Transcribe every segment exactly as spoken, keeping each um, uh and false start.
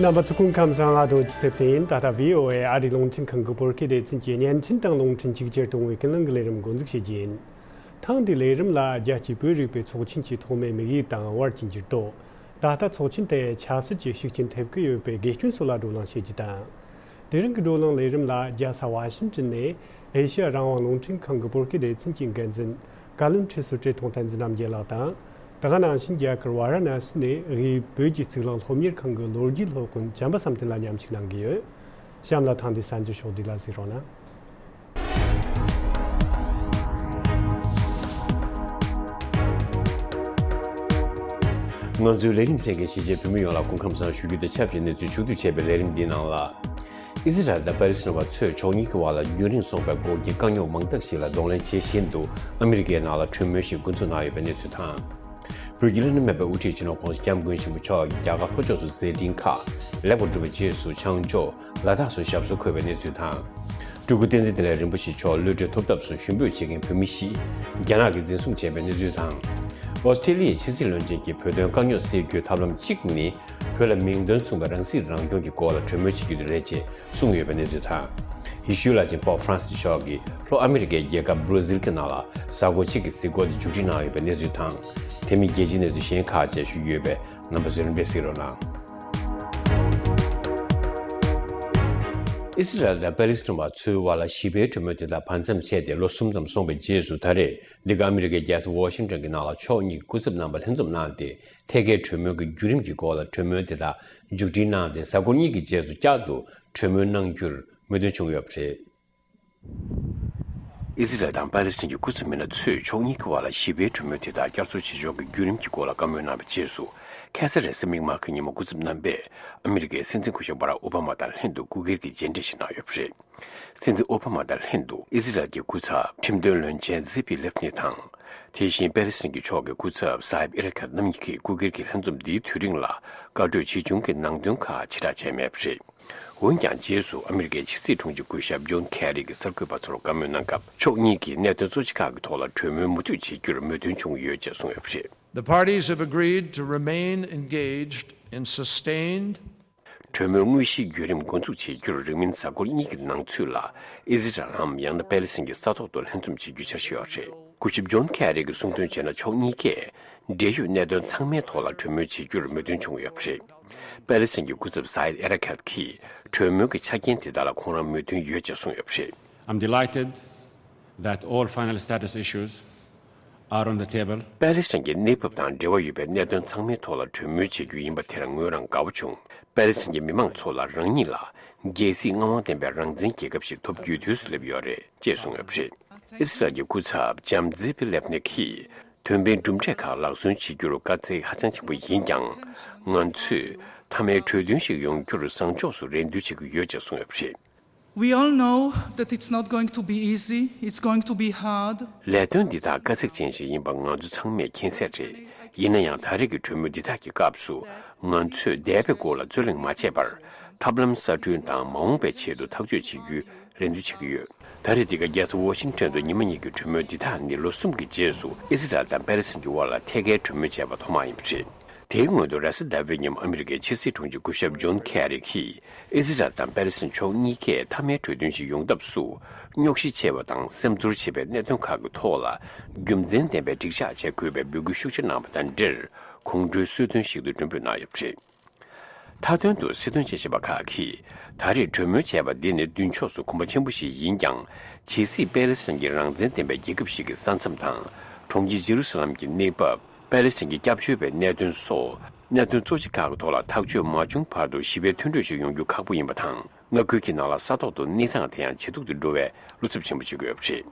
རྣམ་པ་ཚོ་སྐུ་ཁམས་བཟང་། ང་རྡོ་རྗེ་ཚེ་བརྟན་ཡིན། ད་ལྟ་བྷི་ཨོ་ཨེ་ཨ་རིའི་རླུང་འཕྲིན་ཁང་གི་བོད་སྐད་སྡེ་ཚན་གྱི་བརྙན་འཕྲིན་དང་རླུང་འཕྲིན་གཅིག་གྱུར་གཏོང་བའི་ཀུན་གླེང་གི་ལས་རིམ་འགོ་འཛུགས་བྱེད་རྒྱུ་ཡིན། ཐེངས་འདིའི་ལས་རིམ་ལ་རྒྱལ་སྤྱིའི་བོད་རིག་པའི་ཚོགས་ཆེན་གྱི་ཐོག་མའི་དམིགས་ཡུལ་དང་བར་གྱི་འགྱུར་ལྡོག་ད་ལྟ་ཚོགས་ཆེན་དེ་ཆབ་སྲིད་ཀྱི་ཤུགས་རྐྱེན་ཐེབས་ཀྱི་ཡོད་པའི་དགེ་སྐྱོན་སོགས་ལ་བགྲོ་གླེང་བྱེད་རྒྱུ་དང་། དེ་རིང་གི་བགྲོ་གླེང་ལས་རིམ་ལ་རྒྱལ་ས་ཝ་ཤིང་ཏོན་ནས་ཨེ་ཤེ་ཡ་རང་དབང་རླུང་འཕྲིན་ཁང་གི་བོད་སྐད་སྡེ་ཚན་གྱི་འགན་འཛིན་བཀའ་བློན་ཁྲི་ཟུར་བཀྲས་མཐོང་བསྟན་འཛིན་རྣམ་རྒྱལ་ལགས་དང་། དེ་ག་ནང་བཞིན་རྒྱ་གར་ཝཱ་ར་ཎ་སི་ནས་དབུས་བོད་ཀྱི་གཙུག་ལག་སློབ་གཉེར་ཁང་གི་ལོ་རྒྱུས་སློབ་དཔོན་བྱམས་པ་བསམ་གཏན་ལགས་མཉམ་ཞུགས་གནང་གི་ཡོད། གཤམ་ལ་ཐེངས་འདིའི་གསར་འགྱུར་ཕྱོགས་བསྡུས་ལ་གཟིགས་རོགས་གནང་། ང་ཚོའི་ལས་རིམ་གསན་མཁན་གཞིས་བྱེས་བོད་མི་ཡོངས་ལ་སྐུ་ཁམས་བཟང་ཞུ་རྒྱུ་དང་ཆབས་ཅིག་གནས་ཚུལ་ཕྱོགས་བསྡུས་བྱས་པའི་ལས་རིམ་འདིའི་ནང་ལ། ཨི་ཟི་རལ་དང་པ་ལི་སི་ཐན་བ་ཚོས་ཕྱོགས་གཉིས་ཀྱི་བར་ལ་རྒྱུན་རིང་སོང་བའི་འགོག་རྐྱེན་དཀའ་རྙོག་མང་དག་ཞིག་ལ་གདོང་ལེན་བྱེད་བཞིན་དུ་ཨ་མི་རི་ཀའི་ནང་ལ་གྲོས་མོལ་ཞིག་འགོ་འཛུགས་གནང་ཡོད་པའི་གནས་ཚུལ་དང་། བོད་ཀྱི་བླ་ན་མེད་པའི་དབུ་ཁྲིད་སྤྱི་ནོར་༸གོང་ས་༸སྐྱབས་མགོན་ཆེན་པོ་མཆོག་གིས་རྒྱ་གར་ལྷོ་ཕྱོགས་སུ་མཛད་འཕྲིན་ཁག་ལེགས་པར་གྲུབ་པའི་རྗེས་སུ་བྱང་ཕྱོགས་ལ་དྭགས་སུ་ཞབས་སོར་འཁོད་པའི་གནས་ཚུལ་དང་། སྤྲུལ་སྐུ་བསྟན་འཛིན་བདེ་ལེགས་རིན་པོ་ཆེ་མཆོག་གློད་གྲོལ་ཐོབ་ཐབས་སུ་ཞུ་འབོད་བྱེད་མཁན་བོད་མི་བཞི་རྒྱ་ནག་གིས་འཛིན་བཟུང་བྱས་པའི་གནས་ཚུལ་དང་། ཨོ་སི་ཀྲི་ལི་ཡའི་ཕྱི་སྲིད་བློན་ཆེན་གྱིས་བོད་དོན་དཀའ་རྙོག་སེལ་རྒྱུའི་ཐབས་ལམ་གཅིག་ནི། བོད་ལ་མིང་དོན་མཚུངས་པའི་རང་སྲིད་རང་སྐྱོང་གི་སྐོར་ལ་གྲོས་མོལ་བྱེད་རྒྱུ་དེ་རེད་ཅེས་གསུངས་ཡོད་པའི་གནས་ཚུལ་དང་། ཡེ་ཤུའི་བླ་ཆེན་པོབ་ཧྥ་རན་སིས་མཆོག་གིས་ལྷོ་ཨ་མི་རི་ཀའི་རྒྱལ་ཁབ་བྷ་ར་ཟིལ་གྱི་ནང་ལ་གཟའ་འཁོར་གཅིག་གི་གཟིགས་སྐོར་དེ་མཇུག་སྒྲིལ་གནང་ཡོད་པའི་གནས་ཚུལ་དང་། དེ་མིན་རྒྱལ་སྤྱིའི་གནས་ཚུལ་གཞན་ཁག་བཅས་ཞུ་རྒྱུ་ཡོད་པས་རྣམ་པ་ཚོས་རིམ་པས་གཟིགས་རོགས་གནང་། ཨི་སི་རལ་དང་པ་ལི་སི་ཐན་བ་ཚོའི་བར་ལ་ཞི་བའི་གྲོས་མོལ་དེ་དག་བར་མཚམས་ཆད་དེ་ལོ་གསུམ་ཙམ་སོང་བའི་རྗེས་སུ་ད་རེས་འདི་ག་ཨ་མི་རི་ཀའི་རྒྱལ་ས་ཝ་ཤིང་ཏོན་གྱི་ནང་ལ་ཕྱོགས་གཉིས་ཀྱི་སྐུ་ཚབ་རྣམ་པ་ལྷན་འཛོམས་གནང་སྟེ། ཐད་ཀའི་གྲོས་མོལ་གྱི་བརྒྱུད་རིམ་གྱི་སྐོར་ལ་གྲོས་མོལ་དེ་དག་མཇུག་སྒྲིལ་གནང་སྟེ། གཟའ་འཁོར་གཉིས་ཀྱི་རྗེས་སུ་བསྐྱར་དུ་གྲོས་མོལ་གནང་རྒྱུར་མོས་མཐུན་བྱུང་ཡོད་པ་རེད། ཨི་ཟི་རལ་དང་པ་ལི་སི་ཐན་གྱི་སྐུ་ཚབ་མི་སྣ་ཚོས་ཕྱོགས་གཉིས་ཀྱི་བར་ལ་ཞི་བའི་གྲོས་མོལ་དེ་དག་བསྐྱར་གསོ་བྱེད་ཕྱོགས་ཀྱི་བརྒྱུད་རིམ་གྱི་སྐོར་ལ་བཀའ་མོལ་གནང་བའི་རྗེས་སུ། ཁ་སང་རེས་གཟའ་མིག་དམར་གྱི་ཉིན་མོ་སྐུ་ཚབ་རྣམ་པས་ཨ་མི་རི་ཀའི་སྲིད་འཛིན་སྐུ་ཞབས་བྷ་རག་ཨོ་བྷ་མ་དང་ལྷན་དུ་སྐུ་སྒེར་གྱི་མཇལ་འཕྲད་ཞིག་གནང་ཡོད་པ་རེད། སྲིད་འཛིན་ཨོ་བྷ་མ་དང་ལྷན་དུ་ཨི་ཟི་རལ་གྱི་སྐུ་ཚབ་ཁྲིམས་དོན་བློན་ཆེན་ཛི་པི་ལེབ་ནི་དང་། དེ་བཞིན་པེ་ལི་སི་ཐན་གྱི་ཕྱོགས་ཀྱི་སྐུ་ཚབ་སཱ་ཡིབ་ཨེ་ར་ཁད་རྣམ་གཉིས་ཀྱིས་སྐུ་སྒེར་གྱི་ལྷན་འཛོམས་འདིའི་དུས་རིང་ལ་བཀའ་གྲོས་ཆེ་ཆུང་གི་ནང་དོན་ཁག་ཕྱིར་བསྒྲགས་བྱས་མེད་པ་རེད། འོན་ཀྱང་རྗེས་སུ་ཨ་མི་རི་ཀའི་ཕྱི་སྲིད་དྲུང་ཆེ་སྐུ་ཞབས་ཇོན་ཁེ་རི་གིས་གསར་འགོད་པ་ཚོར་བཀའ་མོལ་གནང་སྐབས། ཕྱོགས་གཉིས་ཀྱིས་གནད་དོན་གཙོ་ཆེ་ཁག་གི་ཐོག་ལ་གྲོས་མོལ་མུ་མཐུད་བྱེད་རྒྱུར་མོས་མཐུན་བྱུང་ཡོད་ཅེས་གསུངས་ཡོད་པ་རེད། The parties have agreed to remain engaged in sustained གྲོས་མོལ་དངོས་གཞིའི་བརྒྱུད་རིམ་འགོ་འཛུགས་བྱེད་རྒྱུར་རིང་མིན་གཟའ་འཁོར་གཉིས་ཀྱི་ནང་ཚུད་ལ་ཨི་ཟི་རལ་འམ་ཡང་ན་པེ་ལི་སིན་གྱི་ས་ཐོག་ཏུ་ལྷན་འཛོམས་བྱེད་རྒྱུའི་འཆར་གཞི་ཡོད་རེད། སྐུ་ཞབས་ཇོན་ཁེ་རི་གིས་གསུངས་དོན་བྱས་ན། ཕྱོགས་གཉིས་ཀས་འབྲེལ་ཡོད་གནད་དོན་ཚང་མའི་ཐོག་ལ་གྲོས་མོལ་བྱེད་རྒྱུར་མོས་མཐུན་བྱུང་ཡོད་པ་རེད། པེ་ལི་སིན་གྱི་སྐུ་ཚབ་སཱ་ཡིད་ཨེ་ར་ཁད་ཀྱིས་གྲོས་མོལ་གྱི་ཆ་རྐྱེན་དེ་དག་ལ་ཁོང་རང་མོས་མཐུན་ཡོད་ཅེས་གསུངས་ཡོད་པ་རེད། I'm delighted that all final status issues are on the table. པེ་ལི་སི་ཐན་གྱི་གནས་བབ་དང་འབྲེལ་བ་ཡོད་པའི་གནད་དོན་ཚང་མའི་ཐོག་ལ་གྲོས་མོལ་བྱེད་རྒྱུ་ཡིན་པ་དེར་ངོས་རང་དགའ་པོ་བྱུང་། པེ་ལི་སི་ཐན་གྱི་མི་མང་ཚོ་ལ་རང་ཉིད་ལ་རྒྱལ་སྲིད་མངའ་དབང་ལྡན་པའི་རང་བཙན་རྒྱལ་ཁབ་ཞིག་ཐོབ་རྒྱུའི་དུས་སུ་སླེབས་ཡོད་རེད་ཅེས་གསུངས་ཡོད་པ་རེད། ཨི་སི་རལ་གྱི་སྐུ་ཚབ་ལྕམ་ཛི་པི་ལེབ་ནེ་གིས་ཐོན་པའི་གྲུབ་འབྲས་ཁག་ལག་སོན་བྱེད་རྒྱུར་དཀའ་ཚེགས་ཧ་ཅང་ཆེན་པོ་ཡིན་ཀྱང་། ང་ཚོས་མཐའ་མའི་གྲོས་མཐུན་ཞིག་ཡོང་རྒྱུར་བཟང་ཕྱོགས་སུ་རེ་འདུན་བྱེད་ཀྱི་ཡོད་ཅེས་གསུངས་ཡོད་པ་རེད། We all know that it's not going to be easy. It's going to be hard. ལས་དོན་འདི་དག་དཀའ་ཚེགས་ཅན་ཞིག་ཡིན་པ་ང་ཚོ་ཚང་མས་མཁྱེན་གསལ་རེད། ཡིན་ན་ཡང་། ད་རེས་ཀྱི་གྲོས་མོལ་འདི་དག་གི་སྐབས་སུ་ང་ཚོས་འདས་པའི་སྐོར་ལ་རྩོད་གླེང་མ་བྱས་པར། ཐབས་ལམ་གསར་སྐྲུན་དང་མ་འོངས་པའི་ཆེད་དུ་ཐག་གཅོད་བྱེད་རྒྱུའི་རེ་འདུན་བྱེད་ཀྱི་ཡོད། ད་རེས་འདི་ག་རྒྱལ་ས་ཝ་ཤིང་ཊོན་དུ་ཉི་མ་གཉིས་ཀྱི་གྲོས་མོལ་འདི་དག་ནི་ལོ་གསུམ་གྱི་རྗེས་སུ་ཨི་སི་རལ་དང་པེ་ལི་སིན་གྱི་དབར་ལ་ཐད་ཀའི་གྲོས་མོལ་བྱས་པ་ཐོག་མ་ཡིན་པ་རེད། དེའི་སྔོན་དུ་རེས་གཟའ་ཟླ་བའི་ཉིན་ཨ་མི་རི་ཀའི་ཕྱི་སྲིད་དྲུང་ཆེ་སྐུ་ཞབས་ཇོན་ཁེ་རི་གིས་ཨི་སི་རལ་དང་པེ་ལི་སིན་ཕྱོགས་གཉིས་ཀས་མཐའ་མའི་གྲོས་མཐུན་ཞིག་ཡོང་ཐབས་སུ་རྙོག་གཞི་ཆེ་བ་དང་སེམས་ཚོར་ཆེ་བའི་གནད་དོན་ཁག་གི་ཐོག་ལ་རྒྱུ་མཚན་ལྡན་པའི་འགྲིག་འཇགས་བྱེད་དགོས་པའི་འབོད་སྐུལ་ཤུགས་ཆེ་གནང་བ་དང་འབྲེལ། གོང་བཀུར་གསོལ་སྟོན་ཞིག་ཏུ་མགྲོན་འབོད་གནང་ཡོད་པ་རེད། མཐའ་དོན་དུ་སྲིད་དོན་དཔྱད་ཞིབ་པ་ཁག་གིས་ད་རེས་གྲོས་མོལ་བྱས་པ་འདི་ནི་མདུན་ཕྱོགས་སུ་གོམ་པ་ཆེན་པོ་ཞིག་ཡིན་ཀྱང་། ཇི་སྲིད་པེ་ལི་སིན་གྱི་རང་བཙན་ལྡན་པའི་རྒྱལ་ཁབ་ཞིག་གི་ས་མཚམས་དང་། གྲོང་ཁྱེར་ཇེ་རུ་སཱ་ལམ་གྱི་གནས་བབ། པེ་ལི་སིན་གྱི་སྐྱབས་བཅོལ་བའི་གནད་དོན་སོགས་གནད་དོན་གཙོ་ཆེ་ཁག་གི་ཐོག་ལ་ཐག་གཅོད་མ་བྱུང་བར་དུ་ཞི་བའི་མཐུན་གྲོས་ཤིག་ཡོང་རྒྱུ་ཁག་པོ་ཡིན་པ་དང་། མངའ་ཁུལ་གྱི་ནང་ལ་ས་ཐོག་ཏུ་གནས་སྟངས་དེ་ཡང་ཇེ་སྡུག་ཏུ་འགྲོ་བའི་བློ་འཚབ་ཆེན་པོ་བྱེད་ཀྱི་ཡོད་པ་རེད།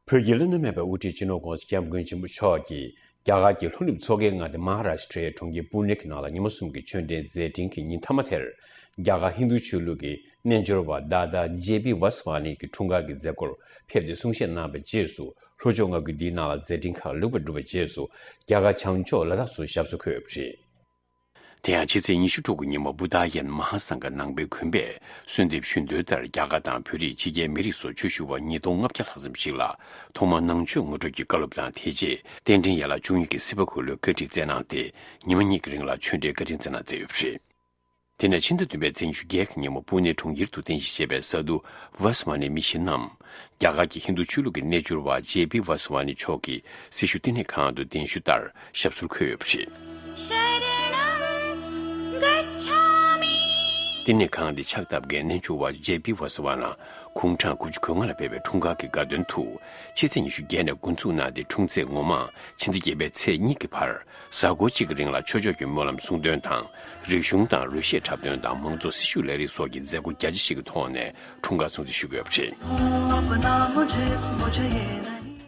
བོད་ཀྱི་བླ་ན་མེད་པའི་དབུ་ཁྲིད་སྤྱི་ནོར་༸གོང་ས་༸སྐྱབས་མགོན་ཆེན་པོ་མཆོག་གིས་རྒྱ་གར་གྱི་ལྷོ་ནུབ་མཚོ་ཁའི་མངའ་སྡེ་མ་ཧཱ་རཱ་ཤི་ཊའི་གྲོང་ཁྱེར་པུ་ནེ་གི་ནང་ལ་ཉི་མ་གསུམ་གྱི་ཆོས་འབྲེལ་མཛད་འཕྲིན་གྱི་ཉིན་མཐའ་མ་དེར། རྒྱ་གར་ཧིན་རྡུ་ཆོས་ལུགས་ཀྱི་རྣལ་འབྱོར་བ་ད་ད་ཇེ་པི་ཝཱ་སི་ཝཱ་ནི་གི་འཁྲུངས་སྐར་གྱི་མཛད་སྒོར་ཕེབས་ཏེ་གསུང་བཤད་གནང་བའི་རྗེས་སུ། ལྷོ་ཕྱོགས་མངའ་ཁུལ་འདིའི་ནང་ལ་མཛད་འཕྲིན་ཁག་ལེགས་པར་གྲུབ་པའི་རྗེས་སུ། རྒྱ་གར་བྱང་ཕྱོགས་ལ་དྭགས་སུ་ཞབས་སོར་འཁོད་ཡོད་པ་རེད། དེ་ཡང་ཕྱི་ཚེས་ཉི་ཤུ་དྲུག་གི་ཉིན་མོ་བུ་དཱ་ཡན་མ་ཧཱ་སངྒ་ནང་པའི་དགོན་པས་གསོལ་འདེབས་ཞུས་དོན་ལྟར། རྒྱ་གར་དང་བོད་རིགས་ཕྱི་རྒྱལ་མི་རིགས་སོགས་ཆོས་ཞུ་བ་ཉིས་སྟོང་ལྔ་བརྒྱ་ལྷག་ཙམ་ཞིག་ལ་ཐོག་མར་ནང་ཆོས་ངོ་སྤྲོད་ཀྱི་བཀའ་སློབ་དང་། དེ་རྗེས་རྟེན་འབྲེལ་ཡན་ལག་བཅུ་གཉིས་ཀྱི་སྲིད་པ་འཁོར་ལོའི་བཀའ་ཁྲིད་སྩལ་གནང་སྟེ། ཉི་མ་གཉིས་ཀྱི་རིང་ལ་ཆོས་འབྲེལ་བཀའ་དྲིན་སྩལ་གནང་མཛད་ཡོད་པ་རེད། དེ་ནས་ཕྱི་ཟླ་བདུན་པའི་ཚེས་ཉི་ཤུ་བརྒྱད་ཀྱི་ཉིན་མོ་པུ་ནེ་གྲོང་ཁྱེར་དུ་རྟེན་གཞི་བྱས་པའི་ས་དྷུ་ཝཱ་ས་ཝཱ་ཎི་མི་བཞི་རྣམས། རྒྱ་གར་གྱི་ཧིན་རྡུ་ཆོས་ལུགས་ཀྱི་རྣལ་འབྱོར་བ་ཇེ་པི་ཝཱ་ས་ཝཱ་ཎི་མཆོག་གི་སྲི་ཞུ་བསྟི་གནས་ཁང་དུ་གདན་ཞུ་ལྟར་ཞབས་སོར་འཁོད་ཡོད་པ་རེད། བསྟི་གནས་ཁང་འདི་ཕྱག་བཏབ་མཁན་རྣལ་འབྱོར་བ་ཇེ་པི་ཝཱ་ས་ཝཱ་ཎི་དགུང་གྲངས་དགུ་བཅུ་གོ་ལྔ་ལ་ཕེབས་པའི་འཁྲུངས་སྐར་གྱི་དགའ་སྟོན་དུ། ཕྱི་ཚེས་ཉི་ཤུ་བརྒྱད་ནས་འགོ་འཛུགས་གནང་སྟེ། འཁྲུངས་ཚེས་ངོ་མ་ཕྱི་ཟླ་བརྒྱད་པའི་ཚེས་གཉིས་ཀྱི་བར། གཟའ་འཁོར་གཅིག་གི་རིང་ལ་ཆོས་ཕྱོགས་ཀྱི་སྨོན་ལམ་གསུང་འདོན་དང་། རིག་གཞུང་དང་རོལ་གཞས་འཁྲབ་སྟོན་དང་། མང་གཙོ་སྲི་ཞུ་ལས་རིགས་སོགས་ཀྱི་མཛད་སྒོ་རྒྱ་ཆེ་ཞིག་གི་ཐོག་ནས་འཁྲུངས་སྐར་སྲུང་བརྩི་ཞུ་གི་ཡོད་པ་རེད།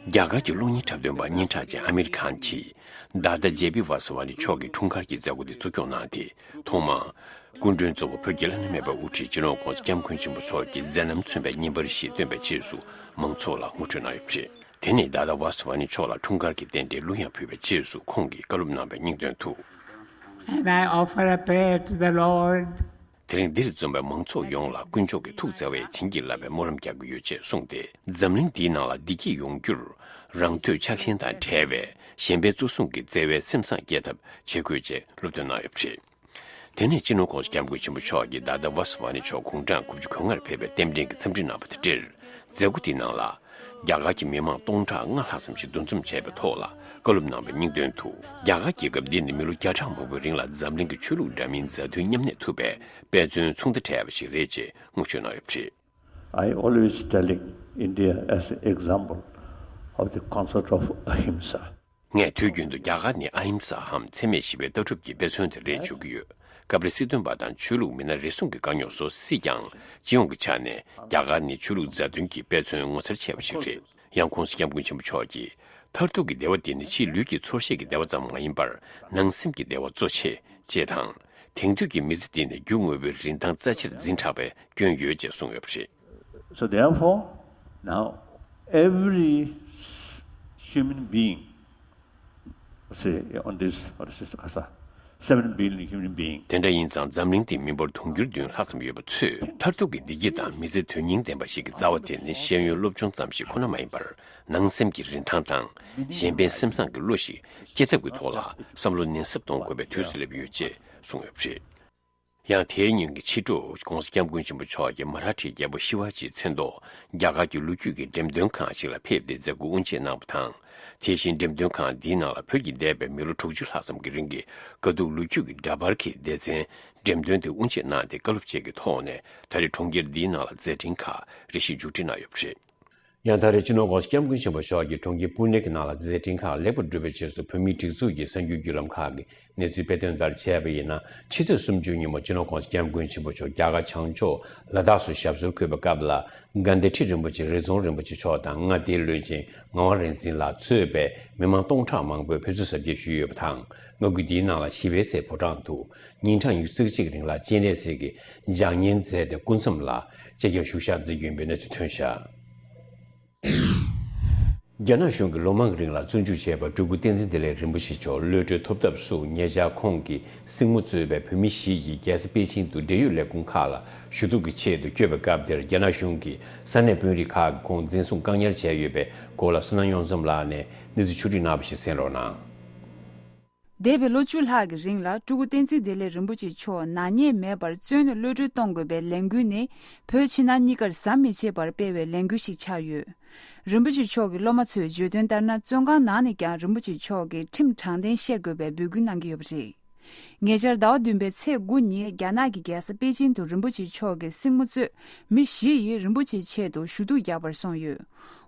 རྒྱ་གར་གྱི་གློག་བརྙན་འཁྲབ་སྟོན་པ་སྙན་གྲགས་ཅན་ཨ་མིར་ཁཱན་གྱིས། ད་ལྟ་ཇེ་པི་ཝཱ་ས་ཝཱ་ཎི་མཆོག་གི་འཁྲུངས་སྐར་གྱི་མཛད་སྒོ་དེ་གཙོ་སྐྱོང་གནང་སྟེ། ཐོག་མར་སྐུ་མགྲོན་གཙོ་བོ་བོད་ཀྱི་བླ་ན་མེད་པའི་དབུ་ཁྲིད་སྤྱི་ནོར་༸གོང་ས་༸སྐྱབས་མགོན་ཆེན་པོ་མཆོག་གི་མཛད་རྣམ་མཚོན་པའི་བརྙན་པར་ཞིག་བཏོན་པའི་རྗེས་སུ་མང་ཚོགས་ལ་ངོ་སྤྲོད་གནང་ཡོད་པ་རེད། དེ་ནས་ད་ལྟ་ཝཱ་ས་ཝཱ་ཎི་མཆོག་ལ་འཁྲུངས་སྐར་གྱི་རྟེན་འབྲེལ་གླུ་དབྱངས་ཕུལ་བའི་རྗེས་སུ་ཁོང་གིས་བཀའ་སློབ་གནང་བའི་སྙིང་དོན་དུ། And I offer a prayer to the Lord. དེ་རིང་འདིར་འཛོམས་པའི་མང་ཚོགས་ཡོངས་ལ་དཀོན་མཆོག་གི་ཐུགས་བརྩེ་བས་བྱིན་གྱིས་བརླབས་པའི་སྨོན་ལམ་རྒྱག་གི་ཡོད་ཅེས་གསུངས་ཏེ། འཛམ་གླིང་འདིའི་ནང་ལ་བདེ་སྐྱིད་ཡོང་རྒྱུར། རང་འདོད་ཆགས་ཞེན་དང་བྲལ་བའི་གཞན་ཕན་གཙོ་བཟུང་གི་བརྩེ་བའི་སེམས་བཟང་སྐྱེ་ཐབས་བྱེད་དགོས་ཅེས་སློབ་སྟོན་གནང་ཡོད་པ་རེད། དེ་ནས་སྤྱི་ནོར་༸གོང་ས་༸སྐྱབས་མགོན་ཆེན་པོ་མཆོག་གིས་ད་ལྟ་ཝཱ་ས་ཝཱ་ཎི་མཆོག་དགུང་གྲངས་དགུ་བཅུ་གོ་ལྔར་ཕེབས་པའི་རྟེན་འབྲེལ་གྱི་འཚམས་འདྲི་གནང་བ་དང་འབྲེལ། མཛད་སྒོ་དེའི་ནང་ལ། རྒྱ་གར་གྱི་མི་མང་སྟོང་ཕྲག་ལྔ་ལྷག་ཙམ་ཞིག་འདུ་འཛོམས་བྱས་པའི་ཐོག་ལ་བཀའ་སློབ་གནང་བའི་སྙིང་དོན་དུ། རྒྱ་གར་རྒྱལ་ཁབ་འདི་ནི་མི་ལོ་བརྒྱ་ཕྲག་མང་པོའི་རིང་ལ་འཛམ་གླིང་གི་ཆོས་ལུགས་འདྲ་མིན་མཛའ་མཐུན་མཉམ་གནས་ཐུབ་པའི་དཔེ་མཚོན་མཚུངས་ཟླ་བྲལ་བ་ཞིག་རེད་ཅེས་ངོ་སྤྲོད་གནང་ཡོད་པ་རེད། I always telling India as an example of the concept of ahimsa. ངས་དུས་རྒྱུན་དུ་རྒྱ་གར་ནི་ཨ་ཧིམ་སའམ་འཚེ་མེད་ཞི་བའི་ལྟ་གྲུབ་ཀྱི་དཔེ་མཚོན་དེ་རེད་བརྗོད་ཀྱི་ཡོད། སྐབས་རེ་སྲིད་དོན་པ་དང་ཆོས་ལུགས་མི་སྣ་རེ་ཟུང་གི་དཀའ་རྙོག་སོགས་སྲིད་ཀྱང་། སྤྱི་ཡོངས་ཀྱི་ཆ་ནས་རྒྱ་གར་ནི་ཆོས་ལུགས་མཛའ་མཐུན་གྱི་དཔེ་མཚོན་ངོ་མཚར་ཆེ་བ་ཞིག་རེད། ཡང་༸གོང་ས་༸སྐྱབས་མགོན་ཆེན་པོ་མཆོག་གིས། མཐར་ཐུག་གི་བདེ་བ་དེ་ནི་ཕྱིའི་ལུས་ཀྱི་ཚོར་ཤེས་ཀྱི་བདེ་བ་ཙམ་མ་ཡིན་པར། ནང་སེམས་ཀྱི་བདེ་བ་གཙོ་ཆེ། ཅེས་དང་། དེང་དུས་ཀྱི་མི་ཚེ་འདི་ནི་རྒྱུ་དངོས་པོའི་རིན་ཐང་རྩ་ཆེར་འཛིན་དྲགས་པའི་སྐྱོན་ཡོད་ཅེས་གསུངས་ཡོད་པ་རེད། So therefore, now every s- human being, say, on this, what is this, kasa, seven billion human being. དེ་འདྲ་ཡིན་ཙང་། འཛམ་གླིང་འདིའི་མི་འབོར་དུང་ཕྱུར་བདུན་ལྷག་ཙམ་ཡོད་པ་ཚོས། མཐར་ཐུག་གི་བདེ་སྐྱིད་དང་མི་ཚེ་དོན་སྙིང་ལྡན་པ་ཞིག་གི་རྩ་བ་དེ་ནི་ཤེས་ཡོན་སློབ་སྦྱོང་ཙམ་ཞིག་ཁོ་ན་མ་ཡིན་པར། ནང་སེམས་ཀྱི་རིན་ཐང་དང་། གཞན་ཕན་སེམས་བཟང་གི་བློ་ཞིག་སྐྱེ་ཐབས་ཀྱི་ཐོག་ལ་བསམ་བློ་ནན་གསབ་གཏོང་དགོས་པའི་དུས་སུ་སླེབས་ཡོད་ཅེས་གསུངས་ཡོད་པ་རེད། ཡང་དེའི་ཉིན་གྱི་ཕྱི་དྲོ། ༸གོང་ས་༸སྐྱབས་མགོན་ཆེན་པོ་མཆོག་གིས་མ་ར་ཊའི་རྒྱལ་པོ་ཤི་ཝ་ཇིའི་མཚན་ཐོག་རྒྱ་གར་གྱི་ལོ་རྒྱུས་ཀྱི་འགྲེམས་སྟོན་ཁང་ཞིག་ལ་ཕེབས་ཏེ་མཛད་སྒོ་དབུ་འབྱེད་གནང་བ་དང་། དེ་བཞིན་འགྲེམས་སྟོན་ཁང་འདིའི་ནང་ལ་བོད་ཀྱི་འདས་པའི་མི་ལོ་དྲུག་ཅུ་ལྷག་ཙམ་གྱི་རིང་གི་དཀའ་སྡུག་ལོ་རྒྱུས་ཀྱི་འདྲ་པར་གྱི་སྡེ་ཚན་འགྲེམས་སྟོན་དེ་དབུ་འབྱེད་གནང་སྟེ། བཀའ་སློབ་བཅས་ཀྱི་ཐོག་ནས་ད་རེས་གྲོང་ཁྱེར་འདིའི་ནང་ལ་མཛད་འཕྲིན་ཁག་རེ་ཞིག་མཇུག་སྒྲིལ་གནང་ཡོད་པ་རེད། ཡང་ད་རེས་སྤྱི་ནོར་༸གོང་ས་༸སྐྱབས་མགོན་ཆེན་པོ་མཆོག་གིས་གྲོང་ཁྱེར་པུ་ནེ་གི་ནང་ལ་མཛད་འཕྲིན་ཁག་ལེགས་པར་གྲུབ་པའི་རྗེས་སུ། བོད་མིའི་སྒྲིག་འཛུགས་ཀྱི་གསར་འགྱུར་བརྒྱུད་ལམ་ཁག་གིས་གནས་ཚུལ་སྤེལ་དོན་ལྟར་བྱས་པ་ཡིན་ན། ཕྱི་ཚེས་སུམ་ཅུ་ཉིན་མོ་སྤྱི་ནོར་༸གོང་ས་༸སྐྱབས་མགོན་ཆེན་པོ་མཆོག་རྒྱ་གར་བྱང་ཕྱོགས་ལ་དྭགས་སུ་ཞབས་སོར་འཁོད་པའི་སྐབས་ལ། དགའ་ལྡན་ཁྲི་རིན་པོ་ཆེ་རི་རྫོང་རིན་པོ་ཆེ་མཆོག་དང་། མངའ་སྡེའི་བློན་ཆེན་ངག་དབང་རིག་འཛིན་ལགས་གཙོས་པའི་མི་མང་སྟོང་ཕྲག་མང་པོས་ཕེབས་བསུ་གཟབ་རྒྱས་ཞུས་ཡོད་པ་དང་། མངའ་ཁུལ་འདིའི་ནང་ལ་བཞི་པའི་ཚེས་ཕོ་བྲང་དུ་ཉིན་གྲངས་ཉི་ཤུ་རྩ་གཅིག་རིང་ལ་སྤྱན་རས་གཟིགས་ཀྱི་ལྗགས་བསྙེན་མཛད་དེ། སྐུ་མཚམས་ལ་བཅད་རྒྱ་བཞུགས་ཤག་མཛད་རྒྱུ་ཡིན་པའི་གནས་ཚུལ་ཐོན་བཞག་རྒྱ་ནག་གཞུང་གིས་ལོ་མང་རིང་ལ་བཙོན་འཇུག་བྱས་པ་སྤྲུལ་སྐུ་བསྟན་འཛིན་བདེ་ལེགས་རིན་པོ་ཆེ་མཆོག་གློད་གྲོལ་ཐོབ་ཐབས་སུ། ཉེ་ཆར་ཁོང་གི་སྲིང་མོ་གཙོས་པའི་བོད་མི་བཞི་ཡིས་རྒྱལ་ས་པེ་ཅིང་དུ་འབྲེལ་ཡོད་ལས་ཁུངས་ཁག་ལ་ཞུ་གཏུག་གི་ཆེད་དུ་བསྐྱོད་པའི་སྐབས་དེར། རྒྱ་ནག་གཞུང་གིས་ས་གནས་དཔོན་རིགས་ཁག་གིས་ཁོང་འཛིན་བཟུང་བཀག་ཉར་བྱས་ཡོད་པའི་སྐོར་ལ། བསོད་ནམས་གཡུ་ལྗོན་ལགས་ནས་གནས་ཚུལ་ཕྱོགས་སྒྲིག་གནང་བ་ཞིག་གསན་རོགས་གནང་། འདས་པའི་ལོ་བཅུ་ལྷག་གི་རིང་ལ་སྤྲུལ་སྐུ་བསྟན་འཛིན་བདེ་ལེགས་རིན་པོ་ཆེ་མཆོག་ནག་ཉེས་མེད་པར་བཙོན་ནས་གློད་གྲོལ་གཏོང་དགོས་པའི་ལས་འགུལ་ནི། བོད་ཕྱི་ནང་གཉིས་ཀར་ཟམ་མི་ཆད་པར་སྤེལ་བའི་ལས་འགུལ་ཞིག་ཆགས་ཡོད། རིན་པོ་ཆེ་མཆོག་གི་སློབ་མ་ཚོས་བརྗོད་དོན་ལྟར་ན། བཙོན་ཁང་ནང་ནས་ཀྱང་རིན་པོ་ཆེ་མཆོག་གི་ཁྲིམས་དྲང་བདེན་བཤེར་དགོས་པའི་འབོད་སྐུལ་གནང་གི་ཡོད་པ་རེད། ཉེ་ཆར་ཟླ་བ་བདུན་པའི་ཚེས་དགུ་ཉིན། རྒྱ་ནག་གི་རྒྱལ་ས་པེ་ཅིང་དུ་རིན་པོ་ཆེ་མཆོག་གི་སྲིང་མོ་གཙོས་མི་བཞི་ཡིས་རིན་པོ་ཆེའི་ཆེད་དུ་ཞུ་གཏུག་རྒྱག་པར་སོང་ཡོད།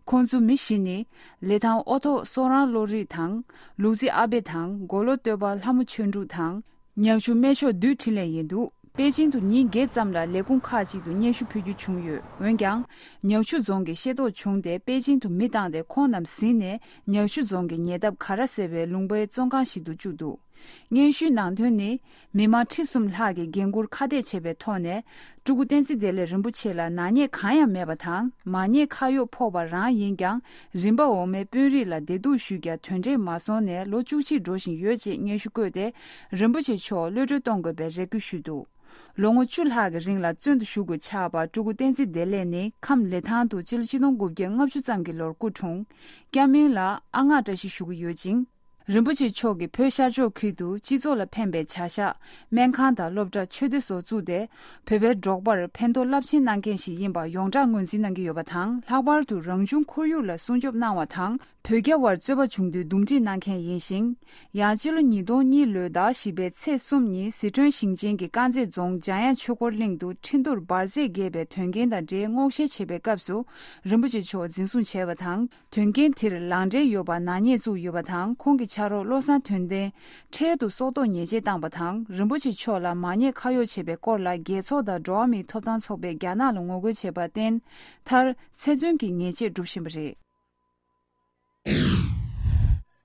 ཁོང་ཚོ་མི་བཞི་ནི། ལི་ཐང་ཨོ་ཐོག་སོ་རང་བློ་རིག་དང་། ལུག་རྫི་ཨ་བེ་དང་། མགོ་ལོག་སྟོད་པ་ལྷ་མོ་ཆོས་འབྲུག་དང་། ཉག་ཆུ་སྨད་ཕྱོགས་བདུད་འཕྲིན་ལས་ཡིན་འདུག་པེ་ཅིང་དུ་ཉིན་བརྒྱད་ཙམ་ལ་ལས་ཁུངས་ཁག་ཅིག་ཏུ་སྙན་ཞུ་ཕུལ་རྒྱུ་བྱུང་ཡོད། འོན་ཀྱང་། ཉག་ཆུ་རྫོང་གིས་ཤེས་རྟོགས་བྱུང་སྟེ། པེ་ཅིང་དུ་མི་བཏང་སྟེ། ཁོང་རྣམས་ཟིན་ནས་ཉག་ཆུ་རྫོང་གི་ཉེ་འདབས་ག་ར་ཟེར་བའི་ལུང་པའི་བཙོན་ཁང་ཞིག་ཏུ་བཅུག་འདུག་སྙན་ཞུའི་ནང་དོན་ནི། མི་མང་ཁྲི་གསུམ་ལྷག་གིས་འགན་འཁུར་ཁ་གཏད་བྱས་པའི་ཐོག་ནས། སྤྲུལ་སྐུ་བསྟན་འཛིན་བདེ་ལེགས་རིན་པོ་ཆེ་ལ་ནག་ཉེས་གང་ཡང་མེད་པ་དང་། མ་ཉེས་ཁ་གཡོགས་ཕོག་པ་རང་ཡིན་ཀྱང་། རིམ་པ་འོག་མའི་དཔོན་རིགས་ལ་བདེ་སྡུག་ཞུས་ཀྱང་དོན་འབྲས་མ་སོང་ནས་ལོ་བཅུ་གཅིག་འགྲོ་བཞིན་ཡོད་ཅེས་སྙན་ཞུ་བཀོད་དེ། རིན་པོ་ཆེ་མཆོག་གློད་གྲོལ་གཏོང་དགོས་པའི་རེ་སྐུལ་ཞུས་འདུག་ལོ་ངོ་བཅུ་ལྷག་གི་རིང་ལ་བཙོན་དུ་བཞུགས་དགོས་ཆགས་པ་སྤྲུལ་སྐུ་བསྟན་འཛིན་བདེ་ལེགས་ནི་ཁམས་ལི་ཐང་དུ་སྤྱི་ལོ་ཆིག་སྟོང་དགུ་བརྒྱ་ལྔ་བཅུ་ཙམ་གྱི་ལོར་སྐུ་འཁྲུངས། སྐྱ་མིང་ལ་ཨ་སྔགས་བཀྲ་ཤིས་ཞུ་གི་ཡོད་ཅིང་། རིན་པོ་ཆེ་མཆོག་གིས་བོད་ཤར་ཕྱོགས་ཁུལ་དུ་སྤྱི་ཚོགས་ལ་ཕན་པའི་བྱ་གཞག་སྨན་ཁང་དང་སློབ་གྲྭ་ཆོས་སྡེ་སོགས་བཙུགས་ཏེ། བོད་པའི་འབྲོག་པར་ཕན་ཐོགས་རླབས་ཆེན་གནང་མཁན་ཞིག་ཡིན་པ་ཡོངས་གྲགས་ངོས་འཛིན་གནང་གི་ཡོད་པ་དང་། ལྷག་པར་དུ་རང་བྱུང་ཁོར་ཡུག་ལ་སྲུང་སྐྱོབ་གནང་བ་དང་། བོད་རྒྱ་དབར་རྩོད་པ་བྱུང་དུས་འདུམ་འགྲིག་གནང་མཁན་ཡིན་ཞིང་། ཡང་སྤྱི་ལོ་ཉིས་སྟོང་གཉིས་ལོའི་ཟླ་བཞི་པའི་ཚེས་གསུམ་ཉིན་ཟི་ཁྲོན་ཞིང་ཆེན་གྱི་དཀར་མཛེས་རྫོང་འཇམ་དབྱངས་ཆོས་འཁོར་གླིང་དུ་ཁྲིན་ཏུར་འབར་རྫས་འགེལ་བའི་དོན་རྐྱེན་དང་འབྲེལ་སྔོག་བཤེར་བྱེད་པའི་སྐབས་སུ་རིན་པོ་ཆེ་མཆོག་འཛིན་བཟུང་བྱས་པ་དང་། དོན་རྐྱེན་དེར་ལག་འབྲེལ་ཡོད་པ་ནག་ཉེས་བཙུགས་ཡོད་པ་དང་། ཁོང་གི་ཕྱག་རོགས་བློ་བཟང་དོན་ལྡན་འཕྲལ་དུ་སྲོག་ཐོག་ཉེས་ཆད་བཏང་པ་དང་། རིན་པོ་ཆེ་མཆོག་ལ་མ་ཉེས་ཁ་གཡོགས་བྱས་པའི་སྐོར་ལ་རྒྱལ་ཚོགས་དང་འགྲོ་བ་མིའི་ཐོབ་ཐང་ཚོགས་པས་རྒྱ་ནག་ལ་ངོ་རྒོལ་བྱས་པར་བརྟེན། མཐར་ཚེ་བཙོན་གྱི་ཉེས་ཆད་བསྒྲུབས་བཞིན་པ་རེད།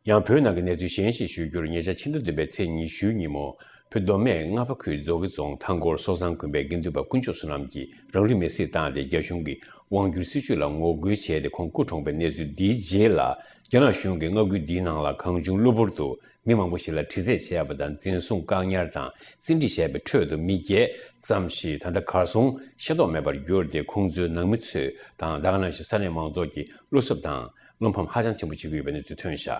ཡང་བོད་ནང་གི་གནས་ཚུལ་གཞན་ཞིག་ཞུ་རྒྱུར། ཉེ་ཆར་ཕྱི་ཟླ་བདུན་པའི་ཚེས་ཉི་ཤུའི་ཉིན་མོ། བོད་མདོ་སྨད་རྔ་པ་ཁུལ་རྫོང་གི་རྫོང་མཐའ་འཁོར་སོ་བཟང་དགོན་པའི་དགེ་འདུན་པ་དཀོན་མཆོག་བསོད་ནམས་ཀྱིས་རང་ལུས་མེར་སྲེག་བཏང་སྟེ། རྒྱ་གཞུང་གི་དབང་སྒྱུར་སྲིད་བྱུས་ལ་ངོ་རྒོལ་བྱས་ཏེ་ཁོང་སྐུ་གྲོངས་པའི་གནས་ཚུལ་འདིའི་རྗེས་ལ། རྒྱ་ནག་གཞུང་གིས་མངའ་ཁུལ་འདིའི་ནང་ལ་གང་བྱུང་གློ་བུར་དུ་མི་མང་པོ་ཞིག་ལ་དྲི་རྩད་བྱས་པ་དང་། འཛིན་བཟུང་བཀག་ཉར་དང་བཙན་ཁྲིད་བྱས་པའི་ཁྲོད་དུ་མི་བརྒྱད་ཙམ་ཞིག་ད་ལྟ་གར་སོང་ཤེས་རྟོགས་མེད་པར་གྱུར་ཏེ། ཁོང་ཚོའི་ནང་མི་ཚོས་དང་། ད་ག་ནང་བཞིན་ས་གནས་མང་ཚོགས་ཀྱིས་བློ་འཚབ་དང་བློ་ཕམ་ཧ་ཅང་ཆེན་པོ་བྱེད་ཀྱི་ཡོད་པའི་གནས་ཚུལ་ཐོན་བཞག་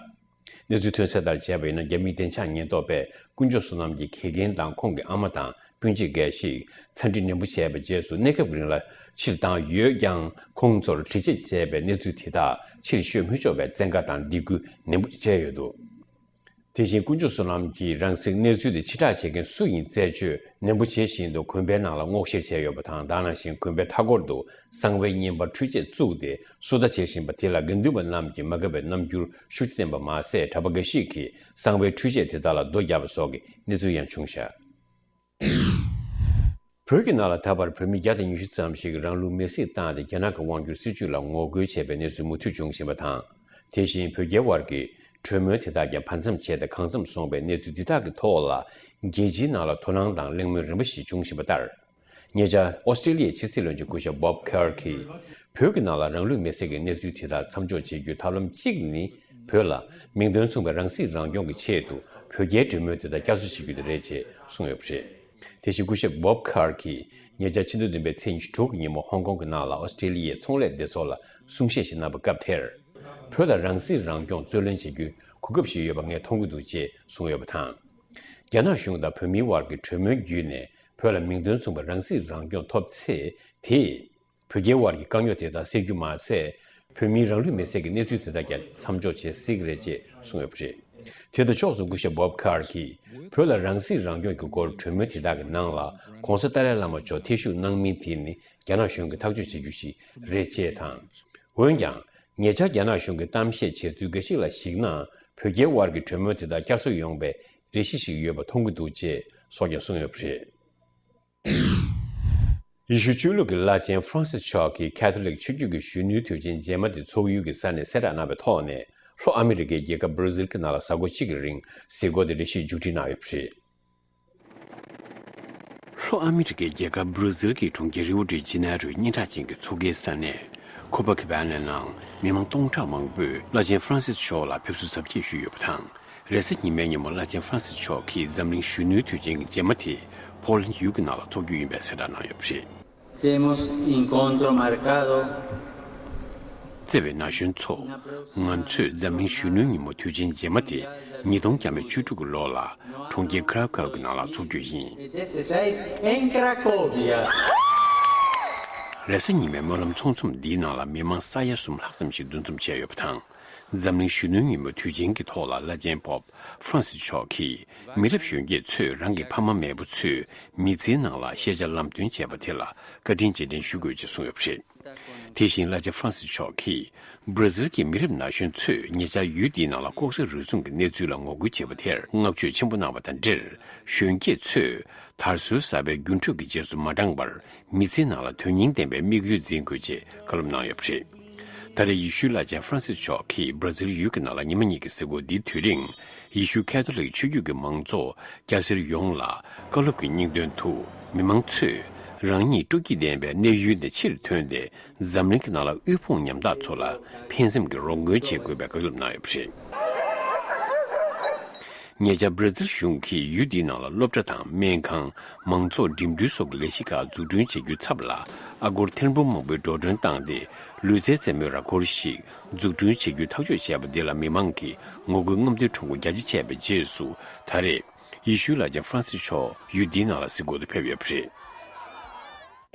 གནས་ཚུལ་ཐོན་གསལ་ལྟར་བྱས་པ་ཡིན་ན། རྒྱ་མིའི་བདེ་འཇགས་ཉེན་རྟོག་པས་དཀོན་མཆོག་བསོད་ནམས་ཀྱི་གད་རྒྱངས་དང་། ཁོང་གི་ཨ་མ་དང་སྤུན་མཆེད་འགའ་ཞིག་ཚ་འདྲི་ནན་པོ་བྱས་པའི་རྗེས་སུ། གནས་སྐབས་ཀྱི་རིང་ལ་ཕྱིར་བཏང་ཡོད་ཀྱང་། ཁོང་ཚོར་དྲི་རྩད་བྱས་པའི་གནས་ཚུལ་དེ་དག་ཕྱིར་ཤོད་མི་ཆོག་པའི་བཙན་བཀའ་དང་སྡིགས་སྐུལ་ནན་པོ་བྱས་ཡོད་འདུག་དེ་བཞིན་དཀོན་མཆོག་བསོད་ནམས་ཀྱི་རང་སྲེག་གནས་ཚུལ་དེ་ཕྱིར་བསྒྲགས་བྱེད་མཁན་སུ་ཡིན་རྩད་གཅོད་ནན་པོ་བྱེད་བཞིན་དུ་དགོན་པའི་ནང་ལ་སྔོག་བཤེར་བྱས་ཡོད་པ་དང་། ད་ག་ནང་བཞིན་དགོན་པའི་མཐའ་འཁོར་དུ་གསང་བའི་བརྙན་པར་འཕྲུལ་ཆས་བཙུགས་ཏེ་བསུ་ལྟ་བྱེད་བཞིན་པ་དེ་ལ་དགེ་འདུན་པ་རྣམས་ཀྱིས་མ་དགའ་བའི་རྣམ་འགྱུར་ཤུགས་ཆེ་བསྟན་པ་མ་ཟད། གྲྭ་པ་འགའ་ཞིག་གིས་གསང་བའི་འཕྲུལ་ཆས་དེ་དག་ལ་རྡོ་བརྒྱབ་པ་སོགས་ཀྱི་གནས་ཚུལ་ཡང་བྱུང་བཞག་བོད་ཀྱི་ནང་ལ་ད་བར་བོད་མི་བརྒྱ་དང་ཉི་ཤུ་ཙམ་ཞིག་རང་ལུས་མེར་སྲེག་བཏང་སྟེ། རྒྱ་ནག་གི་དབང་སྒྱུར་སྲིད་བྱུས་ལ་ངོ་རྒོལ་བྱས་པའི་གནས་ཚུལ་མུ་མཐུད་འབྱུང་བཞིན་པ་དང་། དེ་བཞིན་བོད་རྒྱའི་དབར་གྱི་གྲོས་མོལ་དེ་དག་ཀྱང་བར་མཚམས་བཅད་དེ་གང་འཚམ་སོང་བའི་གནས་ཚུལ་འདི་དག་གི་ཐོག་ལ། རྒྱལ་སྤྱིའི་ནང་ལ་དོ་སྣང་དང་གླེང་མོལ་རིམ་པ་ཞིག་འབྱུང་བཞིན་པ་ལྟར། ཉེ་ཆར་ཨོ་སི་ཀྲི་ལི་ཡའི་ཕྱི་སྲིད་བློན་ཆེན་སྐུ་ཞབས་བོབ་ཁེ་ཨར་གྱིས། བོད་ཀྱི་ནང་ལ་རང་ལུས་མེར་སྲེག་གི་གནས་ཚུལ་དེ་དག་མཚམས་འཇོག་བྱེད་རྒྱུའི་ཐབས་ལམ་གཅིག་ནི། བོད་ལ་མིང་དོན་མཚུངས་པའི་རང་སྲིད་རང་སྐྱོང་གི་ཆེད་དུ་བོད་རྒྱའི་གྲོས་མོལ་དེ་དག་བསྐྱར་གསོ་བྱེད་རྒྱུ་དེ་རེད་ཅེས་གསུངས་ཡོད་པ་རེད། དེ་བཞིན་སྐུ་ཞབས་བོབ་ཁེ་ཨར་གྱིས་ཉེ་ཆར་ཕྱི་ཟླ་བདུན་པའི་ཚེས་ཉི་ཤུ་དྲུག་གི་ཉིན་མོ་ཧོང་ཀོང་གི་ནང་ལ་ཨོ་སི་ཀྲི་ལི་ཡའི་ཚོང་ལས་སྡེ་ཚོགས་ལ་གསུང་བཤད་ཞིག་གནང་བའི་སྐབས་དེར། བོད་ལ་རང་སྲིད་རང་སྐྱོང་རྩོད་ལེན་བྱེད་རྒྱུའི་གོ་སྐབས་ཤིག་ཡོད་པ་ངས་མཐོང་གི་འདུག་ཅེས་གསུངས་ཡོད་པ་དང་། རྒྱ་ནག་གཞུང་དང་བོད་མིའི་དབར་གྱི་གྲོས་མོལ་བརྒྱུད་ནས། བོད་ལ་མིང་དོན་མཚུངས་པའི་རང་སྲིད་རང་སྐྱོང་ཐོབ་ཚེ། དེས་བོད་རྒྱའི་དབར་གྱི་དཀའ་རྙོག་དེ་དག་སེལ་རྒྱུ་མ་ཟད། བོད་མིའི་རང་ལུས་མེར་སྲེག་གི་གནས་ཚུལ་དེ་དག་ཀྱང་མཚམས་འཇོག་བྱེད་སྲིད་ཀྱི་རེད་ཅེས་གསུངས་ཡོད་པ་རེད། དེ་དང་ཕྱོགས་སུ་སྐུ་ཞབས་བོབ་ཁེ་ཨར་གྱིས། བོད་ལ་རང་སྲིད་རང་སྐྱོང་གི་སྐོར་གྲོས་མོལ་དེ་དག་གི་ནང་ལ་༸གོང་ས་ཏཱ་ལའི་བླ་མ་མཆོག་ཐེ་ཞུགས་གནང་མིན་དེ་ནི་རྒྱ་ནག་གཞུང་གིས་ཐག་གཅོད་བྱེད་རྒྱུ་ཞིག་རེད་ཅེས་དང་། འོན་ཀྱང་། ཉེ་ཆར་རྒྱ་ནག་གཞུང་གིས་གཏམ་བཤད་བྱས་ཚུལ་འགའ་ཞིག་ལ་གཞིགས་ན། བོད་རྒྱའི་དབར་གྱི་གྲོས་མོལ་དེ་དག་བསྐྱར་གསོ་ཡོང་བའི་རེ་ཞིག་ཞིག་ཡོད་པ་མཐོང་གི་འདུག་ཅེས་སོགས་ཀྱང་གསུངས་ཡོད་པ་རེད། ཡེ་ཤུ་ཆོས་ལུགས་ཀྱི་བླ་ཆེན་ཧྥ་རན་སིས་མཆོག་གིས་ཁ་ཐོ་ལིག་ཆོས་བརྒྱུད་ཀྱི་གཞོན་ནུའི་དུས་ཆེན་རྗེས་མ་དེ་འཚོགས་ཡུལ་གྱི་ས་གནས་གསལ་བསྒྲགས་གནང་བའི་ཐོག་ནས། ལྷོ་ཨ་མི་རི་ཀའི་རྒྱལ་ཁབ་སྦྲ་ཟིལ་གྱི་ནང་ལ་གཟའ་འཁོར་གཅིག་གི་རིང་གཟིགས་སྐོར་དེ་རེ་ཞིག་མཇུག་སྒྲིལ་གནང་ཡོད་པ་རེད། ལྷོ་ཨ་མི་རི་ཀའི་རྒྱལ་ཁབ་སྦྲ་ཟིལ་གྱི་གྲོང་ཁྱེར་རིའོ་ཌི་ཇི་ནེ་རོའི་སྙན་གྲགས་ཅན་གྱི་མཚོ་ཁའི་ས་གནས་ཁོ་པ་ཁེ་བྷ་ནའི་ནང་མི་མང་སྟོང་ཕྲག་མང་པོས་བླ་ཆེན་ཧྥ་རན་སིས་མཆོག་ལ་ཕེབས་བསུ་གཟབ་རྒྱས་ཞུས་ཡོད་པ་དང་། རེས་གཟའ་ཉི་མའི་ཉིན་མོ་བླ་ཆེན་ཧྥ་རན་སིས་མཆོག་གིས་འཛམ་གླིང་གཞོན་ནུའི་དུས་ཆེན་གྱི་རྗེས་མ་དེ་ཕོ་ལན་ཡུལ་གྱི་ནང་ལ་འཚོགས་རྒྱུ་ཡིན་པའི་གསལ་བསྒྲགས་གནང་ཡོད་པ་རེད། Tenemos encuentro marcado བརྩེ་བའི་ན་གཞོན་ཚོ། ང་ཚོས་འཛམ་གླིང་གཞོན་ནུའི་ཉིན་མོ་དུས་ཆེན་རྗེས་མ་དེ་ཉིས་སྟོང་བརྒྱ་མེད་བཅུ་དྲུག་གི་ལོ་ལ་གྲོང་ཁྱེར་ཁ་ར་ཀའོ་གི་ནང་ལ་འཚོགས་རྒྱུ་ཡིན། En Cracovia. རེས་གཟའ་ཉི་མའི་སྨོན་ལམ་ཚོགས་འཛོམས་འདིའི་ནང་ལ་མི་མང་ས་ཡ་གསུམ་ལྷག་ཙམ་ཞིག་འདུ་འཛོམས་བྱས་ཡོད་པ་དང་། འཛམ་གླིང་གཞོན་ནུའི་ཉིན་མོ་དུས་ཆེན་གྱི་ཐོག་ལ་བླ་ཆེན་པོབ་ཧྥ་རན་སིས་མཆོག་གིས་མི་རབས་གཞོན་སྐྱེས་ཚོས་རང་གི་ཕ་མ་མེས་པོ་ཚོས་མི་ཚེའི་ནང་ལ་ཤེས་བྱ་ལམ་སྟོན་བྱས་པ་དེ་ལ་བཀའ་དྲིན་རྗེས་དྲན་ཞུ་དགོས་ཅེས་གསུངས་ཡོད་པ་རེད། དེ་བཞིན་བླ་ཆེན་ཧྥ་རན་སིས་མཆོག་གིས་སྦྲ་ཟིལ་གྱི་མི་རབས་ན་གཞོན་ཚོས་ཉེ་ཆར་ཡུལ་འདིའི་ནང་ལ་ལྐོག་ཟ་རུལ་སུངས་ཀྱི་གནས་ཚུལ་ལ་ངོ་རྒོལ་བྱས་པ་དེར་བསྔགས་བརྗོད་ཆེན་པོ་གནང་བ་དང་འབྲེལ། གཞོན་སྐྱེས་ཚོས་དར་སྲོལ་གསར་པའི་འགྱུར་འགྲོས་ཀྱི་རྗེས་སུ་མ་འབྲངས་པར་མི་ཚེའི་ནང་ལ་དོན་སྙིང་ལྡན་པའི་དམིགས་ཡུལ་འཛིན་དགོས་ཅེས་བཀའ་སློབ་གནང་ཡོད་པ་རེད། ད་རེས་ཡེ་ཤུའི་བླ་ཆེན་ཧྥ་རན་སིས་མཆོག་གིས་སྦྲ་ཛིལ་ཡུལ་གྱི་ནང་ལ་ཉི་མ་གཉིས་ཀྱི་གཟིགས་སྐོར་འདིའི་དུས་རིང་། ཡེ་ཤུ་ཁ་ཐོ་ལིག་ཆོས་བརྒྱུད་ཀྱི་མང་ཚོགས་སྐྱ་སེར་ཡོངས་ལ་བཀའ་སློབ་ཀྱི་སྙིང་དོན་དུ། མི་མང་ཚོས་རང་ཉིད་སྤྲོ་སྐྱིད་ལྡན་པའི་གནས་ཡུལ་ནས་ཕྱིར་ཐོན་ཏེ། འཛམ་གླིང་གི་ནང་ལ་དབུལ་ཕོངས་ཉམ་ཐག་ཚོ་ལ་ཕན་སེམས་ཀྱི་རོགས་མགོན་བྱེད་དགོས་པའི་བཀའ་སློབ་གནང་ཡོད་པ་རེད། ཉེ་ཆར་སྦྲ་ཛིལ་གཞུང་གིས་ཡུལ་འདིའི་ནང་ལ་སློབ་གྲྭ་དང་སྨན་ཁང་། མང་ཚོགས་འགྲིམ་འགྲུལ་སོགས་ཀྱི་ལས་གཞི་ཁག་འཛུགས་སྐྲུན་བྱེད་རྒྱུའི་ཚབ་ལ། ཨ་སྒོར་ཐེར་འབུམ་མང་པོའི་འགྲོ་གྲོན་བཏང་སྟེ། ལུས་རྩལ་རྩེད་མོའི་ར་སྐོར་ཞིག་འཛུགས་སྐྲུན་བྱེད་རྒྱུའི་ཐག་གཅོད་བྱས་པ་འདི་ལ། མི་མང་གིས་ངོ་རྒོལ་རྔམ་སྟོན་ཁྲོམ་སྐོར་རྒྱ་ཆེ་བྱས་པའི་རྗེས་སུ། ད་རེས་ཡེ་ཤུའི་བླ་ཆེན་ཧྥ་རན་སིས་མཆོག་ཡུལ་འདིའི་ནང་ལ་གཟིགས་སྐོར་དུ་ཕེབས་ཡོད་པ་རེད།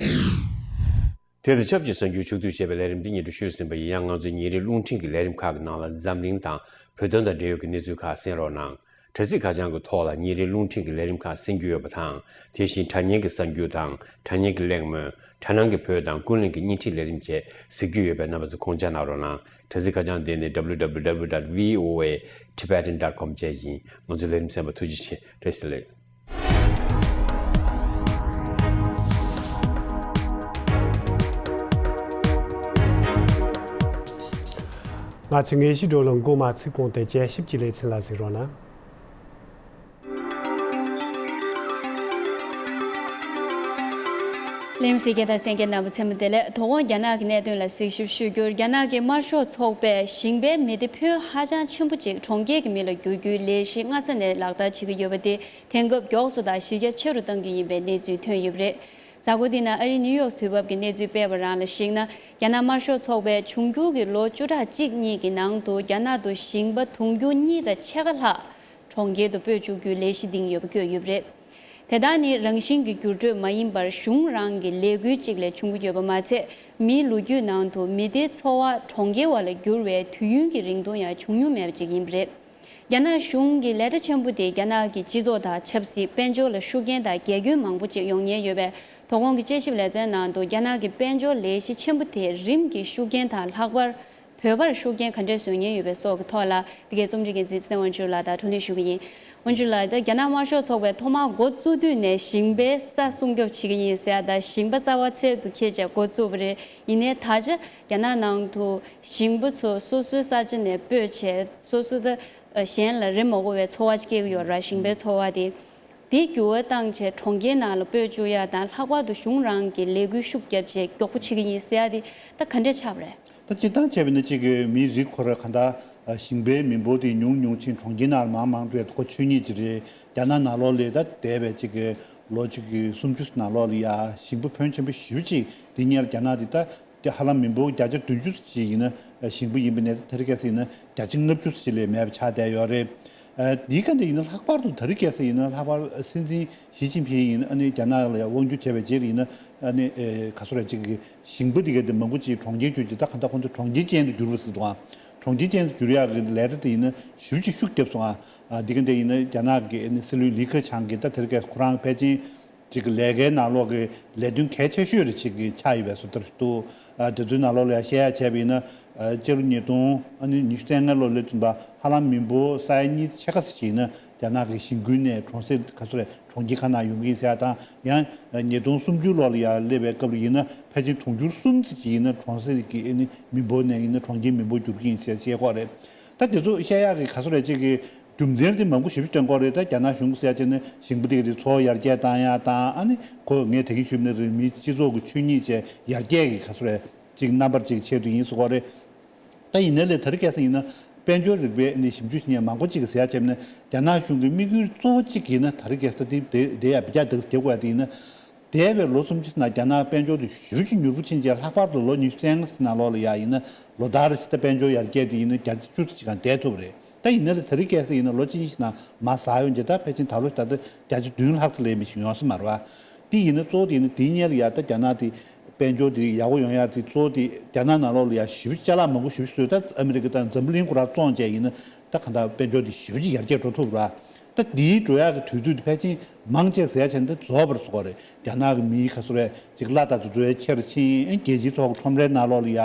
དེ་དང་ཆབས་ཅིག་གསར་འགྱུར་ཕྱོགས་བསྡུས་བྱས་པའི་ལས་རིམ་འདི་སྙན་སྒྲོན་ཞུས་ཟིན་པ་ཡིན། ཡང་ང་ཚོའི་ཉིན་རེའི་རླུང་འཕྲིན་གྱི་ལས་རིམ་ཁག་གི་ནང་ལ་འཛམ་གླིང་དང་བོད་དོན་དང་འབྲེལ་ཡོད་ཀྱི་གནས་ཚུལ་ཁག་གསན་རོགས་གནང་། དྲ་ཚིགས་ཁ་བྱང་གི་ཐོག་ལ་ཉིན་རེའི་རླུང་འཕྲིན་གྱི་ལས་རིམ་ཁག་གསན་རྒྱུ་ཡོད་པ་དང་། དེ་བཞིན་དྲ་བརྙན་གྱི་གསར་འགྱུར་དང་དྲ་བརྙན་གྱི་གླེང་མོལ། དྲ་སྣང་གི་བོད་དང་ཀུན་གླེང་གི་བརྙན་འཕྲིན་ལས་རིམ་བཅས་གཟིགས་རྒྱུ་ཡོད་པས། རྣམ་པ་ཚོས་དགོངས་འཇགས་གནང་རོགས་གནང་། དྲ་ཚིགས་ཁ་བྱང་དེ་ནི་W W W dot V O A Tibetan dot com བཅས་ཡིན། ང་ཚོའི་ལས་རིམ་གསན་པར་ཐུགས་རྗེ་ཆེ། བཀྲ་ཤིས་བདེ་ལེགས། ང་ཚོའི་དངོས་གཞི་བགྲོ་གླེང་འགོ་མ་ཚུགས་གོང་དུ་དཔྱད་ཞིབ་ཀྱི་ལེ་ཚན་ལ་གཟིགས་རོགས་གནང་། ལེམ་སི་རྒྱལ་དང་གསན་མཁན་རྣམ་པ་ཚང་མ་བདེ་ལེགས། དོ་དགོང་རྒྱ་ནག་གི་གནད་དོན་ལ་གཟིགས་ཞིབ་ཞུ་རྒྱུར། རྒྱ་ནག་གི་དམར་ཤོག་ཚོགས་པས་ཞིང་པའི་མི་སྡེ་ཕོན་ཧ་ཅང་ཆེན་པོ་ཅིག་གྲོང་ཁྱེར་གྱི་མི་ལ་བསྒྱུར་རྒྱུའི་ལས་གཞི་སྔ་ས་ནས་ལག་བསྟར་བྱེད་ཀྱི་ཡོད་པ་དེ། དེང་སྐབས་མགྱོགས་སུ་དང་གཞི་རྒྱ་ཆེ་རུ་གཏང་རྒྱུ་ཡིན་པའི་གནས་ཚུལ་ཐོན་ཡོད་པ་རེད། གཟའ་འཁོར་འདིའི་ནང་ཨ་རིའི་ནིའུ་ཡོག་དུས་བབ་ཀྱི་གནས་ཚུལ་སྤེལ་བ་རང་ལ་གཞིགས་ན། རྒྱ་ནག་དམར་ཤོག་ཚོགས་པས་འབྱུང་འགྱུར་གྱི་ལོ་བཅུ་ཕྲག་གཅིག་གཉིས་ཀྱི་ནང་དུ་རྒྱ་ནག་ཏུ་ཞིང་པ་དུང་ཕྱུར་གཉིས་དང་ཕྱེད་ཀ་ལྷག་གྲོང་ཁྱེར་དུ་སྤོས་བཅུག་རྒྱུའི་ལས་གཞི་འདིང་ཡོད་པ་བཀོད་ཡོད་པ་རེད། དེ་དག་ནི་རང་བཞིན་གྱི་འགྱུར་འགྲོས་མ་ཡིན་པར་གཞུང་རང་གི་ལས་འགུལ་གཅིག་ལས་བྱུང་གི་ཡོད་པ་མ་ཚད། མིའི་ལོ་རྒྱུས་ནང་དུ་མི་སྡེའི་འཚོ་བ་གྲོང་ཁྱེར་བ་ལ་བསྒྱུར་བའི་དུས་ཡུན་གྱི་རིང་ཐུང་ཡང་བྱུང་མྱོང་མེད་པ་ཅིག་ཡིན་པ་རེད། རྒྱ་ནག་གཞུང་གི་ལས་གྲྭ་ཆེན་པོ་དེ་རྒྱ་ནག་གི་སྤྱི་ཚོགས་དང་ཆབ་སྲིད། དཔལ་འབྱོར་ལ་ཤུགས་རྐྱེན་དང་རྒྱ་སྐྱོན་མང་པོ་ཅིག་ཡོང་ཉེན་ཡོད་པས། དོ་དགོང་གི་དཔྱད་ཞིབ་ལེ་ཚན་ནང་དུ་རྒྱ་ནག་གི་དཔལ་འབྱོར་ལས་གཞི་ཆེན་པོ་དེ་རིམ་གྱིས་ཤུགས་རྐྱེན་དང་། ལྷག་པར་བོད་པར་ཤུགས་རྐྱེན་ག་འདྲས་བཟོ་ཉེན་ཡོད་པའི་སོགས་ཀྱི་ཐོག་ལ། འདི་གའི་རྩོམ་སྒྲིག་འགན་འཛིན་ཚེ་བརྟན་དབང་ཕྱུག་ལགས་དང་བགྲོ་གླེང་ཞུ་གི་ཡིན། དབང་ཕྱུག་ལགས། ད་རྒྱ་ནག་དམར་ཤོག་ཚོགས་པས་ཐོག་མར་འགོ་བཙུགས་དུས་ནས་ཞིང་པའི་ས་སྲུང་སྐྱོབ་བྱེད་ཀྱི་ཡིན་ཟེར་ཡ་དང་། ཞིང་པ་རྩ་བ་ཚད་དུ་འཁྱེར་བྱས་འགོ་བཙུགས་པ་རེད། ཡིན་ནའི་ད་ཆ་རྒྱ་ནག་ནང་དུ་ཞིང་པ་ཚོ་སོ་སོའི་ས་ཆ་ནས་སྤོས་བྱས། སོ་སོ་ད་གཞན་ལ་རེ་མ་དགོས་པའི་འཚོ་བ་ཅིག་སྐྱེལ་གྱི་ཡོད་ར། ཞིང་པའི་འཚོ་བ་དེ། དེ་འགྱུར་བ་བཏང་བྱས་གྲོང་ཁྱེར་ནང་ལ་སྤོས་བཅུག་ཡ་དང་། ལྷག་པར་དུ་གཞུང་རང་གི་ལས་འགུལ་ཤུགས་བརྒྱབ་བྱས་མགྱོགས་པོ་བྱེད་ཀྱི་ཡིན་ཟེར་ཡ་དེ་ད་ག་འདྲས་ཆགས་པ་རེད། ད་སྤྱིར་བཏང་བྱས་པ་ཡིན་ན་གཅིག་གི་མིའི་རིགས་ཁོ་ར་ག་འདྲ་ཞིང་པའི་མི་འབོར་དེ་ཉུང་ཉུང་ཕྱིན། གྲོང་ཁྱེར་ནང་ལ་མང་མང་འགྲོ་ཡ་ཁོ་ཆོས་ཉིད་ཅིག་རེད། རྒྱ་ནག་ནང་ལོགས་ལ་ད་འདས་པའི་གཅིག་གི་ལོ་གཅིག་གི་སུམ་ཅུ་ནང་ལོགས་ལ་ཡ་ཞིང་པ་ཕོན་ཆེན་པོ་ཞེ་པོ་ཅིག་འདི་སྔོན་ལ་རྒྱ་ནག་དེ་ད་དེ་ཧ་ལམ་མི་འབོར་བརྒྱ་ཆ་བདུན་ཅུ་ཅིག་ཡིན་ན་ཞིང་པ་ཡིན་པ་ནས། ད་རེས་ཁ་སང་ཡིན་ན་བརྒྱ་ཆ་ལྔ་བཅུ་ཅིག་ལས་མེད་པ་ཆགས་བསྡད་ཡོད་རེད། ཨ། འདིའི་སྒང་དེ་ཡིན་ན་ལྷག་པར་དུ་ད་རེས་ཁ་སང་ཡིན་ན་ལྷག་པར་སྲིད་འཛིན་ཞི་ཅིན་ཕིང་ཡིན་ན་ཨ་ནི་རྒྱ་ནག་ལ་ཡང་དབང་སྒྱུར་བྱས་པའི་རྗེས་ལ་ཡིན་ན། ཨ་ནི་ཨེ་ག་ཚོད་རེད། ཅིག་གི་ཞིང་པ་དེ་ག་དེ་མང་པོ་ཅིག་གྲོང་ཁྱེར་བསྒྱུར་གྱི། ད་ག་འདྲ་ཁོང་ཚོ་གྲོང་ཁྱེར་ཅན་དུ་བསྒྱུར་བ་ཟེར་འདུག་ཨ། གྲོང་ཁྱེར་ཅན་དུ་བསྒྱུར་ཡག་གི་ལས་གྲྭ་དེ་ཡིན་ན་ཞེ་པོ་ཅིག་ཤུགས་བརྒྱབ་སོང་ཨ། ཨ། འདི་ག་དེ་ཡིན་ན་རྒྱ་ནག་གི་ཨ་ནི་སྲིད་བློན་ལི་ཁེ་ཆང་གིས་ད་དེ་རིང་ཁ་སང་ཁོ་རང་ཕལ་ཆེར་ཅིག་གི་ལས་ཀའི་ནང་ལོགས་ཀྱི་ལས་དོན་གལ་ཆེ་ཤོས་རེ་ཅིག་གི་ཆགས་ཡོད་པའི་བཟོ་ལྟར་འདུག་ཨ། དེ་ཚོའི་ནང་ལོགས་ལ་ཡང་བཤད་ཡ་བྱས་པ་ཡིན་ན། ཨ། སྤྱི་ལོ་ཉིས་སྟོང་ཨ་ནི་ཉི་ཤུ་རྩ་ལྔ་ལོ་ལ་བཙུན་པ་ཧ་ལམ་མི་འབོར་ས་ཡ་གཉིས་ཕྱེད་ཀ་ཙམ་ཞིག་ཡིན་ན་རྒྱ་ནག་གི་ཞིང་ཁུལ་ནས་གྲོང་གསེབ་ག་ཚོད་རེད། གྲོང་ཁྱེར་ཁག་ནང་ཡོང་གི་ཡིན་ཟེར་ཡ་དང་། ཡང་ཉིས་སྟོང་སུམ་ཅུ་ལོ་ལ་ཡར་སླེབས་པའི་སྐབས་ལ་ཡིན་ན་ཕལ་ཆེར་དུང་ཕྱུར་གསུམ་ཙམ་ཅིག་ཡིན་ན་གྲོང་གསེབ་ཀྱི་ཨ་ནི་མི་འབོར་ནས་ཡིན་ན་གྲོང་ཁྱེར་མི་འབོར་འགྱུར་གྱི་ཡིན་ཟེར་བཤད་ཀྱི་ཡོད་རེད། ད་དེ་ཚོ་བཤད་ཡག་གི་ག་ཚོད་རེད། ཅིག་གི་རྒྱུ་མཚན་དེ་མང་པོ་ཞེ་པོ་ཅིག་བསྟན་གྱི་ཡོད་རེད། ད་རྒྱ་ནག་གཞུང་གིས་ཟེར་ཡ་བྱས་ན་ཞིང་པ་དེ་ག་དེ་འཚོ་བ་ཡར་རྒྱས་བཏང་ཡ་དང་། ཨ་ནི་ཁོ་ངས་ད་གིན་ཞུས་པ་ནང་བཞིན་མིའི་སྤྱི་ཚོགས་ཀྱི་ཆོས་ཉིད་བཅས་ཡར་རྒྱས་ཀྱི་ག་ཚོད་རེད། ཅིག་རྣམ་པར་ཅིག་ཆེད་དུ་ཡིན་ཟེར་གྱི་ཡོད་རེད། ད་ཡིན་ནའི་ལས་ད་རེས་ཁ་སང་ཡིན་ན་དཔལ་འབྱོར་རིག་པའི་ནི་ཞིབ་འཇུག་བྱེད་མཁན་མང་པོ་ཅིག་གིས་ཟེར་ཡ་བྱས་ན། རྒྱ་ནག་གཞུང་གི་དམིགས་ཡུལ་གཙོ་བོ་གཅིག་ཡིན་ན། ད་རེས་ཁ་སང་ད་དེ་དེ་ཡ་བི་ཅ་དག་རྒྱག་དགོས་ཡ་དེ་ཡིན་ན། འདས་པའི་ལོ་སུམ་ཅུ་ནང་རྒྱ་ནག་དཔལ་འབྱོར་དེ་ཞེ་པོ་ཅིག་མྱུར་པོ་ཕྱིན་རྗེས། ལྷག་པར་དུ་ལོ་ཉི་ཤུ་རྩ་ལྔ་ནང་ལོགས་ལ་ཡ་ཡིན་ན། ལོ་ལྟར་རེ་བཞིན་ད་དཔལ་འབྱོར་ཡར་རྒྱས་དེ་ཡིན་ན་བརྒྱ་ཆ་བཅུ་ཙམ་ཅིག་སྒང་བསྡད་ཐུབ་པ་རེད། ད་ཡིན་ནའི་ལས་ད་རེས་ཁ་སང་ཡིན་ན་ལོ་གཅིག་གཉིས་ཤིག་ནང་མར་ཟག་ཡོང་རྗེས། ད་ཕལ་ཆེར་ད་ལོ་ད་ལྟ་བརྒྱ་ཆ་བདུན་ལྷག་ཙམ་ལས་མི་ཞིག་ཡོང་ས་མ་རེད་པ། དེ་ཡིན་ན་གཙོ་བོ་དེ་ཡིན་ན་དེའི་སྔོན་ལ་ཡ་ད་རྒྱ་ནག་དེ་དཔལ་འབྱོར་དེ་ཡག་པོ་ཡོང་ཡ་དེ་གཙོ་བོ་དེ་རྒྱ་ནག་ནང་ལོགས་ལ་ཡ་ཞེ་པོ་ཅིག་ཅ་ལག་མང་པོ་ཞེ་པོ་ཅིག་བཟོས། ད་ཨ་མི་རི་ཀ་དང་འཛམ་བུ་གླིང་ཁོ་རང་བཙོངས་བྱས་ཡིན་ན་ད་ག་འདྲ་དཔལ་འབྱོར་དེ་ཞེ་པོ་ཅིག་ཡར་རྒྱས་འགྲོ་ཐུབ་རེད་པ། ད་དེའི་འགྲོ་ཡག་གི་དུས་ཚོད་དེ་ཕལ་ཆེར་མང་ཆེ་ཟེར་ཡ་བྱས་ན་ད་རྫོགས་པ་རེད་ཟེར་གྱི་ཡོད་རེད། རྒྱ་ནག་གི་མིའི་ག་ཚོད་རེད། ཅིག་གླ་དང་དེ་ཚོ་ཡ་ཆེ་རུ་ཕྱིན། རྒྱལ་སྤྱིའི་ཐོག་ཁྲོམ་རའི་ནང་ལོགས་ལ་ཡ་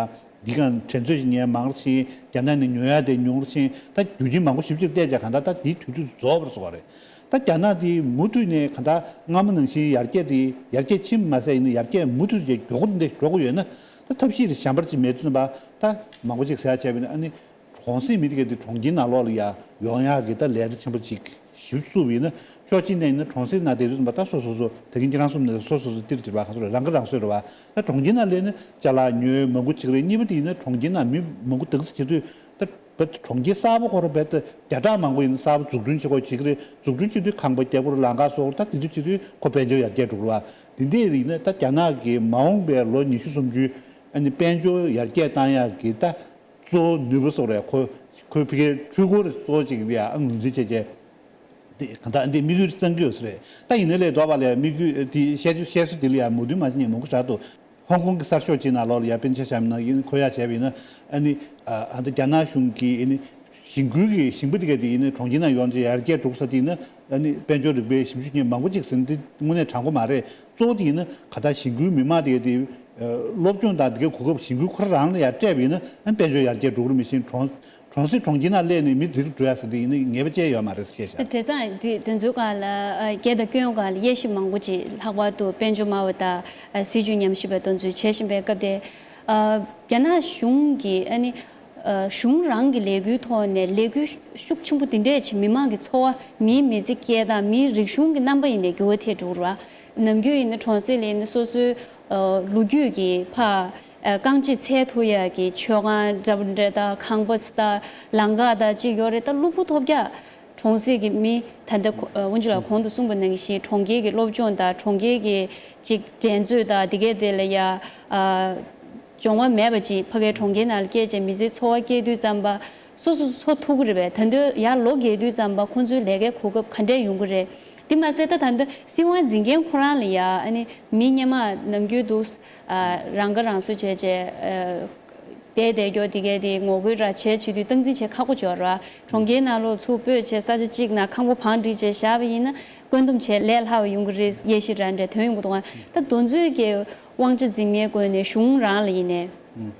འདི་གང་འགྲན་རྩོད་བྱེད་མཁན་མང་རུ་ཕྱིན། རྒྱ་ནག་ནས་ཉོ་ཡ་དེ་ཉུང་རུ་ཕྱིན། ད་རྒྱུ་རྐྱེན་མང་པོ་ཞེ་པོ་ཅིག་བལྟས་བྱས། གང་ལྟར་ད་དེའི་དུས་ཚོད་དེ་རྫོགས་པ་རེད་ཟེར་གྱི་ཡོད་རེད། ད་རྒྱ་ནག་དེ་མུ་མཐུད་ནས་གང་ལྟར་སྔ་མོ་ནང་བཞིན་ཡར་རྒྱས་དེ་ཡར་རྒྱས་ཕྱིན་མ་ཟད། ཡིན་ན་ཡར་རྒྱས་མུ་མཐུད་དེ་མགྱོགས་པོ་འདི་འགྲོ་གི་ཡོད་ན། ད་ཐབས་ཤེས་རེ་གཞན་པ་ཅིག་མེད་དུས་ཙམ་པ། ད་ ད་མང་པོ་ཅིག་ཟེར་ཡ་བྱས་པ་ཡིན་ན་ཨ་ནི་གྲོང་གསེབ་མི་དེ་ག་དེ་གྲོང་ཁྱེར་ནང་ལོགས་ལ་ཡ་ཡོང་ཡག་གི་ད་ལས་ཀ་ཆེན་པོ་ཅིག་ཞིབ་བསུབ་ཡིན་ན་ཕྱོགས་གཅིག་ནས་ཡིན་ན་གྲོང་གསེབ་ནང་བསྡད་དུས་ཙམ་པ་ད་སོ་སོ་སོ་དེ་གིན་ཁྱེད་རང་གསུམ་ནས་སོ་སོ་སོ་ཏིར་ཅིག་རེད་པ། ག་ཚོད་རེད། རང་ཁ་རང་གསོ་རེད་པ། ད་གྲོང་ཁྱེར་ནང་སླེབས་ན་ཅ་ལག་ཉོས་མང་པོ་ཅིག་རེད། གཉིས་པ་དེ་ཡིན་ན་གྲོང་ཁྱེར་ནང་མི་མང་པོ་དག་ས་བྱེད་དུས་ད་བོད་གྲོང་ཁྱེར་གསར་པ་ཁོ་རང་བོད་ད་བརྒྱ་ཕྲག་མང་པོ་ཡིན་ན་གསར་པ་འཛུགས་སྐྲུན་བྱེད་དགོས་བྱེད་ཀྱི་རེད། འཛུགས་སྐྲུན་བྱེད་དུས་ཁང་པ་རྒྱག་དགོས་རེད། ལམ་ཁ་བཟོ་དགོས་རེད། ད་དེ་དུས་བྱེད་དུས་ཁོ་དཔལ་འབྱོར་ཡར་རྒྱས་འགྲོ་གི་རེད་པ། དེ་འདྲས་རེད་ཡིན་ན་ད་རྒྱ་ནག་གི་མ་འོངས་པའི་ལོ་ཉི་ཤུ་སུམ་ཅུའི་ཨ་ནི་དཔལ་འབྱོར་ཡར་རྒྱས་བཏང་ཡག་གི་ད་གཙོ་བོ་ནུས་པ་སོགས་རེད། ཁོ་ཁོའི་ཕ་གིའི་འཕྲུལ་འཁོར་གཙོ་བོ་ཅིག་ལ་ཡང་ངོས་འཛིན་བྱས་བྱས། འདི་གང་ལྟར་འདི་དམིགས་ཡུལ་བསམ་གྱི་ཡོད་ས་རེད། ད་ཡིན་ན་ལས་ལྡོག་པ་ལས་དམིགས་ཡུལ་འདི་བཤད་རྒྱུ་བཤད་སྲོལ་འདི་ལ་ཡང་མོས་མཐུན་མ་བྱེད་མཁན་མང་པོ་ཞིག་འདུག་ཧོང་ཀོང་གི་གསར་ཤོག་ཅིག་ནང་ལོགས་ལ་ཡང་དཔེར་ན་ཆ་བཞག་ན་ཡིན་ཁོ་ཡ་བྱས་པ་ཡིན་ན་ཨ་ནི་ཨ་ད་རྒྱ་ནག་གཞུང་གིས་ཨ་ནི་ཞིང་ཁུལ་གྱི་ཞིང་པ་འདི་ག་དེ་ཡིན་ན་གྲོང་ཁྱེར་ནང་ཡོང་བྱས་ཡར་རྒྱས་འགྲོ་ས་དེ་ཡིན་ན་ཨ་ནི་དཔལ་འབྱོར་རིག་པའི་ཞིབ་འཇུག་མཁན་མང་པོ་ཅིག་ཟེར་ན་འདི་དངོས་གནས་དྲང་པོ་མ་རེད། གཙོ་བོ་དེ་ཡིན་ན་ག་ད་ཞིང་ཁུལ་མི་མང་དེ་ག་དེ་སློབ་སྦྱོང་དང་དེ་གའི་གོ་སྐབས་ཞིང་ཁུལ་ཁོ་རང་རང་ལ་ཡར་སྤྲད་པ་ཡིན་ན་ཨ་དཔལ་འབྱོར་ཡར་རྒྱས་འགྲོ་གི་རེད། མི་ཤེས་གྲོང་གྲོང་གསེབ་གྲོང་ཁྱེར་ནང་སླེབས་ནས་མི་འཛིགས་འགྲོ་ཡ་ཟེར་དེ་ཡིན་ན་ངེས་པ་ཅན་ཡོད་མ་རེད་ཟེར་བཤད་ཤག་དེ་ཙང་དེ་དེ་ཚོའི་སྒང་ལ་ཨ་སྐད་དང་སྐྱོན་སྒང་ལ་དབྱེ་ཞིབ་མང་པོ་ཅིག་ལྷག་པར་དུ་དཔལ་འབྱོར་སྨྲ་བ་དང་ཨ་སྲིད་བྱུས་ཉམས་ཞིབ་པ་དེ་ཚོས་བྱེད་བཞིན་པའི་སྐབས་དེ། ཨ་རྒྱ་ནག་གཞུང་གིས་ཨ་ནི་ཨ་གཞུང་རང་གི་ལས་འགུལ་ཐོག་ནས་ལས་འགུལ་ཤུགས་ཆེན་པོ་དེ་འདྲས་བྱེད་མི་མང་གི་འཚོ་བ་མིའི་མི་ཚེ་སྐྱེལ་སྟངས་མིའི་རིག་གཞུང་གི་རྣམ་པ་ཡིན་ནའི་འགྱུར་བ་ཐེབས་འགྲོ་གི་རེད་བ། ནམ་རྒྱུན་ཡིན་ན་གྲོང་གསེབ་ལ་ཡིན་ན་སོ་སོའི་ཨ་ལོ་རྒྱུས་ཀྱི་ཕ་ཨ་རྐང་རྗེས་འཚོལ་ཐུབ་ཡག་གི་མཆོད་ཁང་འདྲ་པོ་འདྲ་དང་ཁང་པ་དང་ལམ་ཁ་དང་ཅིག་ཡོད་རེད། ད་གློ་བུར་ཐོལ་རྒྱག་གྲོང་གསེབ་ཀྱི་མི་ད་ལྟ་ཁོ་ཨ་དབུ་འཛུགས་ལགས་གོང་དུ་གསུངས་པ་ནང་བཞིན་གྲོང་ཁྱེར་གྱི་སློབ་སྦྱོང་དང་གྲོང་ཁྱེར་གྱི་ཅིག་འགྲན་རྩོད་དང་དེ་གའི་དེ་ལ་ཡ་ཨ་སྦྱོང་བ་མེད་པ་ཅིག་ཕ་གའི་གྲོང་ཁྱེར་ནང་ལ་སྐྱེས་བྱས་མི་ཚེའི་འཚོ་བ་སྐྱེལ་དུས་ཙམ་པ་སོ་སོ་འཚོ་ཐུབ་ཀྱི་རེད་པས། ད་དུང་ཡར་ལོག་རྒྱག་དུས་ཙམ་པ་ཁོང་ཚོའི་ལས་ཀའི་གོ་སྐབས་ག་འདྲས་ཡོང་གི་རེད། དེ་མ་ཟད་ད་ད་ལྟ་སྲིད་དབང་འཛིན་མཁན་ཁོ་རང་ལ་ཡ་ཨ་ནི་མི་སྔོན་མ་ནམ་རྒྱུན་དུ་ཨ་རང་ཁ་རང་གསོ་བྱས་བྱས་ཨ་བསྡད་བསྡད་རྒྱུ་དེ་གའི་དེ་ངོ་རྒོལ་ར་བྱས་བྱེད་དུས་སྟངས་འཛིན་བྱེད་ཁག་པོ་བྱོས་ར། གྲོང་ཁྱེར་ནང་ལོགས་ཚུར་སྤོས་བྱས་ས་ཆ་གཅིག་ནང་ཁང་པ་བང་སྒྲིག་བྱས་བཞག་པ་ཡིན་ན་བཀོད་འདོམས་བྱས་ལས་སླ་བ་ཡོང་གི་རེད། དབྱེ་ཞིབ་ར་འདྲ་དོན་ཡོང་གི་འདུག་ཨ། ད་དེ་ཚོའི་གི་དབང་ཆ་འཛིན་མཁན་བཀོད་ནས་གཞུང་རང་ལ་ཡིན་ནའི་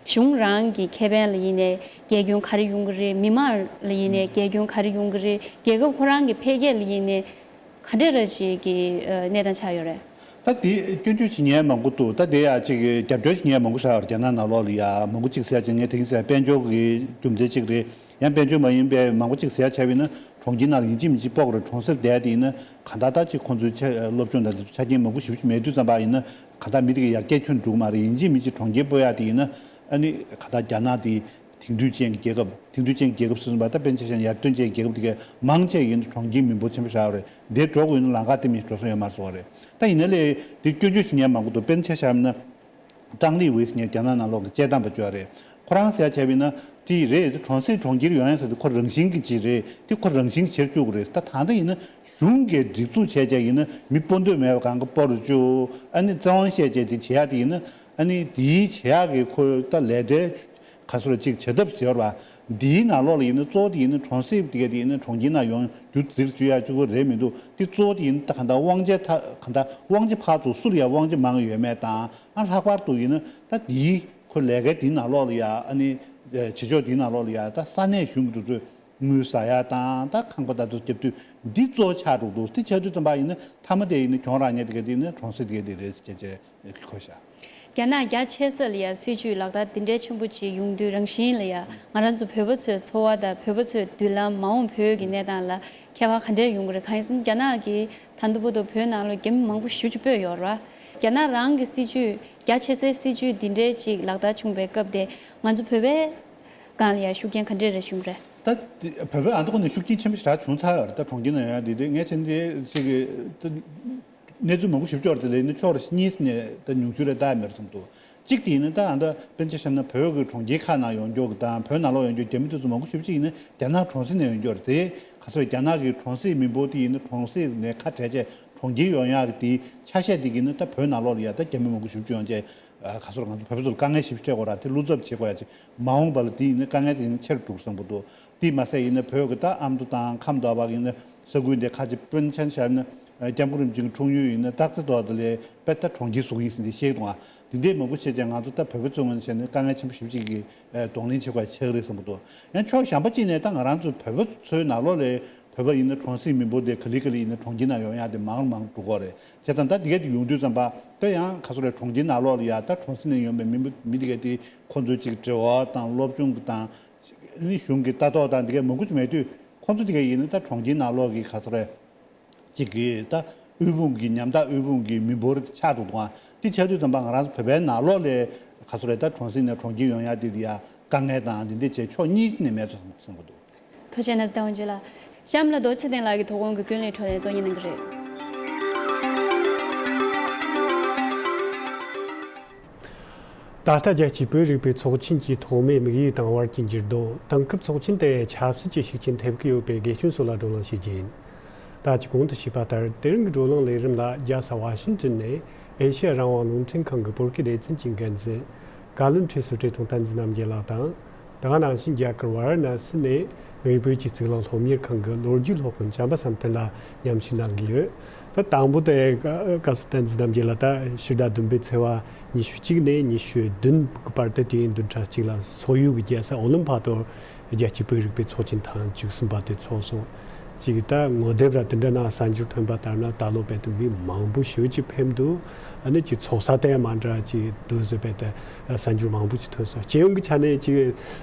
གཞུང་རང་གི་ཁེ་ཕན་ལ་ཡིན་ནའི་རྒྱལ་སྐྱོང་ག་རེ་ཡོང་གི་རེད། མི་མང་ལ་ཡིན་ནའི་རྒྱལ་སྐྱོང་ག་རེ་ཡོང་གི་རེད། རྒྱལ་ཁབ་ཁོ་རང་གི་འཕེལ་རྒྱས་ལ་ཡིན་ནའི་ག་འདྲ་ར་ཅིག་གི་ཨ་གནས་སྟངས་ཆགས་ཡོད་རེད། ད་དེ་སྐྱོན་བརྗོད་བྱེད་མཁན་མང་པོ་འདུག་ད་དེ་ཡ་ཅིག་རྒྱབ་སྐྱོར་བྱེད་མཁན་མང་པོ་ཞིག་རྒྱ་ནག་ནང་ལོགས་ལ་ཡ་མང་པོ་ཅིག་ཟེར་ཡ་ཅིག་ངས་དེ་རིང་ཟེར་ཡ་དཔལ་འབྱོར་གྱི་རྒྱུ་མཚན་ཅིག་རེད། ཡང་དཔལ་འབྱོར་མ་ཡིན་པའི་མང་པོ་ཅིག་ཟེར་ཡ་བྱས་པ་ཡིན་ན་གྲོང་ཁྱེར་ནང་ལ་ཡིན་གཅིག་མིན་གཅིག་སྤོ་དགོས་རེད། གྲོང་གསེབ་བསྡད་དེ་ཡིན་ན་གང་ལྟར་ད་ཅིག་ཁོང་ཚོའི་ཆ་སློབ་སྦྱོང་དང་དེ་ཚོ་ཆ་རྐྱེན་མང་པོ་ཞེ་པོ་ཅིག་མེད་དུས་ཙམ་པ་ཡིན་ན་གང་ལྟར་མི་དེ་གའི་ཡར་རྒྱས་ཁྱོན་འགྲོ་གི་མ་རེད། ཡིན་གཅིག་མིན་གཅིག་གྲོང་ཁྱེར་སྤོ་ཡ་དེ་ཡིན་ན་ཨ་ནི་གང་ལྟར་རྒྱ་ནག་དེ་དེང་དུས་ཅན་གྱི་རྒྱལ་ཁབ་དེང་དུས་ཅན་གྱི་རྒྱལ་ཁབ་ཟེར་ཙམ་པ་ད་དཔེར་ན་ཆ་བཞག་ན་ཡར་ཐོན་ཅན་གྱི་རྒྱལ་ཁབ་དེ་གའི་མང་ཆེ་ཡིན་ན་གྲོང་ཁྱེར་མི་འབོར་ཆེན་པོ་ཞིག་རེད། འདིར་འགྲོ་དགོས་ཡིན་ན་ལམ་ཁ་དེ་མི་འགྲོ་ས་ཡོད་མ་རེད་ཟེར་བ་རེད། ད་ཡིན་ན་ལས་དེ་སྐྱོན་བརྗོད་བྱེད་མཁན་མང་པོ་འདུག་དཔེར་ན་ཆ་བཞག་ན། ཀྲང་ལི་ཝེ་ཟེར་མཁན་རྒྱ་ནག་ནང་ལོགས་ཀྱི་སྤྱིར་བཏང་པ་ཅིག་ཡོད་རེད། ཁོ་རང་ཟེར་ཡ་བྱས་པ་ཡིན་ན་དེ་རེད། གྲོང་གསེབ་གྲོང་ཁྱེར་ཡོང་ཡ་ཟེར་དུས་ཁོ་རང་བཞིན་གྱི་ཅིག་རེད། དེ་ཁོ་རང་བཞིན་གྱི་བྱེད་བཅུག་གི་རེད། ད་ད་ལྟ་ཡིན་ན་གཞུང་གིས་སྒྲིག་འཛུགས་བྱས་བྱས་ཡིན་ན་མི་སྤོ་འདོད་མེད་པ་གང་ག་སྤོ་རུ་བཅུག་ཨ་ནི་བཙན་དབང་བཤད་བྱས་དེ་བྱེད་ཡ་དེ་ཡིན་ན་ཨ་ནི་དེའི་བྱེད་ཡ་གི་ཁོ་ད་ལས་འབྲས་ག་ཚོད་ཅིག་བྱ་ཐབས་ཟེར་བ་འདིའི་ནང་ལོགས་ལ་ཡིན་ན་གཙོ་བོ་དེ་ཡིན་ན་གྲོང་གསེབ་དེ་ག་དེ་ཡིན་ན་གྲོང་ཁྱེར་ནང་ཡོང་རྒྱུ་འཛིགས་བཅུག་ཡ་བཅུག་གི་རེད་མི་འདུག་དེ་གཙོ་བོ་དེ་ཡིན་ན་ད་གང་ལྟར་དབང་ཆ་ད་གང་ལྟར་དབང་ཆ་ཕར་ཚུར་སུ་ལ་ཡ་དབང་ཆ་མང་ཡོད་མེད་དང་། ཨ་ལྷག་པར་དུ་ཡིན་ན་ད་འདིའི་ཁོ་ལས་ཀའི་འདིའི་ནང་ལོགས་ལ་ཡ་ཨ་ནི་བྱེད་ཕྱོགས་འདིའི་ནང་ལོགས་ལ་ཡ་ད་ས་གནས་གཞུང་གི་དུས་ཚོད་དངུལ་ཟ་ཡ་དང་ད་ཁང་པ་ད་དུ་རྒྱབ་དུས་འདི་གཙོ་ཆགས་འགྲོ་འདུག་དེ་ཆགས་དུས་ཙམ་པ་ཡིན་ན་མཐའ་མ་དེ་ཡིན་ན་གྱོང་རག་མཁན་དེ་ག་དེ་ཡིན་ན་གྲོང་གསེབ་དེ་ག་དེ་རེད་ཟེར་བྱས་བྱས་གོ་ཤག་རྒྱ་ནག་རྒྱ་ཆེ་ས་ལ་ཡ་སྲིད་ཇུས་ལག་བསྟར་འདི་འདྲའི་ཆེན་པོ་ཅིག་ཡོང་དུས་རང་བཞིན་ལ་ཡ་ང་རང་ཚོ་བོད་པ་ཚོའི་འཚོ་བ་དང་བོད་པ་ཚོའི་མདུན་ལམ་མ་འོངས་བོད་ཀྱི་གནས་སྟངས་ལ་ཁྱད་པར་ག་འདྲས་ཡོང་གི་རེད། གང་ཡིན་ཟེར་ན་རྒྱ་ནག་གིས་ད་ལྟ་བར་དུ་བོད་ནང་ལ་རྒྱ་མི་མང་པོ་ཞེ་པོ་ཅིག་སྤོས་ཡོད་རེད་བ། རྒྱ་ནག་རང་གི་སྲིད་ཇུས་རྒྱ་ཆེ་སའི་སྲིད་ཇུས་འདི་འདྲའི་ཅིག་ལག་བསྟར་བྱུང་བའི་སྐབས་དེ་ང་ཚོ་བོད་པའི་སྒང་ལ་ཡང་ཤུགས་རྐྱེན་ག་འདྲས་རེ་བྱུང་རེད། ད་དེ་བོད་པའི་ཨ་མདོ་ཁོ་ནས་ཤུགས་རྐྱེན་ཆེན་པོ་ཞེ་དྲག་བྱུང་ཚར་ཡོད་རེད། ད་གྲོང་ཁྱེར་ནང་ཡོང་ཡ་དེ་དེ་ངས་བྱས་ན་དེ་ཅིག་གི་ད་གནས་ཚུལ་མང་པོ་ཞིབ་ཕྱོགས་དེ་ལས་ནི་ཕྱོགས་རེ་གཉིས་ནས་ད་ཉུང་ཤོས་རེ་ལྟ་ཡ་མེད་རེད་བསམ་འདུག་གཅིག་དེ་ཡིན་ན་ད་ཨ་ད་དཔེར་ན་ཆ་བཞག་ན་བོད་ཀྱི་གྲོང་ཁྱེར་ཁག་ནང་ཡོང་རྒྱུ་གི་དང་བོད་ནང་ལོགས་ཡོང་རྒྱུ་རྒྱ་མི་དེ་ཚོ་མང་པོ་ཞེ་པོ་ཅིག་ཡིན་ན་རྒྱ་ནག་གྲོང་གསེབ་ནས་ཡོང་རྒྱུ་རེད། དེ་ག་ཚོད་རྒྱ་ནག་གི་གྲོང་གསེབ་མི་འབོར་དེ་ཡིན་ན་གྲོང་གསེབ་ནས་ཁ་བྲལ་བྱས་གྲོང་ཁྱེར་ཡོང་ཡག་གི་དེའི་ཆ་ཤས་དེ་གི་ཡིན་ན་ད་བོད་ནང་ལོགས་ལ་ཡ་ད་རྒྱ་མི་མང་པོ་ཞེ་པོ་ཅིག་ཡོང་བྱས་ག་ཚོད་ང་ཚོ་བོད་པ་ཚོ་ལ་དཀའ་ངལ་ཞེ་པོ་ཅིག་འཕྲད་དགོས་ར། དེ་བློ་འཚབ་བྱེད་དགོས་ཡ་ཅིག་མ་འོངས་པ་ལ་དེ་ཡིན་ན་དཀའ་ངལ་དེ་ཡིན་ན་ཆེ་རུ་འགྲོ་གི་བསམ་གི་འདུག་དེས་མ་ཟད་ཡིན་ན་བོད་ཀྱི་ད་ཨ་མདོ་དང་ཁམས་དོག་པ་ཡིན་ན་ས་ཁུལ་འདི་ཁ་ཅིག་དཔེར་ན་ཆ་བཞག་ན་སྐྱབས་མགོན་རིན་པོ་ཆེའི་འཁྲུངས་ཡུལ་ཡིན་ན་སྟག་རྩེ་དོག་དེ་ལས་དཔེ་ད་གྲོང་ཁྱེར་བཟོ་གི་ཡིན་ཟེར་འདི་བཤད་གི་འདུག་ཨ། འདི་འདྲའི་མང་པོ་བྱས་ཀྱང་ང་ཚོ་ད་བོད་པ་ཚོའི་ངོས་ནས་བཤད་ན་དཀའ་ངལ་ཆེན་པོ་ཞེ་པོ་ཅིག་གི་གདོང་ལེན་བྱེད་དགོས་ཆགས་ཀྱི་རེད་བསམ་གི་འདུག་ཡང་ཕྱོགས་གཞན་པ་གཅིག་ནས་ད་ང་རང་ཚོ་བོད་པ་ཚོའི་ནང་ལོགས་ལ་ བོད་པ་ཡིན་ན་གྲོང་གསེབ་མི་འབོར་དེ་ག་ལེ་ག་ལེ་ཡིན་ན་གྲོང་ཁྱེར་ནང་ཡོང་ཡ་དེ་མང་རུ་མང་རུ་འགྲོ་གི་རེད། བྱས་ཙང་ད་དེ་ག་དེ་ཡོང་དུས་ཙམ་པ་ད་ཡང་ག་ཚོད་རེད། གྲོང་ཁྱེར་ནང་ལོགས་ལ་ཡ་ད་གྲོང་གསེབ་ནས་ཡོང་པའི་མི་འབོར་མི་དེ་ག་དེ་ཁོ་ཚོའི་ཅིག་འབྲེལ་བ་དང་སློབ་སྦྱོང་གི་དང་ནི་གཞུང་གི་ལྟ་རྟོག་དང་དེ་ག་མང་པོ་ཅིག་མེད་དུས་ཁོ་ཚོ་དེ་ག་ཡིན་ན་ད་གྲོང་ཁྱེར་ནང་ལོགས་ཀྱི་ག་ཚོད་རེད། གཅིག་གིས་ད་དབུལ་ཕོངས་ཀྱི་ཉམ་ཐག་དབུལ་ཕོངས་ཀྱི་མི་འབོར་ཆགས་འགྲོ་འདུག་ཨ། དེ་ཆགས་དུས་ཙམ་པ་ང་རང་ཚོ་བོད་པའི་ནང་ལོགས་ལ་ག་ཚོད་རེད། ད་གྲོང་གསེབ་ནས་གྲོང་ཁྱེར་ཡོང་ཡ་དེ་ལ་ཡ་དཀའ་ངལ་དང་དེ་འདྲ་བྱས་ཕྱོགས་གཉིས་ནས་མེད་ཚོད་བསམ་གྱི་འདུག་ཐུགས་རྗེ་གནང་། ཟླ་བ་འཇུ་ལགས། གཤམ་ལ་རྡོ་རྗེ་ཚེ་བརྟན་ལགས་ཀྱིས་དོ་དགོང་གི་ཀུན་གླེང་འཕྲོ་ལས་གཙོ་གཉེར་གནང་གི་རེད། ད་ལྟ་རྒྱལ་སྤྱིའི་བོད་རིག་པའི་ཚོགས་ཆེན་གྱི་ཐོག་མའི་དམིགས་ཡུལ་དང་བར་གྱི་འགྱུར་ལྡོག་དེང་སྐབས་ཚོགས་ཆེན་དེ་ཆབ་སྲིད་ཀྱི་ཤུགས་རྐྱེན་ཐེབས་ཀྱི་ཡོད་པའི་དགེ་སྐྱོན་སོགས་ལ་བགྲོ་གླེང་བྱེད་རྒྱུ་ཡིན། ད་ཅི་གོང་དུ་ཞུས་པ་ལྟར་དེ་རིང་གི་བགྲོ་གླེང་ལས་རིམ་ལ་རྒྱལ་ས་ཝ་ཤིང་ཊོན་ནས་ཨེ་ཤེ་ཡ་རང་དབང་རླུང་འཕྲིན་ཁང་གི་བོད་སྐད་སྡེ་ཚན་གྱི་འགན་འཛིན། བཀའ་བློན་ཁྲི་ཟུར་བཀྲས་མཐོང་བསྟན་འཛིན་རྣམ་རྒྱལ་ལགས་དང་། དེ་ག་ནང་བཞིན་རྒྱ་གར་ཝ་ར་ཎ་སི་ནས་དབུས་བོད་ཀྱི་གཙུག་ལག་སློབ་གཉེར་ཁང་གི་ལོ་རྒྱུས་སློབ་དཔོན་བྱམས་པ་བསམ་གཏན་ལགས་མཉམ་ཞུགས་གནང་གི་ཡོད། ད་དང་པོ་དེ་བཀའ་ཟུར་བསྟན་འཛིན་རྣམ་རྒྱལ་ལགས། ད་ཕྱི་ཟླ་བདུན་པའི་ཚེས་པ་ཉི་ཤུ་གཅིག་ནས་ཉི་ཤུ་བདུན་གི་བར་དུ་དུས་ཡུན་བདུན་ཕྲག་གཅིག་ལ་སོག་ཡུལ་གྱི་རྒྱལ་ས་ཨོ་ལིམ་ཕ་ཏོར་རྒྱལ་སྤྱིའི་བོད་རིག་པའི་ཚོགས་ཆེན་ཐེངས་བཅུ་གསུམ་པ་དེ་ཚོགས་སོང་། ཅིག་ད་ངོ་དེབ་ར་དེ་འདྲ་ནང་གསར་འགྱུར་ཐོན་པ་ལྟར་ན་ད་ལོ་རྦད་དེ་མི་མང་པོ་ཞེ་པོ་ཅིག་ཕེབས་འདུག་ཨ་ནི་ཅིག་ཚོགས་ས་དེ་མ་འདྲ་ཅིག་འདུག་ཟེར་བས་ཏེ་གསར་འགྱུར་མང་པོ་ཅིག་ཐོན་སོང་། སྤྱི་ཡོངས་ཀྱི་ཆ་ནས་ཅིག་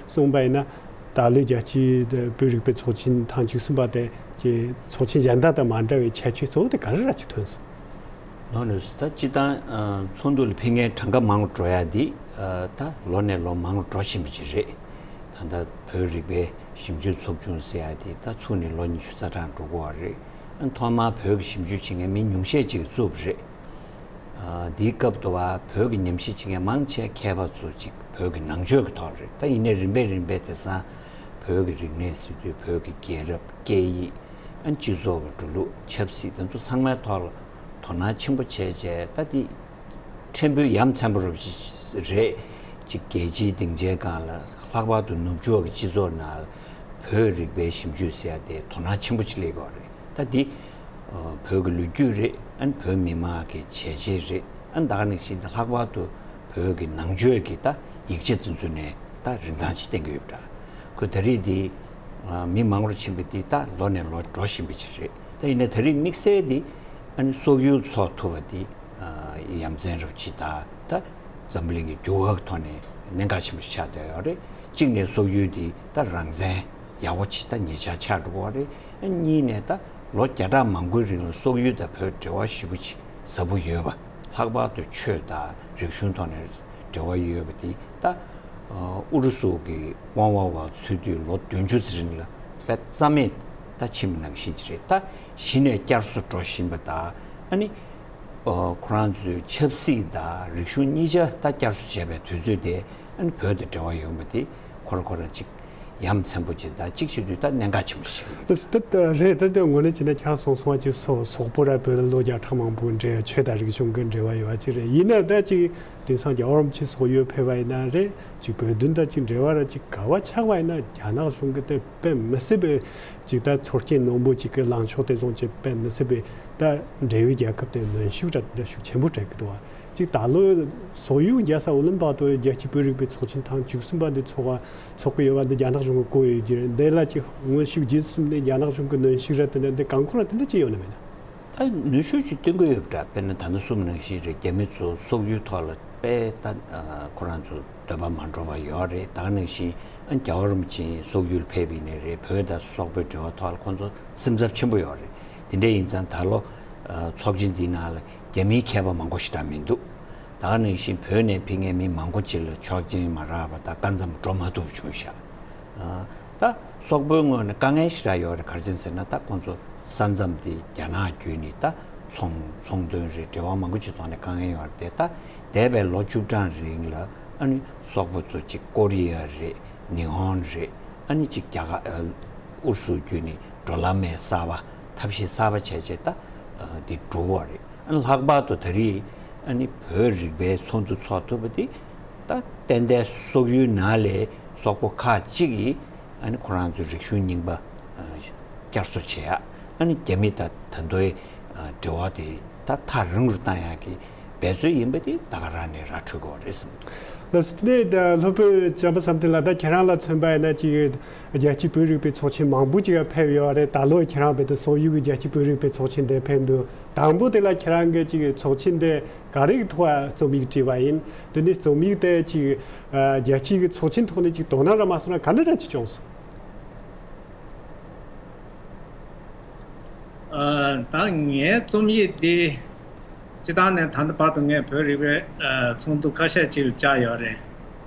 གསུངས་པ་ཡིན་ན་ད་ལོའི་རྒྱལ་སྤྱིའི་བོད་རིག་པའི་ཚོགས་ཆེན་ཐེངས་བཅུ་གསུམ་པ་དེ་ཅིག་ཚོགས་ཆེན་གཞན་དག་དང་མ་འདྲ་བའི་ཁྱད་ཆོས་གཙོ་བོ་དེ་ག་རེ་ར་ཅིག་ཐོན་སོང་། ནོ་ནོ་སི་ད་སྤྱི་བཏང་ཚོགས་འདུ་ལ་ཕེབས་མཁན་གྲངས་ཀ་མང་རུ་འགྲོ་ཡ་འདི་ད་ལོ་ནས་ལོ་མང་རུ་འགྲོ་བཞིན་པ་ཅིག་རེད། ད་ལྟ་བོད་རིག་པའི་ཞིབ་འཇུག་ཚོགས་ཆུང་ཟེར་ཡ་དེ་ད་ཚུགས་ནས་ལོ་ཉི་ཤུ་རྩ་གྲངས་འགྲོ་གི་ཡོད་རེད། ཨ་ཐོག་མར་བོད་ཀྱི་ཞིབ་འཇུག་བྱེད་མཁན་མི་ཉུང་ཤས་ཅིག་བཙུགས་པ་རེད། ཨ་དེའི་སྐབས་དུ་བ་བོད་ཀྱི་ཉམས་ཞིབ་བྱེད་མཁན་མང་ཆེ་མཁས་པ་ཚོ་ཅིག་བོད་ཀྱི་ནང་ཆོས་ཀྱི་ཐོག་རེད། ད་ཡིན་ནའི་རིམ་པས་རིམ་པས་དེང་སང་བོད་ཀྱི་རིག་གནས་ཟེར་དུས་བོད་ཀྱི་རྒྱལ་རབས་སྐད་ཡིག་ཨ་སྤྱི་ཚོགས་ཀྱི་འགྲོ་ལུགས་ཆབ་སྲིད་དེ་ཚོ་ཚང་མའི་ཐོག་ལ་དོ་སྣང་ཆེན་པོ་བྱས་བྱས་ད་དེ་ཕྲན་བུ་ཡ་མཚན་པོ་རབ་ཅིག་རེད། ཅིག་རྒྱལ་སྤྱིའི་སྡིངས་ཆའི་སྒང་ལ་ལྷག་པར་དུ་ནུབ་ཕྱོགས་ཀྱི་སྤྱི་ཚོགས་ནང་བོད་རིག་པའི་ཞིབ་འཇུག་ཟེར་ཡ་དེ་དོ་སྣང་ཆེན་པོ་ཅིག་སླེབས་ཡོད་རེད། ད་འདི་བོད་ཀྱི་ལོ་རྒྱུས་རེད། ཨ་ནི་བོད་མི་མང་གི་བྱས་རྗེས་རེད། ཨ་ནི་ད་ག་ནང་བཞིན་ད་ལྷག་པར་དུ་བོད་ཀྱི་ནང་ཆོས་ཀྱི་ད་ཡིག་ཆ་དེ་ཚོ་ནས་ད་རིན་ཐང་ཅིག་བསྟན་གྱི་ཡོད་པ་འདྲ། ཁོས་ད་རེས་འདི་མི་མང་རུ་ཕྱིན་པ་འདི་ད་ལོ་ནས་ལོ་འགྲོ་བཞིན་པ་ཅིག་རེད། ད་ཡིན་ན་ད་རེས་དམིགས་བསལ་འདི་ཨ་ནི་སོག་ཡུལ་ཚོགས་ཐུབ་པ་འདི་ཡ་མཚན་རབ་ཅིག་དང་ད་འཛམ་བུ་གླིང་གི་འགྱུར་བ་གི་ཐོག་ནས་གནད་འགག་ཆེན་པོ་ཞིག་ཆགས་བསྡད་ཡོད་རེད། གཅིག་ནས་སོག་ཡུལ་འདི་ད་རང་བཙན་ཡག་པོ་ཅིག་ད་ཉེ་ཆར་ཆགས་འགྲོ་གི་ཡོད་རེད། གཉིས་ནས་ད་ལོ་བརྒྱ་ཕྲག་མང་པོའི་རིང་ལ་སོག་ཡུལ་དང་བོད་འབྲེལ་བ་ཞེ་པོ་ཅིག་ཟབ་པོ་ཡོད་པ། ལྷག་པར་དུ་ཆོས་དང་རིག་གཞུང་ཐོག་ནས་འབྲེལ་བ་ཡོད་པ་འདི་ད་ཨུ་རུ་སུ་གི་དབང་བ་བ་ཚུད་དུས་ལོ་བདུན་ཅུ་ཙམ་རིང་ལ་དཔེ་རྩ་མེད་ད་ཕྱིན་པ་ནང་བཞིན་ཅིག་རེད། ད་གཞི་ནས་བསྐྱར་གསོ་འགྲོ་བཞིན་པ་དང་ཨ་ནི་ཁོ་རང་ཚོའི་ཆབ་སྲིད་དང་རིག་གཞུང་གཉིས་ཆ་ད་བསྐྱར་གསོ་བྱས་པའི་དུས་ཚོད་དེ་ཨ་ནི་བོད་དང་འབྲེལ་བ་ཡོང་བ་དེ་ཁོ་ར་ཁོ་ར་ཅིག་ཡ་མཚན་པོ་ཅིག་དང་གཅིག་བྱེད་དུས་ད་གནད་འགག་ཆེན་པོ་ཞིག་རེད། ད་ད་རེད། ད་ལྟ་དངོས་གནས་བྱས་ན་ཁྱེད་གསུངས་སོང་བ་ཅིག་སོ་སོག་པོ་ར་བོད་ལ་ལོ་བརྒྱ་ཕྲག་མང་པོའི་འབྲེལ་ཆོས་དང་རིག་གཞུང་གི་འབྲེལ་བ་ཡོད་པ་ཅིག་རེད། ཡིན་ན་ད་ཅིག་དེང་སང་རྒྱལ་བ་རིན་པོ་ཆེ་སོག་ཡུལ་ཕེབས་པ་ཡིན་ན་རེད། ཅིག་བོད་དོན་དང་ཅིག་འབྲེལ་བ་ར་ཅིག་ག་བ་ཆགས་པ་ཡིན་ན་རྒྱ་ནག་གཞུང་གི་དེ་དཔེ་མི་སྲིད་པའི་ཅིག་ད་ཚོར་སྐྱེན་རྣོན་པོ་ཅིག་གི་ལངས་ཕྱོགས་དེ་བཟུང་ཅིག་དཔེ་མི་སྲིད་པའི་ད་འབྲེལ་ཡོད་རྒྱལ་ཁབ་དེ་གནོན་ཤུགས་ར་དེ་འདྲ་ཤུགས་ཆེན་པོ་སྤྲད་ཀྱི་འདུག་བ། ཅིག་ད་ལོ་སོག་ཡུལ་རྒྱལ་ས་ཨོ་ལིམ་པ་ཏོ་རྒྱལ་སྤྱིའི་བོད་རིག་པའི་ཚོགས་ཆེན་ཐེངས་བཅུ་གསུམ་པ་འདི་ཚོགས་པ་ཚོགས་ཀྱི་ཡོད་པ་འདི་རྒྱ་ནག་གཞུང་གིས་བཀོད་ཡོད་ཀྱི་རེད། འདི་ལ་ཅིག་སྔོན་ཤུགས་རྗེས་སུ་ནས་རྒྱ་ནག་གཞུང་གི་གནོན་ཤུགས་ར་དེ་འདྲ་འདི་གང་ཁོ་ར་དེ་འདྲ་ཅི་ཡོད་ན་མེད་ན། ད་ནུས་ཤུགས་ཅིག་བཏོན་གྱི་ཡོད་པ་འདྲ། དཔེར་ན་ད་ནི་གསུམ་ནང་བཞིན་རེད། རྒྱ་མི་ཚོ་སོག་ཡུལ་ཐོག་ལ་དཔེ་ད་ཁོ་རང་ཚོ་འདོད་པ་མ་འགྲོ་བ་ཡོད་རེད། ད་ག་ནང་བཞིན་རྒྱལ་བ་རིན་པོ་ཆེ་སོག་ཡུལ་ཕེབས་པ་ཡིན་ནའི་རེད། བོད་དང་སོག་པོའི་འབྲེལ་བ་ཐོག་ལ་ཁོང་ཚོ་སེམས་འཚབ་ཆེན་པོ་ཡོད་རེད། དེ་འདྲ་ཡིན་ཙང་ད་ལོ་ཚོགས་ཆེན་འདིའི་ནང་ལ་རྒྱ་མིའི་མཁས་པ་མང་པོ་ཞེ་དྲག་མི་འདུག་ད་ག་ནང་བཞིན་བོད་ནས་ཕེབས་མཁན་མི་མང་པོ་ཅིག་ལ་ཆོག་མཆན་མ་རག་པ་དང་སྐབས་མཚམས་འགྲོ་མ་ཐུབ་བྱུང་ཤག་ད་སོག་པོའི་ངོས་ནས་དཀའ་ངལ་ཞེ་དྲག་ཡོད་རེད། ག་རེ་བྱས་ཟེར་ན་ད་ཁོང་ཚོ་ས་མཚམས་དེ་རྒྱ་ནག་བརྒྱུད་ནས་ད་ཚོང་ཚོང་དོན་རེད། འབྲེལ་བ་མང་པོ་ཅིག་ཐོག་ནས་དཀའ་ངལ་ཡོད་རེད་དེ། ད་འདས་པའི་ལོ་བཅུ་གྲངས་རིང་ལ་ཨ་ནི་སོག་པོ་ཚོ་ཅིག་ཀོ་རི་ཡ་རེད། ཉི་ཧོང་རེད། ཨ་ནི་ཅིག་རྒྱ་གར་ཨུ་རུ་སུ་བརྒྱུད་ནས་འགྲོ་ལམ་མེད་གསར་པ་ཐབས་ཤེས་གསར་པ་བྱས་བྱས་ད་འདི་འགྲོ་བ་རེད། ཨ་ནི་ལྷག་པར་དུ་ད་རེས་ཨ་ནི་བོད་རིག་པའི་ཚོགས་འདུ་ཚོགས་ཐུབ་པ་འདི་ད་ཏན་ཏན་སོག་ཡུལ་ནང་ལས་སོག་པོ་ཁག་ཅིག་གིས་ཨ་ནི་ཁོ་རང་ཚོའི་རིག་གཞུང་རྙིང་པ་བསྐྱར་གསོ་བྱེད་ཡ། ཨ་ནི་རྒྱ་མི་དང་ད་དུང་འབྲེལ་བ་དེ་ད་ཐག་རིང་རུ་བཏང་ཡ་གི་འབད་རྩོལ་ཡིན་པ་དེ་ད་ག་རང་ནས་ར་འཕྲོད་དགོས་རེད་བསམ་གྱི་འདུག་ལགས་སོ། དེ་ནས་ད་སློབ་དཔོན་བྱམས་པ་བསམ་གཏན་ལགས། ད་ཁྱེད་རང་ལ་མཚོན་པ་ཡིན་ན་ཅིག་རྒྱལ་སྤྱིའི་བོད་རིག་པའི་ཚོགས་ཆེན་མང་པོ་ཅིག་ཕེབས་ཡོད་རེད། ད་ལོ་ཁྱེད་རང་བོད་དུ་སོག་ཡུལ་གྱི་རྒྱལ་སྤྱིའི་བོད་རིག་པའི་ཚོགས་ཆེན་དེ་ཕེབས་འདུག་དང་པོ་དེ་ལ་ཁྱེད་རང་གིས་ཅིག་ཚོགས་ཆེན་དེ་ག་རེ་གི་ཐོག་རྩོམ་ཡིག་བྲིས་པ་ཡིན། དེ་ནས་རྩོམ་ཡིག་དེ་ཅིག་རྒྱལ་སྤྱིའི་གི་ཚོགས་ཆེན་ཐོག་ནས་ཅིག་དོ་སྣང་ར་མ་སོང་ན་ག་འདྲ་འདྲ་ཅིག་བྱུང་སོང་། ཨ། ད་ངའི་རྩོམ་ཡིག་འདི་སྤྱིར་བཏང་ནས་ད་ལྟ་བར་དུ་ངས་བོད་རིག་པའི་ཨ་ཚོགས་འདུ་ཁ་ཤས་ཅིག་ལ་བཅར་ཡོད་རེད།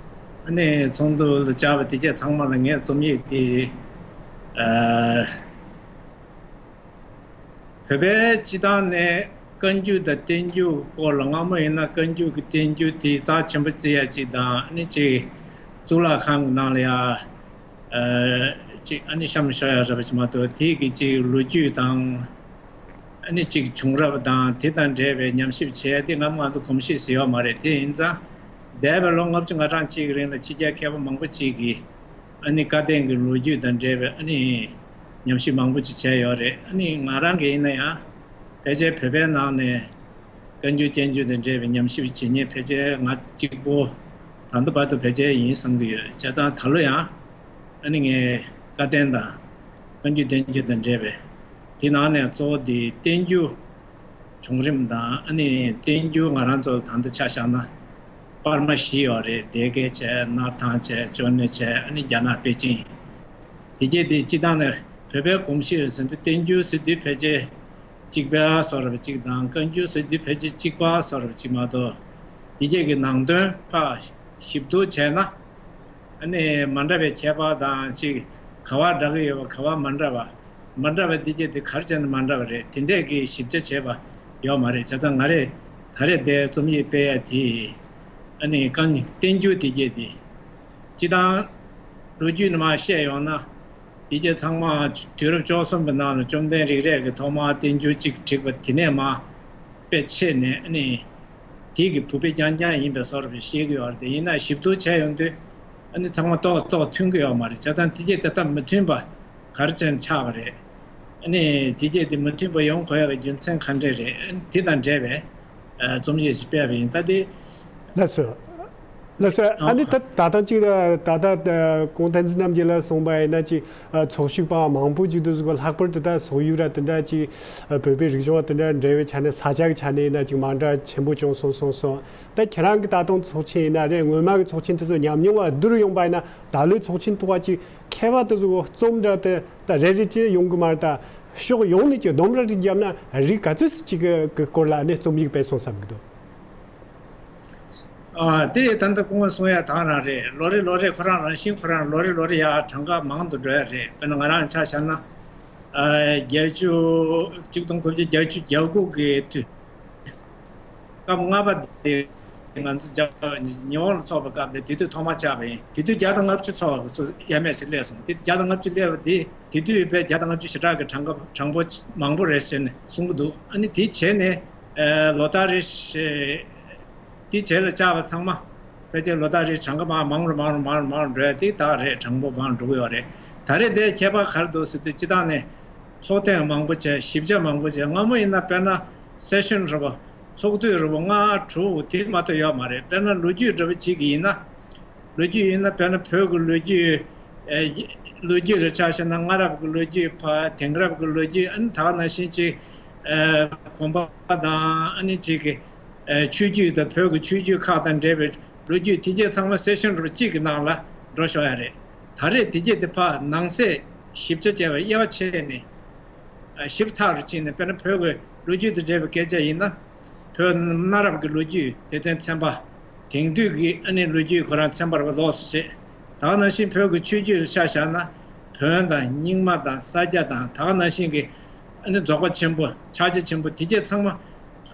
ཨ་ནི་ཚོགས་འདུ་ལ་བཅར་བ་དེ་གྱད་ཚང་མ་ལ་ངའི་རྩོམ་ཡིག་འདི་ཨ་བོད་པའི་སྤྱིར་བཏང་ནས་བཀའ་འགྱུར་དང་བསྟན་འགྱུར་སྐོར་ལ། སྔ་མོ་ཡིན་ན་བཀའ་འགྱུར་གྱི་བསྟན་འགྱུར་དེ་རྩ་ཆེན་པོ་བརྩི་ཡ་ཅིག་དང་། ཨ་ནི་ཅིག་གཙུག་ལག་ཁང་གི་ནང་ལ་ཡ། ཨ། ཅིག་ཨ་ནི་གཤམ་ཤོག་ཡ་ར་བ་ཅིག་མ་གཏོགས། དེ་གི་ཅིག་ལོ་རྒྱུས་དང་། ཨ་ནི་ཅིག་བྱུང་རབས་དང་དེ་དང་འབྲེལ་བའི་ཉམས་ཞིབ་བྱས་ཏེ་སྔ་མོ་ང་ཚོ་གོམས་གཤིས་ཟེར་ཡོད་མ་རེད། དེ་ཡིན་ཙང་འདས་པའི་ལོ་ལྔ་བཅུ་ང་གྲངས་ཅིག་གི་རིང་ལ་ཕྱི་རྒྱལ་མཁས་པ་མང་པོ་ཅིག་གིས་ཨ་ནི་བཀའ་བསྟན་གྱི་ལོ་རྒྱུས་དང་འབྲེལ་བའི་ཨ་ནི་ཉམས་ཞིབ་མང་པོ་ཅིག་བྱས་ཡོད་རེད། ཨ་ནི་ང་རང་གི་ཡིན་ན་ཡང་ཕལ་ཆེར་བོད་པའི་ནང་ནས་བཀའ་འགྱུར་བསྟན་འགྱུར་དང་འབྲེལ་བའི་ཉམས་ཞིབ་བྱེད་མཁན་ཕལ་ཆེར་ང་གཅིག་པོ་ད་ལྟ་བར་དུ་ཕལ་ཆེར་ཡིན་བསམ་གྱི་ཡོད། བྱས་ཙང་ད་ལོ་ཡང་ཨ་ནི་ངས་བཀའ་བསྟན་དང་བཀའ་འགྱུར་བསྟན་འགྱུར་དང་འབྲེལ་བའི་དེ་ནང་ནས་གཙོ་བོ་དེ་བསྟན་འགྱུར་བྱུང་རིམ་དང་། ཨ་ནི་བསྟན་འགྱུར་ང་རང་ཚོ་ལ་ད་ལྟ་ཆ་བཞག་ན་པར་མ་བཞི་ཡོད་རེད། སྡེ་དགེ་བྱས། སྣར་ཐང་བྱས། ཅོ་ནེ་བྱས། ཨ་ནི་རྒྱ་ནག་པེ་ཅིང་། དེ་གྱད་དེ་སྤྱིར་བཏང་ནས་བོད་པའི་གོམས་གཤིས་རེད་ཟེར་དུས་བསྟན་འགྱུར་ཟེར་དུས་ཕལ་ཆེར་གཅིག་པ་བཟོ་འདྲ་ཅིག་དང་། བཀའ་འགྱུར་ཟེར་དུས་ཕལ་ཆེར་གཅིག་པ་བཟོ་འདྲ་ཅིག་མ་གཏོགས། དེ་གྱད་ཀྱི་ནང་དོན་ཕར་ཞིབ་བསྡུར་བྱས་ན་ཨ་ནི་མ་འདྲ་བའི་ཁྱད་པར་དང་། ཅིག་ག་པར་འདྲ་གི་ཡོད་པ། ག་པར་མ་འདྲ་བ། མ་འདྲ་བ་དེ་གྱད་དེ་ག་རེ་བྱས་ནས་མ་འདྲ་བ་རེད། དེ་འདྲས་ཀྱི་ཞིབ་ཆ་བྱས་པ་ཡོད་མ་རེད། བྱས་ཙང་ང་རེ་ད་རེས་དེ་རྩོམ་ཡིག་སྤེལ་ཡ་དེ་ཨ་ནི་བཀའ་བསྟན་འགྱུར་དེ་གྱད་དེ་སྤྱིར་བཏང་ལོ་རྒྱུས་ནས་མར་བཤད་ཡོང་ན། དེ་གྱད་ཚང་མ་དུས་རབས་བཅུ་གསུམ་པའི་ནང་ལ་བཅོམ་ལྡན་རིག་རལ་གྱིས་ཐོག་མར་བསྟན་འགྱུར་གཅིག་བྲིས་པ་དེ་ནས་མར་དཔེ་ཕྱེ་ནས། ཨ་ནི་དེ་གི་བུ་དཔེ་རྐྱང་རྐྱང་ཡིན་པའི་བཟོ་འདྲ་བཤད་ཀྱི་ཡོད་རེད། དེ་ཡིན་ན་ཞིབ་བསྡུར་བྱས་ཡོང་དུས་ཨ་ནི་ཚང་མ་ཏོག་ཏོག་མཐུན་གྱི་ཡོད་མ་རེད། བྱས་ཙང་དེ་གྱད་དེ་ལྟ་མི་མཐུན་པ་ག་རེ་བྱས་ནས་ཆགས་པ་རེད། ཨ་ནི་དེ་གྱད་དེ་མི་མཐུན་པ་ཡོང་དགོས་ཡག་གི་རྒྱུ་མཚན་ག་འདྲས་རེད། ཨ་ནི་དེ་དང་འབྲེལ་བའི་ཨ་རྩོམ་ཡིག་ཞིག་སྤེལ་བ་ཡིན། ད་དེ། ལགས་སོ། ལགས་སོ། ཨ་ནི་ད་ད་ལྟ་ཅིག་ད་ད་ད་གོང་བསྟན་འཛིན་རྣམ་རྒྱལ་ལགས་གསུངས་པ་ཡིན་ན་ཅིག་ཨ་ཚོགས་ཞུགས་པ་མང་པོ་ཅིག་འདུག་ཟེར་གོ། ལྷག་པར་དུ་ད་སོག་ཡུལ་ར་དེ་འདྲ་ཅིག་ཨ་བོད་པའི་རིག་གཞུང་དེ་འདྲ་འབྲེལ་བའི་ཆ་ནས་ས་ཆ་གི་ཆ་ནས་ཡིན་ན་ཅིག་མ་འདྲ་ཆེན་པོ་བྱུང་སོང་གསུངས་སོང་། ད་ཁྱེད་རང་གི་ད་དུང་ཚོགས་ཆེན་ཡིན་ན་རེད། སྔོན་མ་གི་ཚོགས་ཆེན་དེ་ཚོ་ཉམས་མྱོང་བ་བསྡུར་ཡོང་པ་ཡིན་ན། ད་ལོའི་ཚོགས་ཆེན་ཐོག་ཅིག་མཁས་པ་དེ་ཚོ་རྩོམ་འདྲ་དེ་ད་རེ་རེ་ཅིག་ཡོང་གི་མ་རེད། ད་ཕྱོགས་ཡོངས་ནས་ཀྱི་སྡོམ་ར་ཅིག་བརྒྱབ་ན་རིགས་ག་ཚོད་ཅིག་གི་སྐོར་ལ་ནས་རྩོམ་ཡིག་སྤེལ་སོང་བསམ་གི་འདུག། ཨ། དེ་ད་ལྟ་སྐུ་ངོས་གསུང་ཡ་དེ་རང་རེད། ལོ་རེ་ལོ་རེ་ཁོ་རང་རང་བཞིན་ཁོ་རང་ལོ་རེ་ལོ་རེ་ཡར་གྲངས་ཀ་མང་དུ་འགྲོ་ཡ་རེད། དཔེར་ན་ང་རང་ཆ་བཞག་ན། ཨ། བརྒྱད་ཅུ། ཆིག་སྟོང་དགུ་བརྒྱ་བརྒྱད་ཅུ་གྱ་དགུ་གི་དུས། སྐབས་ལྔ་པ་དེ་ང་ཚོ་རྒྱ་ཉི་ཧོང་ལ་ཚོགས་པའི་སྐབས་དེ། དེ་དུས་ཐོག་མ་ཆགས་པ་ཡིན། དེ་དུས་བརྒྱ་དང་ལྔ་བཅུ་ཚོགས་པ་ཚོ་ཡ་མེད་ཅིག་སླེབས་སོང་། དེ་བརྒྱ་དང་ལྔ་བཅུ་སླེབས་པ་དེ། དེ་དུས་དཔེ་བརྒྱ་དང་ལྔ་བཅུ་ཞེ་གྲངས་ཀྱི་གྲངས་ཀ་གྲངས་འབོར་མང་པོ་རེད་ཟེར་ནས་གསུང་གི་འདུག། ཨ་ནི་དེ་བྱས་ནས་ཨ་ལོ་ལྟར་རེ་བཞིན། དེ་རྗེས་ལ་བཅར་བ་ཚང་མ་ཕལ་ཆེར་ལོ་ལྟར་རེ་གྲངས་ཀ་མར་མང་རུ་མང་རུ་མང་རུ་མང་རུ་འགྲོ་ཡ་དེ་ད་རེད། གྲངས་འབོར་མང་རུ་འགྲོ་གི་ཡོད་རེད། ད་རེས་དེ་ཁྱད་པར་ག་རེ་འདུག་ཟེར་དུས། སྤྱིར་བཏང་ནས་ཚོགས་ཐེངས་མང་པོ་བྱས། ཞིབ་ཆ་མང་པོ་བྱས། སྔ་མོ་ཡིན་ན་དཔེར་ན་སེ་ཤོན་འདྲ་པོ། ཚོགས་དུས་འདྲ་པོ་ལྔ་དྲུག་དེ་མ་གཏོགས་ཡོད་མ་རེད། དཔེར་ན་ལོ་རྒྱུས་འདྲ་པོ་ཅིག་གི་ཡིན་ན། ལོ་རྒྱུས་ཡིན་ན་དཔེར་ན་བོད་ཀྱི་ལོ་རྒྱུས། ཨེ། ལོ་རྒྱུས་ལ་ཆ་བཞག་ན་སྔ་རབས་ཀྱི་ལོ་རྒྱུས། ཕར་དེང་རབས་ཀྱི་ལོ་རྒྱུས། ཨ་ནི་ད་ག་ནང་བཞིན་ཅིག་ཨེ། གོམ་པ་དང་། ཨ་ནི་ཅིག་གི་ཨེ། ཆོས་བརྒྱུད་དང་བོད་ཀྱི་ཆོས་བརྒྱུད་ཁག་དང་འབྲེལ་བའི་ལོ་རྒྱུས་དེ་གྱད་ཚང་མ་སེ་ཤོན་འདྲ་པོ་གཅིག་གི་ནང་ལ་འགྲོ་ཆོག་ཡ་རེད། ད་རེས་དེ་གྱད་དེ་ཕར་ནང་གསེས་ཞིབ་ཆ་བྱས་པ། དབྱེ་བ་ཕྱེ་ནས། ཨ། ཞིབ་ཚགས་རུ་ཕྱིན་ནས། དཔེར་ན་བོད་ཀྱི་ལོ་རྒྱུས་དང་འབྲེལ་བའི་སྐད་ཆ་ཡིན་ན། བོད་གནའ་རབས་ཀྱི་ལོ་རྒྱུས་སྡེ་ཚན་ཚན་པ། དེང་དུས་ཀྱི་ཨ་ནི་ལོ་རྒྱུས་ཁོ་རང་ཚན་པ་རུ་ལོགས་སུ་བྱས། ད་ག་ནང་བཞིན་བོད་ཀྱི་ཆོས་བརྒྱུད་ལ་ཆ་བཞག་ན། བོན་དང་རྙིང་མ་དང་ས་སྐྱ་དང་། ད་ག་ནང་བཞིན་གྱི་ཨ་ནི་རྫོགས་པ་ཆེན་པོ། ཕྱག་རྒྱ་ཆེན་པོ། དེ་གྱད་ཚང་མ་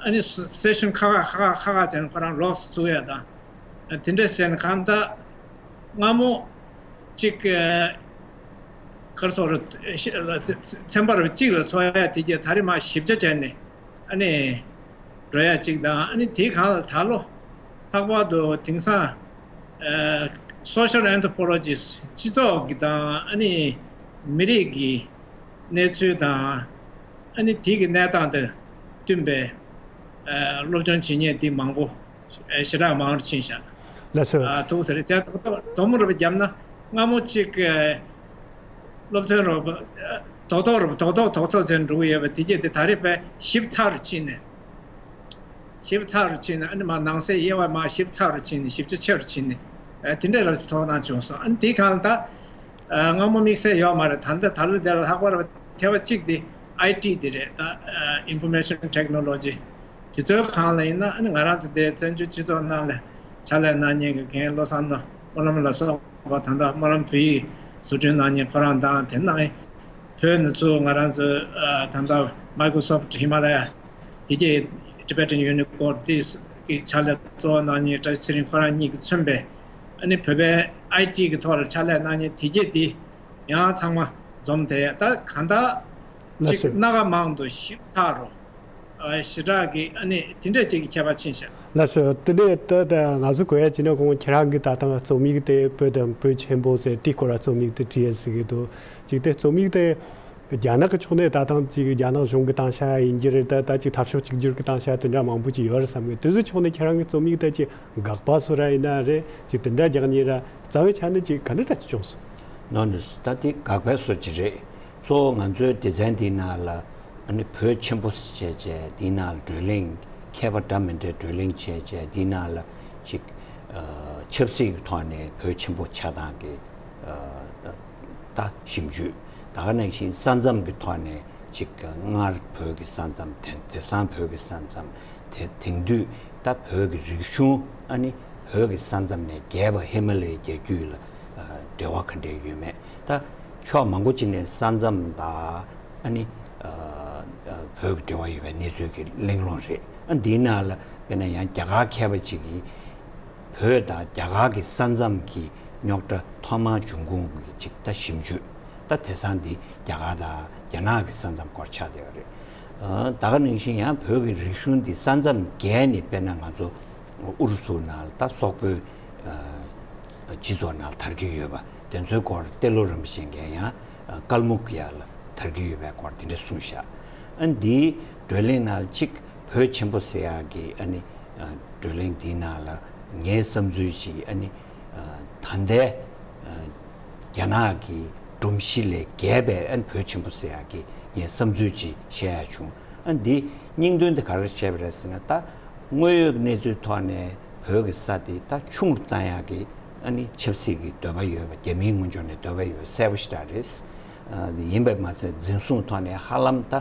ཨ་ནི་སེ་ཤོན་ཁག་ཁག་ཁག་ཁག་ཁག་ཁག་བྱས་ནས་ཁོ་རང་ལོགས་སུ་བཙུགས་ཡ་དང་། དེ་འདྲ་བྱས་ནས་གང་ལྟར་སྔ་མོ་གཅིག་ག་རེ་ཟེར་དགོས་རེད། ཚན་པ་རུ་གཅིག་ལ་ཚོགས་ཡ་དེ་གྱད་ད་རེས་མར་ཞིབ་ཆ་བྱས་ནས་ཨ་ནི་འགྲོ་ཡ་གཅིག་དང་། ཨ་ནི་དེའི་སྒང་ལ་ད་ལོ་ལྷག་པར་དུ་དེང་སང་ཨ་social anthropologist། སྤྱི་ཚོགས་ཀྱི་དང་། ཨ་ནི་མི་རིགས་ཀྱི་གནས་ཚུལ་དང་། ཨ་ནི་དེ་གི་གནས་སྟངས་དང་བསྟུན་པའི་ཨ་སློབ་སྦྱོང་བྱེད་མཁན་དེ་མང་པོ་ཞེ་དྲག་མང་རུ་ཕྱིན་ཤག། ལགས་སོ། ཨ་ཐུག་ས་རེད། བྱས་དོག་དོག་དོག་མོ་རུ་བརྒྱབ་ན་སྔ་མོ་གཅིག་གི་སློབ་ཐོན་རུ་དོག་དོག་རུ་དོག་དོག་དོག་དོག་ཚན་འགྲོ་གི་ཡོད་པ་དེ་གྱད་དེ་ད་རེས་པས་ཞིབ་ཚགས་རུ་ཕྱིན་ནས། ཞིབ་ཚགས་རུ་ཕྱིན་ནས། ཨ་ནི་མ་ནང་གསེས་དབྱེ་བ་མ་ཞིབ་ཚགས་རུ་ཕྱིན་ནས། ཞིབ་ཆ་ཆེ་རུ་ཕྱིན་ནས། ཨ་དེ་འདྲའི་རབ་ཏུ་ཐོག་སྣང་བྱུང་སོང་། ཨ་ནི་དེའི་སྒང་ད་ཨ་སྔ་མོ་དམིགས་བསལ་ཡོད་མ་རེད། ད་ལྟ་ད་ལོ་དེ་ལ་ལྷག་པར་ཐེ་བ་གཅིག་དེ་ཨའི་ཊི་དེ་རེད། ད་ཨ་Information Technology། དེ་ཚོའི་སྒང་ལ་ཡིན་ན་ཨ་ནི་ང་རང་ཚོ་དེ་བཙན་བྱོལ་སྤྱི་ཚོགས་ནང་ལ་ཕྱག་ལས་གནང་མཁན་གྱི་རྒན་བློ་བཟང་ནོར་བུ་ལགས་ལ་སོགས་པ། ད་ལྟ་སྨོན་ལམ་བོད་ཡིག་བཟོ་སྐྲུན་གནང་མཁན་ཁོ་རང་དང་། དེ་ནང་བོད་ནས་ཚུར་ང་རང་ཚོའི་ཨ་ད་ལྟ་Microsoft Himalaya་དེ་གྱད་Tibetan Unicode་དེ་གི་ཕྱག་ལས་གཙོ་བོ་གནང་མཁན་བཀྲ་ཤིས་ཚེ་རིང་ཁོ་རང་གཉིས་ཀྱིས་མཚོན་པའི་ཨ་ནི་བོད་པའི་ཨའི་ཊི་གི་ཐོག་ལ་ཕྱག་ལས་གནང་མཁན་དེ་གྱད་དེ་ཡང་ཚང་མ་འཛོམས་དེ། ད་གང་ལྟར་ལགས་ཅིག་སོ། སྣ་ཁ་མང་དུ་ཞིབ་ཚགས་རུ་ཨ་ཞེ་དྲག་གི་ཨ་ནི་དེ་འདྲ་ཅིག་གི་ཁྱད་པར་ཕྱིན་ཤག་ལགས་སོ། དེ་ནས་ད་ད་ང་ཚོ་གོ་ཡ་བྱས་ན་གོང་ཁྱེད་རང་གིས་ད་ཐེངས་རྩོམ་ཡིག་དེ་བོད་དང་བོད་ཆེན་པོ་ཟེར་དེའི་སྐོར་ལ་རྩོམ་ཡིག་དེ་བྲིས་ཡ་ཟེར་གི་འདུག་ཅིག་དེ་རྩོམ་ཡིག་དེ་རྒྱ་ནག་གི་ཕྱོགས་ནས་ད་ཐེངས་ཅིག་རྒྱ་ནག་གཞུང་གིས་བཏང་བཞག་ཡིན་གྱི་རེད། ད་ད་ཅིག་འཐབ་ཕྱོགས་གཅིག་གྱུར་གྱི་བཏང་བཞག་དེ་འདྲ་མང་པོ་ཅིག་ཡོད་རེད་བསམ་གི། དེ་ཚོའི་ཕྱོགས་ནས་ཁྱེད་རང་གི་རྩོམ་ཡིག་དེ་ཅིག་དགག་པ་བཟོ་ར་ཡིན་ན་རེད། ཅིག་དེ་འདྲ་རྒྱག་མཁན་ར་རྩ་བའི་ཆ་ནས་ཅིག་ག་འདྲ་འདྲ་ཅིག་བྱུང་སོང་། ནོ་ནོ། ད་དེ་དགག་པའི་བཟོ་ཅིག་རེད། གཙོ་བོ་ང་ཚོའི་སྡེ་ཚན་འདིའི་ནང་ལ་ཨ་ནི་བོད་ཆེན་པོ་བྱས་བྱས། འདིའི་ནང་ལ་བགྲོ་གླེང་མཁས་པ་འདྲ་མི་འདྲའི་བགྲོ་གླེང་བྱས་བྱས། འདིའི་ནང་ལ་ཅིག་ཨ་ཆབ་སྲིད་ཀྱི་ཐོག་ནས་བོད་ཆེན་པོ་ཆགས་སྟངས་ཀྱི་ཨ་ད་ཞིབ་འཇུག་ད་ག་ནང་བཞིན་ས་མཚམས་ཀྱི་ཐོག་ནས་ཅིག་སྔར་བོད་ཀྱི་ས་མཚམས། དེང་དེང་སང་བོད་ཀྱི་ས་མཚམས། དེ་དེང་དུས་ད་བོད་ཀྱི་རིག་གཞུང་ཨ་ནི་བོད་ཀྱི་ས་མཚམས་ནས་བརྒལ་བ་ཧི་མ་ལ་ཡའི་རྒྱལ་རྒྱུད་ལ་ཨ་འབྲེལ་བ་ག་འདྲས་ཡོད་མེད། ད་ཕྱོགས་མང་པོ་ཅིག་ནས་ས་མཚམས་དང་ཨ་ནི་ཨ་ཨ་བོད་ཀྱི་འབྲེལ་བ་ཡོད་པའི་གནས་ཚུལ་གྱི་གླེང་སློང་རེད། ཨ་འདིའི་ནང་ལ་དཔེར་ན་ཡང་རྒྱ་གར་མཁས་པ་ཅིག་གིས་བོད་དང་རྒྱ་གར་གྱི་ས་མཚམས་ཀྱི་རྙོག་དྲ་ཐོག་མར་འབྱུང་ཁུངས་ཀྱི་ཅིག་ད་ཞིབ་འཇུག་ད་དེང་སང་འདི་རྒྱ་གར་དང་རྒྱ་ནག་གི་ས་མཚམས་སྐོར་ཆགས་བསྡད་ཡོད་རེད། ཨ་ད་ག་ནང་བཞིན་ཡང་བོད་ཀྱི་རིག་གཞུང་འདི་ས་མཚམས་བརྒལ་ནས། དཔེར་ན་ང་ཚོ་ཨུ་རུ་སུ་ནང་ལ་ད་སོག་པོའི་ཨ་སྤྱི་ཚོགས་ནང་ལ་དར་གྱི་ཡོད་པ་དེ་ཚོའི་སྐོར་ཏེ་ལོ་རིན་པོ་ཆེ་གིས་ཡང་ཨ་ཀལ་མུག་ཡ་ལ་དར་གྱི་ཡོད་པའི་སྐོར་དེ་འདྲ་གསུངས་ཤག་ཨ་འདིའི་བགྲོ་གླེང་ནང་གཅིག་བོད་ཆེན་པོ་ཟེར་ཡག་གི་ཨ་ནི་ཨ་བགྲོ་གླེང་འདིའི་ནང་ལ་ངའི་བསམ་ཚུལ་ཅིག་ཨ་ནི་ཨ་ད་ལྟའི་ཨ་རྒྱ་ནག་གི་སྒྲོམ་གཞི་ལས་བརྒལ་བའི་ཨ་ནི་བོད་ཆེན་པོ་ཟེར་ཡག་གི་ངའི་བསམ་ཚུལ་ཅིག་བཤད་ཡག་བྱུང་། ཨ་འདི་སྙིང་དོན་དེ་ག་རེ་བཤད་པ་རེད་ཟེར་ན། ད་དངོས་ཡོད་གནས་ཚུལ་ཐོག་ནས་བོད་ཀྱི་ས་དེ་ད་ཆུང་རུ་བཏང་ཡག་གི་ཨ་ནི་ཆབ་སྲིད་ཀྱི་འདོད་པ་ཡོད་པ། རྒྱ་མིའི་ངོས་ཕྱོགས་ནས་འདོད་པ་ཡོད་པ་གསལ་པོ་ཞེ་དྲག་རེད། ཨ་ཡིན་པས་མ་ཚད་འཛིན་བཟུང་ཐོག་ནས་ཧ་ལམ་ད་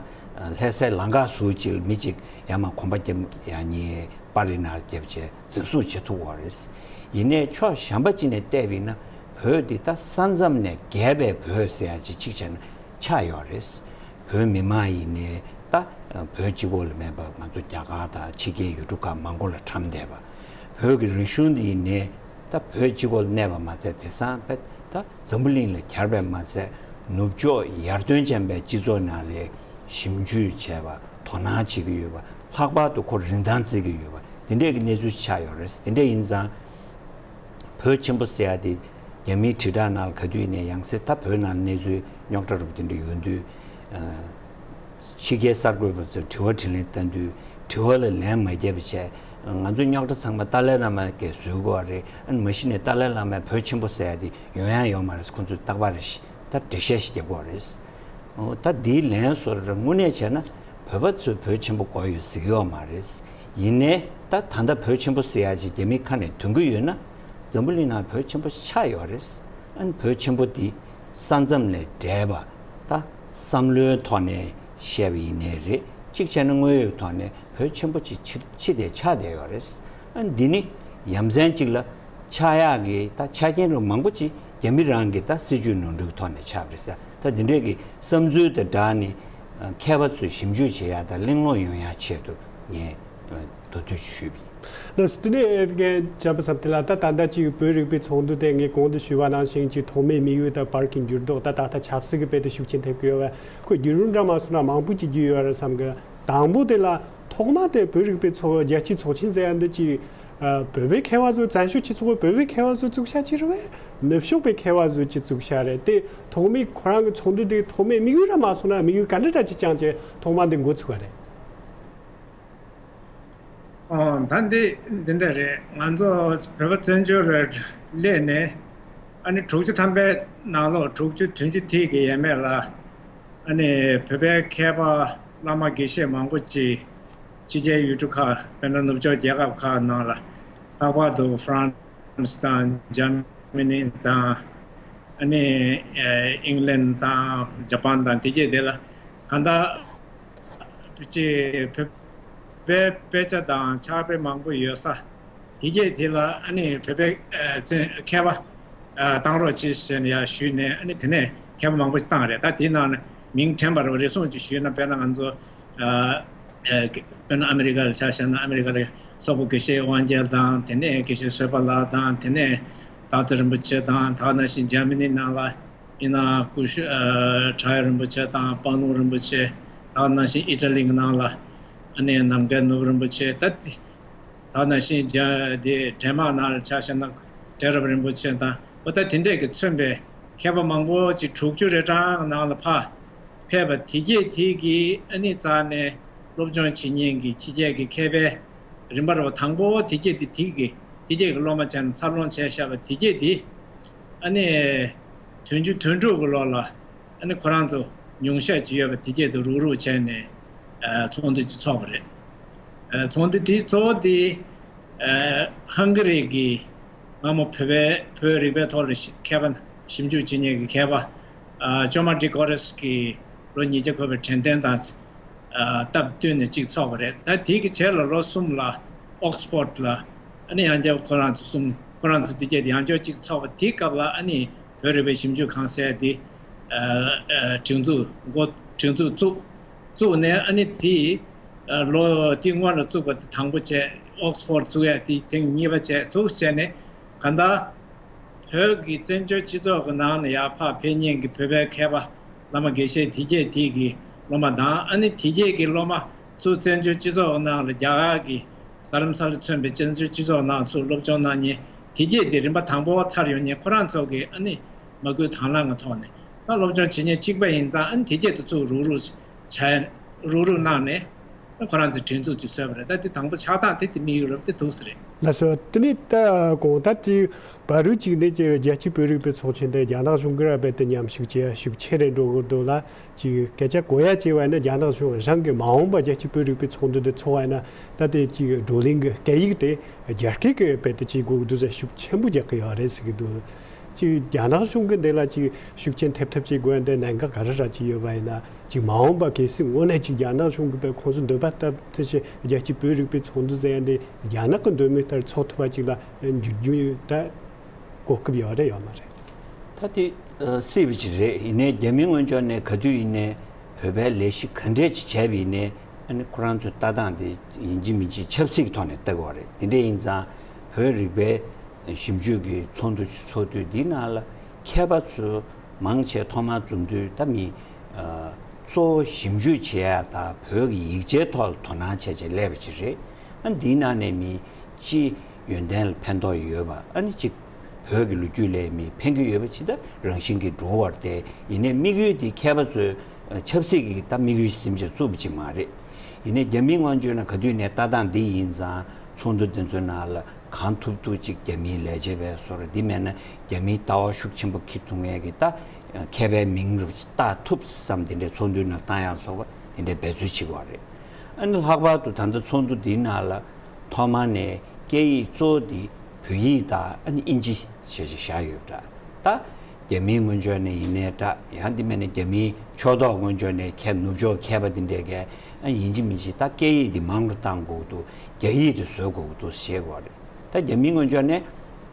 ལྷ་སའི་ལམ་ཁ་ཟུར་ཅིག་ལ་མི་གཅིག་ཡར་མར་གོམ་པ་རྒྱབ་ཡག་གཉིས་པར་རིས་ནང་ལ་བརྒྱབ་བྱས་འཛིན་བཟུང་བྱེད་ཐུབ་པ་རེད། ཡིན་ནའི་ཕྱོགས་གཞན་པ་ཅིག་ནས་བལྟས་པ་ཡིན་ན་བོད་འདི་ད་ས་མཚམས་ནས་བརྒལ་བའི་བོད་ཟེར་ཡག་ཅིག་གཅིག་བྱས་ན་ཆགས་ཡོད་རེད། བོད་མི་མང་ཡིན་ནའི་ད་བོད་གཅིག་པོ་ལ་མེད་པར་ང་ཚོ་རྒྱ་གར་དང་ཕྱི་རྒྱལ་ཡུལ་གྲུ་ཁག་མང་པོ་ལ་འཁྲམ་བསྡད་པ། བོད་ཀྱི་རིག་གཞུང་འདི་ཡིན་ནའི་ད་བོད་གཅིག་པོ་ལ་གནས་པ་མ་ཚད། དེང་སང་བོད་ད་འཛམ་བུ་གླིང་ལ་གྱར་བས་མ་ཚད། ནུབ་ཕྱོགས་ཡར་ཐོན་ཅན་པའི་སྤྱི་ཚོགས་ནང་ལ་ཞིབ་འཇུག་བྱས་པ། དོ་སྣང་བྱེད་ཀྱི་ཡོད་པ། ལྷག་པར་དུ་ཁོ་རིན་ཐང་བརྩི་གི་ཡོད་པ། དེ་འདྲས་ཀྱི་གནས་ཚུལ་ཆགས་ཡོད་རེད། དེ་འདྲས་ཡིན་ཙང་བོད་ཆེན་པོ་ཟེར་ཡ་དེ་རྒྱ་མིའི་དྲིལ་བསྒྲགས་ནང་ལ་ག་དུས་ནས་ཡང་སེ་ད་བོད་ནང་གནས་ཚུལ་རྙོག་དྲ་རུབ་དེ་འདྲ་ཡོང་དུས། ཕྱི་རྒྱལ་གསར་འགོད་པ་ཚོས་དྲི་བ་དྲིས་ལན་བཏང་དུས་དྲི་བ་ལ་ལན་མ་བརྒྱབ་པ་བྱས། ང་ཚོའི་རྙོག་དྲ་ཚང་མ་ཏཱ་ལའི་བླ་མ་གིས་བཟོས་དགོས་པ་རེད། ཨ་ནི་མ་གཞི་ནས་ཏཱ་ལའི་བླ་མས་བོད་ཆེན་པོ་ཟེར་ཡ་དེ་ཡོང་ཡ་ཡོད་མ་རེད། ཁོང་ཚོས་རྟག་པར་རེ་ཞིག་ད་འགྲེལ་བཤད་ཞིག་རྒྱབ་དགོས་པ་རེད། ཨོ་ད་འདིའི་ལན་བཟོ་ར་དངོས་གནས་བྱས་ན་བོད་པ་ཚོས་བོད་ཆེན་པོ་དགོས་ཡོད་ཟེར་གྱི་ཡོད་མ་རེད། ཡིན་ནའི་ད་ད་ལྟ་བོད་ཆེན་པོ་ཟེར་ཡ་ཅིག་རྒྱ་མིའི་ཁ་ནས་ཐོན་གྱི་ཡོད་ན་འཛམ་བུ་གླིང་ནང་བོད་ཆེན་པོ་ཆགས་ཡོད་རེད། ཨ་ནི་བོད་ཆེན་པོ་འདི་ས་མཚམས་ལས་བྲལ་བ། ད་བསམ་བློའི་ཐོག་ནས་བཤད་པ་ཡིན་ནའི་རེད། གཅིག་བྱས་ན་དངོས་ཡོད་ཐོག་ནས་བོད་ཆེན་པོ་ཅིག་ཕྱི་ཕྱི་དེ་ཆགས་བསྡད་ཡོད་རེད། ཨ་ནི་འདི་ནི་ཡ་མཚན་གཅིག་ལ་ཆགས་ཡག་གི་ད་ཆ་རྐྱེན་རུ་མང་པོ་ཅིག་རྒྱ་མི་རང་གི་ད་སྲིད་ཇུས་ནོར་འཁྲུལ་ཐོག་ནས་ཆགས་པ་རེད་ཟེར། ད་འདི་འདྲས་ཀྱི་བསམ་ཚུལ་དང་སྦྲགས་ནས་མཁས་པ་ཚོས་ཞིབ་འཇུག་བྱེད་ཡག་དང་གླེང་སློང་ཡོང་ཡག་ཆེད་དུ་ངས་མདོར་བསྡུས་ཞུས་པ་ཡིན། ལགས་སོ། དེ་ནས་རྒན་བྱམས་པ་བསམ་གཏན་ལགས། ད་ད་ལྟ་ཅིག་བོད་རིག་པའི་ཚོགས་འདུ་དེ་ངས་གོང་དུ་ཞུས་པ་ནང་བཞིན་ཅིག་ཐོག་མའི་དམིགས་ཡུལ་དང་བར་གྱི་འགྱུར་ལྡོག་ད་ད་ལྟ་ཆབ་སྲིད་ཀྱི་དཔེ་དེ་ཤུགས་ཆེན་ཐེབས་ཀྱི་ཡོད་པས་ཁོས་བརྒྱུད་རིམ་འདྲ་མ་སོང་ན་མང་པོ་ཅིག་བརྒྱུད་ཡོད་རེད་བསམ་གི། དང་པོ་དེ་ལ་ཐོག་མ་དེ་བོད་རིག་པའི་ཚོགས་རྒྱལ་སྤྱིའི་ཚོགས་ཆེན་ཟེར་ཡ་འདི་ཅིག་ཨ་བོད་པའི་མཁས་པ་ཚོ། བཙན་བྱོལ་སྤྱི་ཚོགས་པའི་བོད་པའི་མཁས་པ་ཚོ་བཙུགས་ཤག་ཅིག་རེད་པས། ནུབ་ཕྱོགས་པའི་མཁས་པ་ཚོ་ཅིག་བཙུགས་ཤག་རེད་དེ། ཐོག་མའི་ཁོ་རང་གི་ཚོགས་འདུ་དེ་ཐོག་མའི་དམིགས་ཡུལ་ར་མ་སོང་ན་དམིགས་ཡུལ་ག་འདྲ་འདྲ་ཅིག་བཅངས་བྱས་ཐོག་མ་འདི་འགོ་ཚུགས་པ་རེད། ཨོ། ད་འདི་འདི་འདྲ་རེད། ང་ཚོ་བོད་པ་བཙན་བྱོལ་ལ་སླེབས་ནས་ཨ་ནི་དྲུག་ཅུ་ཐམ་པའི་ནང་ལོགས་དྲུག་ཅུ་བདུན་ཅུ་དེ་གི་ཡས་མས་ལ་ཨ་ནི་བོད་པའི་མཁས་པ་བླ་མ་དགེ་བཤེས་མང་པོ་ཅིག་ཕྱི་རྒྱལ་ཡུལ་གྲུ་ཁག་དཔེར་ན་ནུབ་ཕྱོགས་རྒྱལ་ཁབ་ཁག་ནང་ལ་ལྷག་པར་དུ་ཧྥ་རན་སི་དང་འཇར་མ་ནི་དང་ཨ་ནི་ཨིང་ལན་དང་ཇ་པན་དང་དེ་གྱད་དེ་ལ་གང་ལྟར་ཅིག་བོད་པའི་དཔེ་ཆ་དང་ཕྱག་དཔེ་མང་པོ་ཡོད་ས་དེ་གྱད་དེ་ལ་ཨ་ནི་བོད་པའི་ཨ་བཙན་མཁས་པ་ཨ་བཏང་རོགས་གྱིས་ཟེར་ནས་ཡར་ཞུས་ནས་ཨ་ནི་དེ་ནས་མཁས་པ་མང་པོ་ཞིག་བཏང་རེད། ད་དེའི་ནང་ནས་མིང་དྲན་པ་རེ་རེ་ཟུང་ཅིག་ཞུས་ན། དཔེར་ན་ང་ཚོ་ཨ་ཨ་དཔེར་ན་ཨ་མི་རི་ཀ་ལ་ཆ་བཞག་ན་ཨ་མི་རི་ཀ་ལ་སོག་པོ་དགེ་བཤེས་དབང་རྒྱལ་དང་། དེ་ནས་དགེ་བཤེས་བཟོད་པ་ལགས་དང་། དེ་ནས་སྟག་འཚེར་རིན་པོ་ཆེ་དང་། ད་ག་ནང་བཞིན་འཇར་མ་ནི་ནང་ལ་ཡིན་ན་སྐུ་ཞབས་ཨ་བྲག་གཡབ་རིན་པོ་ཆེ་དང་། སྤང་ལུང་རིན་པོ་ཆེ། ད་ག་ནང་བཞིན་ཨི་ཊ་ལི་གི་ནང་ལ་ཨ་ནི་ནམ་མཁའི་ནོར་བུ་རིན་པོ་ཆེ། ད་དེ་ད་ག་ནང་བཞིན་རྒྱ་དེ་ཌེན་མཱག་ནང་ལ་ཆ་བཞག་ན་གྲལ་རབ་རིན་པོ་ཆེ་དང་། འོ་ད་དེ་འདྲས་ཀྱིས་མཚོན་པའི་མཁས་པ་མང་པོ་ཅིག་དྲུག་ཅུ་རེ་གྲངས་ནང་ལ་ཕར་ཕེབས་པ་དེ་གྱད་དེ་གིས་ཨ་ནི་རྩ་ནས་སློབ་སྦྱོང་བྱེད་མཁན་གྱི་ཕྱི་རྒྱལ་གྱི་མཁས་པའི་རིམ་པ་རེ་བ་དང་པོ་དེ་གྱད་དེ་དེ་གི་དེ་གྱད་ཀྱི་སློབ་མ་བྱས་ནས་འཚར་ལོངས་བྱས་བཞག་པ་དེ་གྱད་དེ་ཨ་ནི་བདུན་ཅུ་དོན་དྲུག་གི་ལོ་ལ་ཨ་ནི་ཁོ་རང་ཚོ་ཉུང་ཤས་ཅིག་ཡོད་པ་དེ་གྱད་དེ་རུག་རུག་བྱས་ནས་ཨ་ཚོགས་འདུ་ཅིག་ཚོགས་པ་རེད། ཨ་ཚོགས་འདུ་དེའི་གཙོ་བོ་དེ་ཨ་ཧང་ག་རི་གི་སྔ་མོ་བོད་པའི་བོད་རིག་པའི་ཐོག་ལ་ཞི་མཁས་པ་ཞིབ་འཇུག་བྱེད་མཁན་གྱི་མཁས་པ་ཨ་ཅོ་མ་ཌི་ཀོ་རེ་སི་གིས་ལོ་ཉིས་བརྒྱ་འཁོར་བའི་དྲན་རྟེན་དང་ཨ་སྟབས་བསྟུན་ནས་གཅིག་ཚོགས་པ་རེད། ད་དེ་གི་རྗེས་ལ་ལོ་གསུམ་ལ་ཨོག་སི་ཕོར་ཌི་ལ་ཨ་ནི་ཡང་བསྐྱར་ཁོ་རང་ཚོ་གསུམ་ཁོ་རང་ཚོ་དེ་གྱད་ཡང་བསྐྱར་གཅིག་ཚོགས་པ་དེའི་སྐབས་ལ་ཨ་ནི་བོད་རིག་པའི་ཞིབ་འཇུག་ཁང་ཟེར་དེ་ཨ་ཨ་སྒྲིག་འཛུགས་འགོ་སྒྲིག་འཛུགས་བཙུགས། བཙུགས་ནས་ཨ་ནི་དེ་ཨ་ལོ་དེ་སྔོན་ལ་བཙུགས་པ་དེ་དང་པོ་བྱས། ཨོག་སི་ཕོར་ཌི་བཙུགས་ཡ་དེ་ཐེངས་གཉིས་པ་བྱས། བཙུགས་བྱས་ནས་གང་ལྟར་བོད་ཀྱི་བཙན་བྱོལ་སྤྱི་ཚོགས་ཀྱི་ནང་ནས་ཡར་ཕར་ཕེབས་མཁན་གྱི་བོད་པའི་མཁས་པ་བླ་མ་དགེ་བཤེས་དེ་གྱད་དེ་གི་སློབ་མ་དང་། ཨ་ནི་དེ་གྱད་ཀྱི་སློབ་མ་ཚུར་བཙན་བྱོལ་སྤྱི་ཚོགས་ནང་ལ་རྒྱ་གར་གྱི་རྡ་རམ་ས་ལ་མཚོན་པའི་བཙན་བྱོལ་སྤྱི་ཚོགས་ནང་ཚུར་སློབ་སྦྱོང་གནང་མཁན་དེ་གྱད་དེ་རིམ་པ་དང་པོ་ཚར་ཡོང་མཁན་ཁོ་རང་ཚོ་གི་ཨ་ནི་མ་བསྐུལ་དང་བླངས་ཀྱི་ཐོག་ནས་ད་སློབ་སྦྱོང་བྱེད་མཁན་གཅིག་པ་ཡིན་ཙང་། ཨ་ནི་དེ་གྱད་དེ་ཚུར་རུག་རུག་བྱས་རུག་རུག་གནང་ནས་ཨ་ཁོ་རང་ཚོས་སྒྲིག་འཛུགས་ཅིག་བཟོས་པ་རེད། ད་དེ་དང་པོ་ཆགས་སྟངས་དེ་དེ་དམིགས་ཡུལ་རབ་དེ་འདུག་ས་རེད། ལགས་སོ། དེ་ནས་ད་གོང་ད་དེ་བར་དུ་ཅིག་ནས་ཀྱི་རྒྱལ་སྤྱིའི་བོད་རིག་པའི་ཚོགས་ཆེན་དེ་རྒྱ་ནག་གཞུང་གིས་རྦད་དེ་མཉམ་ཞུགས་བྱེད་ཤུགས་ཆེ་རུ་འགྲོ་གི་འདུག་ལ། ཅིག་སྐད་ཆ་གོ་ཡ་བྱས་པ་ཡིན་ན་རྒྱ་ནག་གཞུང་རང་གིས་མ་འོངས་པ་རྒྱལ་སྤྱིའི་བོད་རིག་པའི་ཚོགས་འདུ་དེ་ཚོགས་པ་ཡིན་ན་ད་དེ་ཅིག་བགྲོ་གླེང་གི་སྐད་ཡིག་དེ་རྒྱ་སྐད་ཀྱི་རྦད་དེ་བྱེད་དགོས་ཀྱི་འདུག་ཟེར་ཤུགས་ཆེན་པོ་རྒྱག་གི་ཡོད་རེད་ཟེར་གྱི་འདུག། ཅིག་རྒྱ་ནག་གཞུང་གིས་འདི་ལ་ཅིག་ཤུགས་རྐྱེན་ཐེབས་ཐབས་བྱེད་དགོས་ཡ་འདི་གནད་འགག་ག་རེ་ར་ཅིག་ཡོད་པ་ཡིན་ན། ཅིག་མ་འོངས་པ་གལ་སྲིད་དངོས་གནས་ཅིག་རྒྱ་ནག་གཞུང་གིས་དཔེ་ཁོང་ཚོ་འདོད་པ་ལྟར་དུ་ཅིག་རྒྱལ་སྤྱིའི་བོད་རིག་པའི་ཚོགས་འདུ་ཟེར་ཡ་འདི་རྒྱ་ནག་གི་འདོད་མོས་ལྟར་ཚོགས་ཐུབ་པ་ཅིག་ལ་འགྱུར་རྒྱུ་ད་གོ་སྐབས་ཡོད་རེད་ཡོད་མ་རེད། ད་དེ་ཨ་སྲིད་པ་ཅིག་རེད། ཡིན་ནའི་རྒྱ་མི་སྔོན་ཕྱོགས་ནས་ག་དུས་ཡིན་ནའི་བོད་པའི་ལས་གཞི་ག་འདྲས་ཅིག་བྱས་པ་ཡིན་ནའི་ཨ་ནི་ཁོ་རང་ཚོའི་ལྟ་སྟངས་དེ་ཡིན་གཅིག་མིན་གཅིག་ཆབ་སྲིད་ཀྱི་ཐོག་ནས་ལྟ་དགོས་རེད། དེ་འདྲས་ཡིན་ཙང་བོད་རིག་པའི་ཞིབ་འཇུག་གི་ཚོགས་འདུ་ཞིག་ཚོགས་དུས་འདི་ནང་ལ་མཁས་པ་ཚོ་མང་ཆེ་ཐོག་མར་འཛོམས་དུས་ད་མི་ཨ་གཙོ་བོ་ཞིབ་འཇུག་བྱེད་ཡ་དང་བོད་ཀྱི་ཡིག་ཆའི་ཐོག་ལ་དོ་སྣང་བྱས་བྱས་སླེབས་པ་ཅིག་རེད། ཨ་འདིའི་ནང་ནས་མི་གཅིག་ཡོན་ཏན་ལ་ཕན་ཐོགས་ཡོད་པ། ཨ་ནི་གཅིག་བོད་ཀྱི་ལོ་རྒྱུས་ལ་མི་ཕན་གྱི་ཡོད་པ་ཅིག་ད་རང་བཞིན་གྱིས་འགྲོ་བ་རེད་དེ། ཡིན་ནའི་དམིགས་ཡུལ་དེ་མཁས་པ་ཚོས་ཨ་ཆབ་སྲིད་ཀྱི་ད་དམིགས་ཡུལ་ཟིན་བྱས་བཙུགས་པ་ཅིག་མ་རེད། ཡིན་ནའི་རྒྱ་མིའི་སྔོན་བྱོན་ལ་ག་དུས་ནས་ལྟ་སྟངས་འདི་ཡིན་ཙང་ཚོགས་འདུ་འདི་ཚོའི་ནང་ལ་གང་ཐུབ་ཐུབ་ཅིག་རྒྱ་མིའི་ལས་བྱེད་པའི་བཟོ་འདྲ་འདི་མེད་ན་རྒྱ་མིའི་ལྟ་བ་ཤུགས་ཆེན་པོ་འཁྱེར་ཐུབ་མཁན་གྱི་ད་མཁས་པའི་མིང་རུ་བཏགས་ཐུབ་བསམ་དེ་འདྲའི་ཚོགས་འདུའི་ནང་བཏང་ཡག་སོགས་པ་དེ་འདྲའི་འབད་རྩོལ་བྱེད་དགོས་རེད། ཨ་ནི་ལྷག་པར་དུ་ད་ལྟ་ཚོགས་འདུ་འདིའི་ནང་ལ་ཐོག་མར་ནས་སྐད་ཡིག་གཙོ་བོ་འདི་བོད་ཡིག་དང་ཨ་ནི་ཨིན་ཇི་ཞེས་བྱ་བཞག་ཡོད་པ་འདྲ། ད་རྒྱ་མིའི་སྔོན་བྱོན་ནས་ཡིན་ནའི་འདྲ། ཡང་འདི་མེད་ན་རྒྱ་མིའི་ཕྱོགས་གཏོགས་སྔོན་བྱོན་ནས་མཁས་ནུབ་ཕྱོགས་མཁས་པ་འདི་འདྲས་ཀས་ཨ་ཡིན་གཅིག་མིན་གཅིག་ད་སྐད་ཡིག་འདི་མང་རུ་བཏང་དགོས་འདུག་རྒྱ་ཡིག་འདི་བཟོ་དགོས་འདུག་ཞེས་དགོས་རེད། ད་རྒྱ་མིའི་སྔོན་བྱོན་ནས་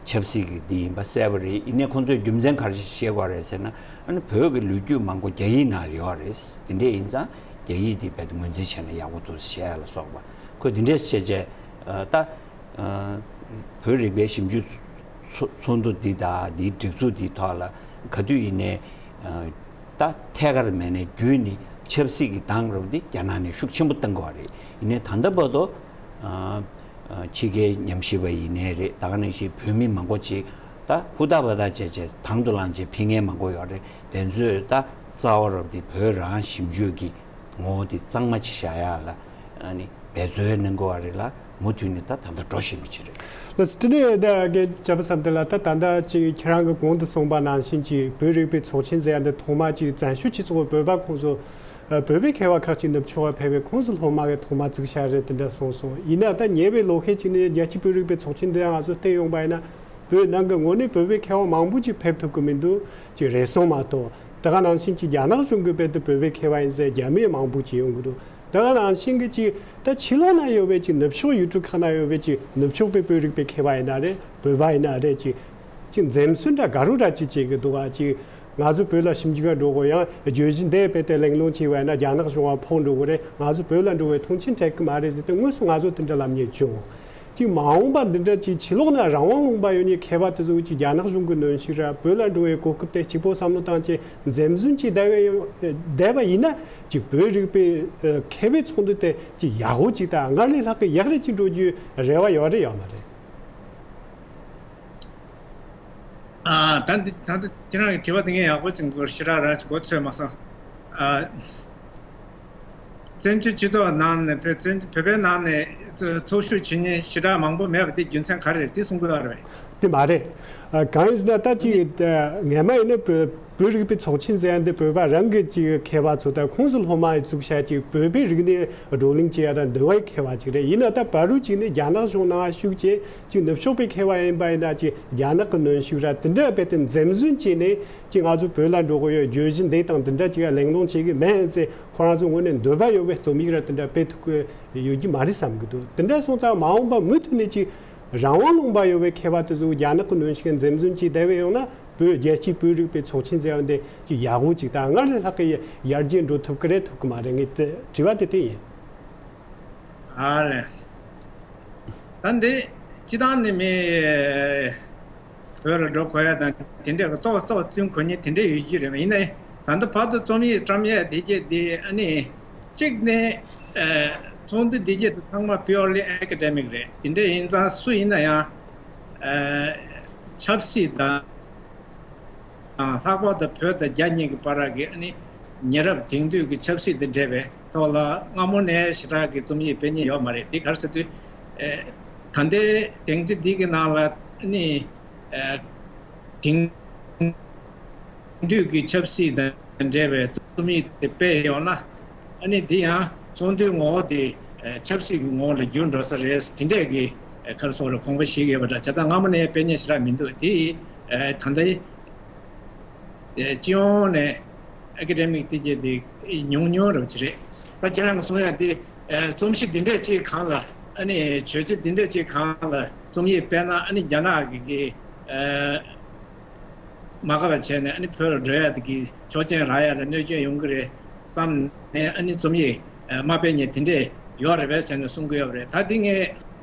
ཆབ་སྲིད་ཀྱི་འདི་ཡིན་པ་གསལ་པོ་རེད། ཡིན་ནའི་ཁོང་ཚོས་རྒྱུ་མཚན་ག་རེ་བཤད་དགོས་རེད་ཟེར་ན། ཨ་ནི་བོད་ཀྱི་ལོ་རྒྱུས་མང་པོ་རྒྱ་ཡིག་ནང་ལ་ཡོད་རེད། དེ་འདྲས་ཡིན་ཙང་རྒྱ་ཡིག་འདི་རྦད་དེ་ངོས་འཛིན་བྱས་ན་ཡག་པོ་འདུག་ཞེས་ལ་སོགས་པ། ཁོས་འདི་འདྲས་བཤད་བྱས་ཨ་ད་ཨ་བོད་རིག་པའི་ཞིབ་འཇུག་ཚོ་ཚོགས་འདུ་འདི་དང་འདིའི་སྒྲིག་འཛུགས་འདིའི་ཐོག་ལ་ག་དུས་ཡིན་ནའི་ཨ་ད་ཐད་ཀར་མེད་ནའི་བརྒྱུད་ནས་ཆབ་སྲིད་ཀྱི་གདེང་རབ་འདི་རྒྱ་ནག་ནས་ཤུགས་ཆེན་པོ་བཏང་དགོས་པ་རེད། ཡིན་ནའི་ད་ལྟ་བར་དུ་ཨ་ཨ་ཕྱི་རྒྱལ་ཉམས་ཞིབ་པ་ཡིན་ནའི་རེད། ད་ག་ནང་བཞིན་བོད་མི་མང་པོ་ཅིག་ད་ཧུར་ཐག་འབད་ཐག་བྱས་བྱས་དང་དུ་བླངས་བྱས་ཕྱིན་མཁན་མང་པོ་ཡོད་རེད། དེ་ཚོས་ད་རྩ་བ་རབ་འདི་བོད་རང་ཞིབ་འཇུག་གི་ངོ་བོ་འདི་གཙང་མ་ཅིག་བཞག་ཡག་ལ་ཨ་ནི་འབད་རྩོལ་གནང་དགོས་པ་རེད་ལ། མུ་མཐུད་ནས་ད་ད་ལྟ་འགྲོ་བཞིན་པ་ཅིག་རེད། ལགས་སོ། དེ་ནས་ད་གི་བྱ་བ་བསམ་དེ་ལ་ད་ད་ལྟ་ཅིག་ཁྱེད་རང་གི་གོང་དུ་གསུངས་པ་ནང་བཞིན་ཅིག་བོད་རིག་པའི་ཚོགས་ཆེན་ཟེར་ཡ་འདི་ཐོག་མ་ཅིག་བཙན་བྱོལ་སྤྱི་ཚོགས་བོད་པ་ཁོང་ཚོ་ཨ་བོད་པའི་མཁས་པ་ཁག་ཅིག་ནུབ་ཕྱོགས་ལ་ཕེབས་པའི་ཁོངས་སུ་སློབ་མ་གི་ཐོག་མ་བཙུགས་བྱ་རེད་དེ་འདྲ་གསུངས་སོང་། ཡིན་ན་ད་ཉེ་བའི་ལོ་ཤས་ཅིག་ནས་རྒྱལ་སྤྱིའི་བོད་རིག་པའི་ཚོགས་ཆེན་འདི་ང་ཚོ་བལྟས་ཡོང་པ་ཡིན་ན། བོད་ནང་གི་དངོས་གནས་བོད་པའི་མཁས་པ་མང་པོ་ཅིག་ཕེབས་ཐུབ་ཀྱི་མི་འདུག་ཅིག་རེ་ཟུང་མ་གཏོགས། དེ་ག་ནང་བཞིན་ཅིག་རྒྱ་ནག་གཞུང་གི་དཔེ་དེ་བོད་པའི་མཁས་པ་ཡིན་ཟེར་རྒྱ་མི་མང་པོ་ཅིག་ཡོང་གི་འདུག་དེ་ག་ནང་བཞིན་གྱི་ཅིག་ད་ཕྱི་ལོགས་ན་ཡོད་པའི་ཅིག་ནུབ་ཕྱོགས་ཡུལ་གྲུ་ཁག་ན་ཡོད་པའི་ཅིག་ནུབ་ཕྱོགས་པའི་བོད་རིག་པའི་མཁས་པ་ཡིན་ན་རེད། བོད་པ་ཡིན་ན་རེད། ཅིག་ཅིག་འཛེམ་ཟོན་འདྲ་དགའ་རོགས་འདྲ་ཅིག་བྱེད་ཀྱི་འདུག་ཨ། ཅིག་ང་ཚོ་བོད་ལ་ཞིབ་འཇུག་ག་འགྲོ་དགོས། ཡང་བརྗོད་གཞི་འདི་དཔེ་དེ་གླེང་སློང་བྱས་པ་ཡིན་ན་རྒྱ་ནག་གཞུང་ལ་ཕོག་འགྲོ་གི་རེད། ང་ཚོ་བོད་ལ་འགྲོ་བའི་མཐོང་ཆེན་སྤྲད་ཀྱི་མ་རེད་ཟེར་ཏེ་དངོས་སུ་ང་ཚོ་དེ་འདྲ་ལབ་མཁན་བྱུང་། ཅིག་མ་འོངས་པ་འདི་འདྲ་ཅིག་ཕྱི་ལོགས་ན་རང་དབང་ལུང་པ་ཡོད་མཁན་མཁས་པ་དེ་ཚོ་ཅིག་རྒྱ་ནག་གཞུང་གི་གནོན་ཤུགས་ར་བོད་ལ་འགྲོ་བའི་གོ་སྐབས་དེ་གཅིག་པོ་བསམ་བློ་བཏང་བྱས་འཛེམ་ཟོན་གྱིས་བསྡད་པ་ཡིན་བསྡད་པ་ཡིན་ན། ཅིག་བོད་རིག་པའི་ཨ་མཁས་པའི་ཚོགས་འདུ་དེ་ཅིག་ཡག་པོ་ཅིག་དང་སྔར་ལས་ལྷག་གི་ཡག་རེ་ཅིག་འགྲོ་རྒྱུའི་རེ་བ་ཡོད་རེད་ཡོད་མ་རེད། ཨ། ད་འདི་ད་ལྟ་ཁྱེད་རང་གི་དྲི་བ་དེ་ངས་ཡག་པོ་ཅིག་མགོ་ཞེ་དྲག་རང་ཅིག་མགོ་ཚོས་མ་སོང་། ཨ། བཙན་བྱོལ་སྤྱི་ཚོགས་ནང་ནས་བོད་བཙན་བོད་པའི་ནང་ནས་ཚོགས་ཞུགས་བྱེད་མཁན་ཞེ་དྲག་མང་པོ་མེད་པ་དེ་རྒྱུ་མཚན་ག་རེ་རེད། དེ་གསུང་གི་ཡོད་རེད་པས། དེ་མ་རེད། ཨ། གང་ཡིན་ཟེར་ན་ད་ཅིག་ངས་མ་ཡིན་ན་བོད་བོད་རིག་པའི་ཚོགས་ཆེན་ཟེར་ཡ་འདི་བོད་པ་རང་གི་ཅིག་མཁས་པ་ཚོ་དང་ཁོངས་སུ་སློབ་མ་ཡི་བཙུགས་བྱ་ཅིག་བོད་པའི་རིག་གནས་བགྲོ་གླེང་བྱེད་ཡ་དང་འདི་བའི་མཁས་པ་ཅིག་རེད། ཡིན་ན་ད་བར་དུ་ཅིག་ནས་རྒྱ་ནག་གཞུང་ནང་ཞུགས་བྱས་ཅིག་ནུབ་ཕྱོགས་པའི་མཁས་པ་ཡིན་པ་ཡིན་ན་ཅིག་རྒྱ་ནག་གི་གནོན་ཤུགས་ར་དེ་འདྲ་རྦད་དེ་འཛེམ་ཟོན་བྱས་ནས་ཅིག་ང་ཚོ་བོད་ལ་འགྲོ་གི་ཡོད། བརྗོད་གཞི་འདི་དང་འདི་འདྲ་ཅིག་ལ་གླེང་སློང་བྱེད་ཀྱི་མེད་ཟེར་ཁོ་རང་ཚོ་ངོས་ནས་འདོད་པ་ཡོད་པའི་རྩོམ་ཡིག་ར་དེ་འདྲ་སྤེལ་ཐུབ་ཀྱི་ཡོད་ཀྱི་མ་རེད་བསམ་གྱི་འདུག་དེ་འདྲ་སོང་ཙང་མ་འོངས་པ་མུ་མཐུད་ནས་ཅིག་རང་དབང་ལུང་པ་ཡོད་པའི་མཁས་པ་དེ་ཚོ་རྒྱ་ནག་གི་གནོན་ཤུགས་འཛེམ་ཟོན་གྱིས་བསྡད་པ་ཡོང་ན། བོད་རྒྱལ་སྤྱིའི་བོད་རིག་པའི་ཚོགས་ཆེན་ཟེར་བ་འདི་ཅིག་ཡག་པོ་ཅིག་དང་སྔར་ལས་ལྷག་གི་ཡར་རྒྱས་འགྲོ་ཐུབ་ཀྱི་རེད་ཐུབ་ཀྱི་མ་རེད། ངའི་དྲི་བ་དེ་དེ་ཡིན། ཨ་ལས། ད་འདི་སྤྱི་བཏང་ནས་མི་བོད་ལ་འགྲོ་དགོས་ཡ་དང་དེ་འདྲས་ཀྱི་ཏོག་ཏོག་བསྟུན་དགོས་མཁན་དེ་འདྲས་ཡོད་ཀྱི་རེད། ཡིན་ནའི་ད་ལྟ་བར་དུ་རྩོམ་ཡིག་བཀྲམ་ཡས་དེ་གྱད་དེ་ཨ་ནི་གཅིག་ནས་ཚོགས་འདུ་དེ་གྱད་དེ་ཚང་མ་purely academic་རེད། དེ་འདྲས་ཡིན་ཙང་སུ་ཡིན་ན་ཡང་ཆབ་སྲིད་དང་། ལྷག་པར་དུ་བོད་དང་རྒྱ་གཉིས་ཀྱི་བར་གྱི་ཨ་ནི་ཉེ་རབས་དེང་དུས་ཀྱི་ཆབ་སྲིད་དང་འབྲེལ་བའི་ཐོག་ལ་སྔ་མོ་ནས་ཞེ་དྲག་གི་རྩོམ་ཡིག་སྤེལ་མཁན་ཡོད་མ་རེད། འདི་ག་རེ་ཟེར་དུས། ཨེ། ད་ལྟའི་སྡིངས་ཆ་འདི་གི་ནང་ལ་ཨ་ནི་ཨེ། དེང་དུས་ཀྱི་ཆབ་སྲིད་དང་འབྲེལ་བའི་རྩོམ་ཡིག་དེ་སྤེལ་ཡོང་ན། ཨ་ནི་འདི་ཡང་ཚོགས་འདུའི་ངོ་བོ་དེ་ཨེ། ཆབ་སྲིད་ཀྱི་ངོ་བོ་ལ་འགྱུར་འགྲོ་ས་རེད། དེ་འདྲས་ཀྱི་ཨེ། ག་རེ་ཟེར་དགོས་རེད། དགོངས་པ་བཞེས་ཀྱི་ཡོད་པ་འདྲ། བྱས་ཙང་སྔ་མོ་ནས་སྤེལ་མཁན་ཞེ་དྲག་མི་འདུག་དེ་ཡིས་ཨེ། ད་ལྟའི་ཨེ། སྤྱི་ཡོངས་ནས་ཨེ་ཀེ་ཌེ་མིག་དེ་གྱད་དེ་ཉུང་ཉུང་རབ་ཅིག་རེད། ད་ཁྱེད་རང་གིས་གསུང་ཡ་དེ་ཨེ། རྩོམ་གཞི་འདི་འདྲས་ཅིག་སྒང་ལ་ཨ་ནི་བརྗོད་བྱ་འདི་འདྲས་ཅིག་སྒང་ལ་རྩོམ་ཡིག་སྤེལ་ན་ཨ་ནི་རྒྱ་ནག་གི་གི་ཨེ། མ་དགའ་བ་བྱས་ནས་ཨ་ནི་བོད་ལ་འགྲོ་ཡ་དེ་གི་ཆོག་མཆན་རག་ཡ་ལ་གནོད་སྐྱོན་ཡོང་གི་རེད་བསམ་ནས་ཨ་ནི་རྩོམ་ཡིག་ཨེ། མ་སྤེལ་མཁན་དེ་འདྲས་ཡོད་རེད་པས་བྱས་ནས་གསུང་གི་ཡོད་རེད། ད་འདི་ངས་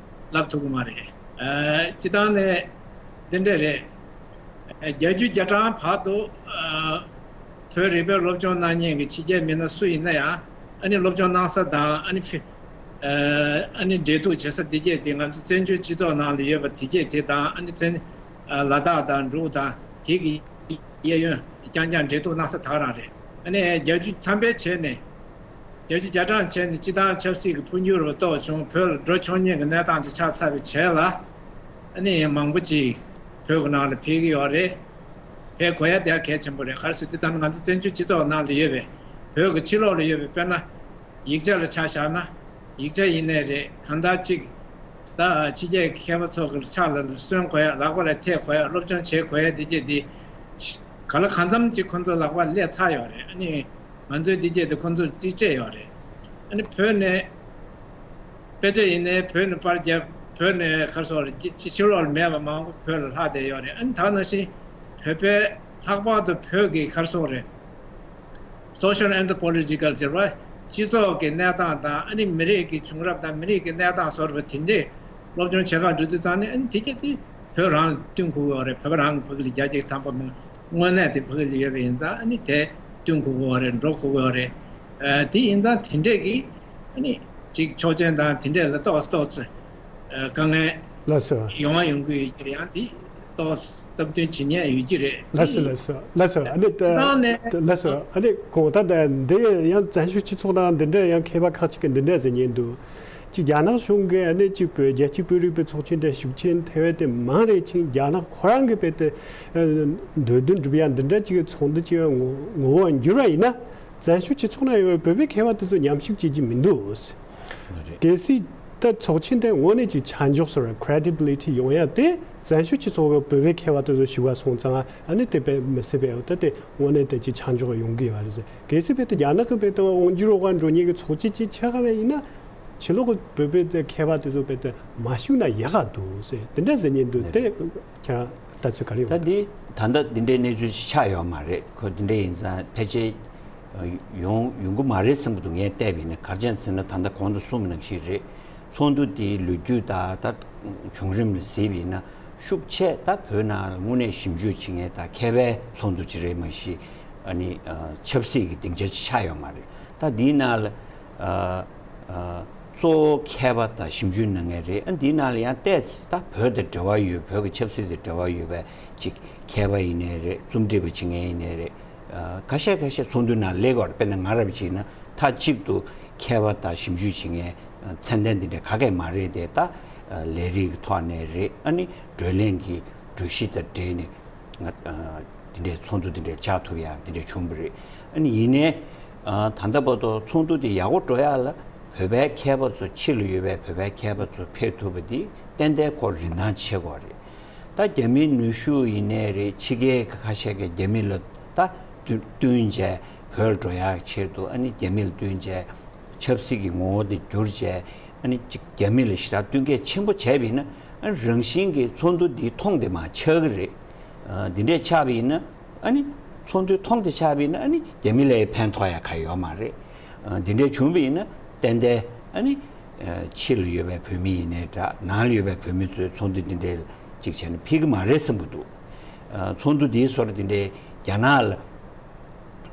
ལབ་ཐུབ་ཀྱི་མ་རེད། ཨེ། སྤྱི་བཏང་ནས་འདི་འདྲས་རེད། རྒྱལ་རྒྱུད་རྒྱ་གྲངས་བར་དུ་ཨ། བོད་རིག་པའི་སློབ་སྦྱོང་གནང་མཁན་གྱི་ཕྱི་རྒྱལ་མི་སྣ་སུ་ཡིན་ན་ཡང་ཨ་ནི་སློབ་སྦྱོང་གནང་ས་དང་ཨ་ནི་ཕི་ཨ་ནི་འབྲེལ་གཏུག་བྱེད་ས་དེ་གྱད་དེ་ང་ཚོ་བཙན་བྱོལ་སྤྱི་ཚོགས་ནང་ལ་ཡོད་པ་དེ་གྱད་དེ་དང་ཨ་ནི་བཙན་ཨ། ལ་དྭགས་དང་འབྲུག་དང་དེ་གི་གཡས་གཡོན་རྐྱང་རྐྱང་འབྲེལ་གཏུག་གནང་ས་དེ་ག་རང་རེད། ཨ་ནི་རྒྱལ་རྒྱུད་ཐམས་པས་བྱས་ནས། རྒྱལ་རྒྱུད་རྒྱ་གྲངས་བྱས་ནས་སྤྱི་བཏང་ཆབ་སྲིད་ཀྱི་འཕོ་འགྱུར་རུ་གཏོང་བྱུང་། བོད་ལ་འགྲོ་ཆོག་མཁན་གྱི་གནས་སྟངས་ཅིག་ཆགས་ཚར་བའི་རྗེས་ལ། ཨ་ནི་མང་པོ་ཅིག་བོད་ཀྱི་ནང་ལ་ཕེབས་ཀྱི་ཡོད་རེད། ཕེབས་དགོས་ཡ་དེ་ཡང་གལ་ཆེན་པོ་རེད། ག་རེ་ཟེར་དུས་ད་ང་ཚོ་བཙན་བྱོལ་སྤྱི་ཚོགས་ནང་ལ་ཡོད་པའི་བོད་ཀྱི་ཕྱི་ལོགས་ལ་ཡོད་པའི་དཔེར་ན། ཡིག་ཆ་ལ་ཆ་བཞག་ན། ཡིག་ཆ་ཡིན་ནའི་རེད། གང་ལྟར་ཅིག་ད་ཕྱི་རྒྱལ་གྱི་མཁས་པ་ཚོ་གི་ཕྱག་ལ་སོན་དགོས་ཡ། ལག་པ་ལ་ཐེབས་དགོས་ཡ། སློབ་སྦྱོང་བྱེད་དགོས་ཡ་དེ་གྱད་དེ་ག་ལ་གང་འཚམ་ཅིག་ཁོང་ཚོ་ལག་པ་སླེབས་ཚར་ཡོད་རེད། ཨ་ནི་ང་ཚོའི་དེ་གྱད་དེ་ཁོང་ཚོར་རྩིས་སྤྲད་ཡོད་རེད། ཨ་ནི་བོད་ནས་དཔེ་ཆ་ཡིན་ནའི་བོད་ནས་པར་རྒྱབ། བོད་ནས་ག་རེ་ཟེར་དགོས་རེད། ཕྱི་ཕྱི་ལོགས་ལ་མེད་པ་མང་པོ་བོད་ལ་ལྷག་བསྡད་ཡོད་རེད། ཨ་ནི་ད་ག་ནང་བཞིན་བོད་པའི་ལྷག་པར་དུ་བོད་ཀྱི་ག་རེ་ཟེར་དགོས་རེད། Social Anthropological་ཟེར་བ། སྤྱི་ཚོགས་ཀྱི་གནས་སྟངས་དང་ཨ་ནི་མི་རིགས་ཀྱི་བྱུང་རབས་དང་མི་རིགས་ཀྱི་གནས་སྟངས་ཟེར་བ་དེ་འདྲས་སློབ་སྦྱོང་བྱེད་གར་འགྲོ་དུས་ཙང་ནས་ཨ་ནི་དེ་གྱད་དེ་བོད་རང་ལ་བསྟུན་དགོས་ཀྱི་ཡོད་རེད། བོད་པ་རང་གི་ཕ་གི་ལ་རྒྱ་ཆེ་གི་དང་པོ་མི་དངོས་གནས་དེ་ཕ་གི་ལ་ཡོད་པ་ཡིན་ཙང་ཨ་ནི་དེ་བསྟུན་དགོས་ཀྱི་ཡོད་རེད། འགྲོ་དགོས་ཀྱི་ཡོད་རེད། ཨ། དེ་ཡིན་ཙང་དེ་འདྲས་ཀྱི་ཨ་ནི་ཅིག་ཆོག་མཆན་དང་དེ་འདྲས་ལ་ཏོག་ཙམ་ཏོག་ཙམ་ཨ། དཀའ་ངལ་ལགས་སོ། ཡོང་བ་ཡོང་གི་ཡོད་ཀྱི་རེད། ཡང་དེ་ཏོག་ཙམ་སྟབས་བསྟུན་བྱེད་མཁན་ཡོད་ཀྱི་རེད། ལགས་སོ། ལགས་སོ། ལགས་སོ། ཨ་ནི་ད་སྤྱི་བཏང་ནས་ལགས་སོ། ཨ་ནི་གོང་ད་ད་འདི་ཡང་བཙན་བྱོལ་སྤྱི་ཚོགས་ནང་འདི་འདྲས་ཡང་མཁས་པ་ཁག་ཅིག་གིས་འདི་འདྲས་ཟེར་མཁན་འདུག་ཅིག་རྒྱ་ནག་གཞུང་གིས་ཨ་ནི་ཅིག་བོད་རྒྱལ་གཅེས་བོད་རིག་པའི་ཚོགས་ཆེན་དེ་ཤུགས་ཆེན་ཐེབས་པ་དེ་མང་རེད་ཅིང་། རྒྱ་ནག་ཁོ་རང་གིས་རྦད་དེ་འདོད་འདུན་སྒྲུབ་ཡ་འདི་འདྲ་ཅིག་གི་ཚོགས་འདུ་ཅིག་ངོ་ངོ་བོ་འགྱུར་བ་ཡིན་ན། བཙན་བྱོལ་སྤྱི་ཚོགས་ནང་ཡོད་པའི་བོད་པའི་མཁས་པ་དེ་ཚོ་མཉམ་ཞུགས་བྱེད་ཀྱི་མི་འདུག། རེད། གལ་སྲིད་ད་ཚོགས་ཆེན་དེ་དངོས་གནས་ཅིག་ཆ་འཇོག་སོར་credibility་ཡོང་ཡ་དེ་བཙན་བྱོལ་སྤྱི་ཚོགས་ཀྱི་བོད་པའི་མཁས་པ་དེ་ཚོ་ཞུ་བ་སོང་ཙང་ཨ་ནི་དེ་བས་མི་སྲིད་པའི་འོ་ད་དེ་དངོས་གནས་དེ་ཅིག་ཆ་འཇོག་ཡོང་གི་ཡོད་རེད་ཟེར། གལ་སྲིད་བོད་དུ་རྒྱ་ནག་གི་བོད་དུ་འོང་འགྱུར་འོག་འགྲོ་མཁན་གྱི་ཚོགས་སྤྱི་ཅིག་ཆགས་པ་ཡིན་ན། ཕྱི་ལོགས་ཀྱི་བོད་པའི་མཁས་པ་དེ་ཚོ་བོད་དུ་མ་ཞུགས་ན་ཡག་ག་འདུག་ཟེར་དེ་འདྲ་ཟེར་མཁན་འདུག། དེ་ཁྱེད་རང་ལྟ་ཚུལ་ག་རེ་ཡོད། ད་འདི་ད་ལྟ་འདི་འདྲའི་གནས་ཚུལ་ཞིག་ཆགས་ཡོད་མ་རེད། ཁོ་འདི་འདྲ་ཡིན་ཙང་ཕལ་ཆེར་ཡོང་ཡོང་གི་མ་རེད་བསམ་གྱི་འདུག། ངས་བལྟས་པ་ཡིན་ན། ག་རེ་བྱས་ཟེར་ན་ད་ལྟ་གོང་དུ་གསུངས་པ་ནང་བཞིན་རེད། ཚོགས་འདུ་དེའི་ལོ་རྒྱུས་དང་ད་བྱུང་རིམ་ལ་གཟིགས་པ་ཡིན་ན། ཤུགས་ཆེ་ད་བོད་ནང་ལ་དངོས་གནས་ཞིབ་འཇུག་བྱེད་མཁན་དང་མཁས་པའི་ཚོགས་འདུ་ཅིག་རེད་མ་གཞི། ཨ་ནི་ཆབ་སྲིད་ཀྱི་སྡིངས་ཆ་ཅིག་ཆགས་ཡོད་མ་རེད། ད་འདིའི་ནང་ལ་ཨ་ཨ་གཙོ་བོ་མཁས་པ་དང་ཞིབ་འཇུག་གནང་མཁན་རེད། ཨ་འདིའི་ནང་ལ་ཡང་ཏོག་ཙམ་ད་བོད་དང་འབྲེལ་བ་ཡོད། བོད་ཀྱི་ཆབ་སྲིད་དང་འབྲེལ་བ་ཡོད་པའི་ཅིག་མཁས་པ་ཡིན་ནའི་རེད། རྩོམ་སྒྲིག་པ་བྱེད་མཁན་ཡིན་ནའི་རེད། ཨ་ཁ་ཤས་ཁ་ཤས་ཚོགས་འདུ་ནང་སླེབས་ཀྱི་ཡོད་རེད། དཔེར་ན་ང་རང་བྱས་ན་མཐའ་གཅིག་ཏུ་མཁས་པ་དང་ཞིབ་འཇུག་བྱེད་མཁན་མཚན་ལྡན་འདི་འདྲ་ག་གེ་མ་རེད་དེ། ད་ལས་རིགས་ཀྱི་ཐོག་ནས་རེད། ཨ་ནི་བགྲོ་གླེང་གི་གྲོས་གཞི་དང་འབྲེལ་ནས་ང་འདི་འདྲའི་ཚོགས་འདུ་འདི་འདྲ་བཅར་ཐུབ་ཡག་འདི་འདྲ་བྱུང་བ་རེད། ཨ་ནི་ཡིན་ནའི་ད་ལྟ་བར་དུ་ཚོགས་འདུ་དེ་ཡག་པོ་འགྲོ་ཡག་ལ་བོད་པའི་མཁས་པ་ཚོ་ཕྱི་ལ་ཡོད་པའི་བོད་པའི་མཁས་པ་ཚོ་ཕེབས་ཐུབ་པ་འདི་ཏན་ཏན་ཁོ་རིན་ཐང་ཆེ་གོ་རེད། ད་རྒྱ་མིའི་ནུས་ཤུགས་ཡིན་ནའི་རེད། ཕྱི་རྒྱལ་གྱི་ཁ་ཤས་ཀྱིས་རྒྱ་མི་ལ་ད་བསྟུན་བྱས་བོད་ལ་འགྲོ་ཡག་ཆེད་དུ། ཨ་ནི་རྒྱ་མི་ལ་བསྟུན་བྱས་ཆབ་སྲིད་ཀྱི་ངོ་བོ་དེ་བསྒྱུར་བྱས། ཨ་ནི་ཅིག་རྒྱ་མི་ལ་ཞེ་དྲག་བསྟུན་མཁས་ཆེན་པོ་བྱས་པ་ཡིན་ན། ཨ་ནི་རང་བཞིན་གྱིས་ཚོགས་འདུ་འདི་མཐོང་སྟེ་མར་ཆགས་ཀྱི་རེད། ཨ་འདི་འདྲས་ཆགས་པ་ཡིན་ན། ཨ་ནི་ཚོགས་འདུ་མཐོང་སྟེ་ཆགས་པ་ཡིན་ན། ཨ་ནི་རྒྱ་མི་ལ་ཕན་ཐོགས་ཡག་ག་ཡོད་མ་རེད། ཨ་འདི་འདྲས་བྱུང་བ་ཡིན་ན་ཏན་ཏན་ཨ་ནི་ཕྱི་ལ་ཡོད་པའི་བོད་མི་ཡིན་ནའི་འདྲ། ནང་ལ་ཡོད་པའི་བོད་མི་ཚོས་ཚོགས་འདུ་འདི་འདྲས་ཅིག་བྱས་ན་ཕན་གྱི་མ་རེད་བསམ་གྱི་འདུག། ཚོགས་འདུ་འདིའི་ཟུར་འདི་འདྲའི་རྒྱ་ནག་ལ་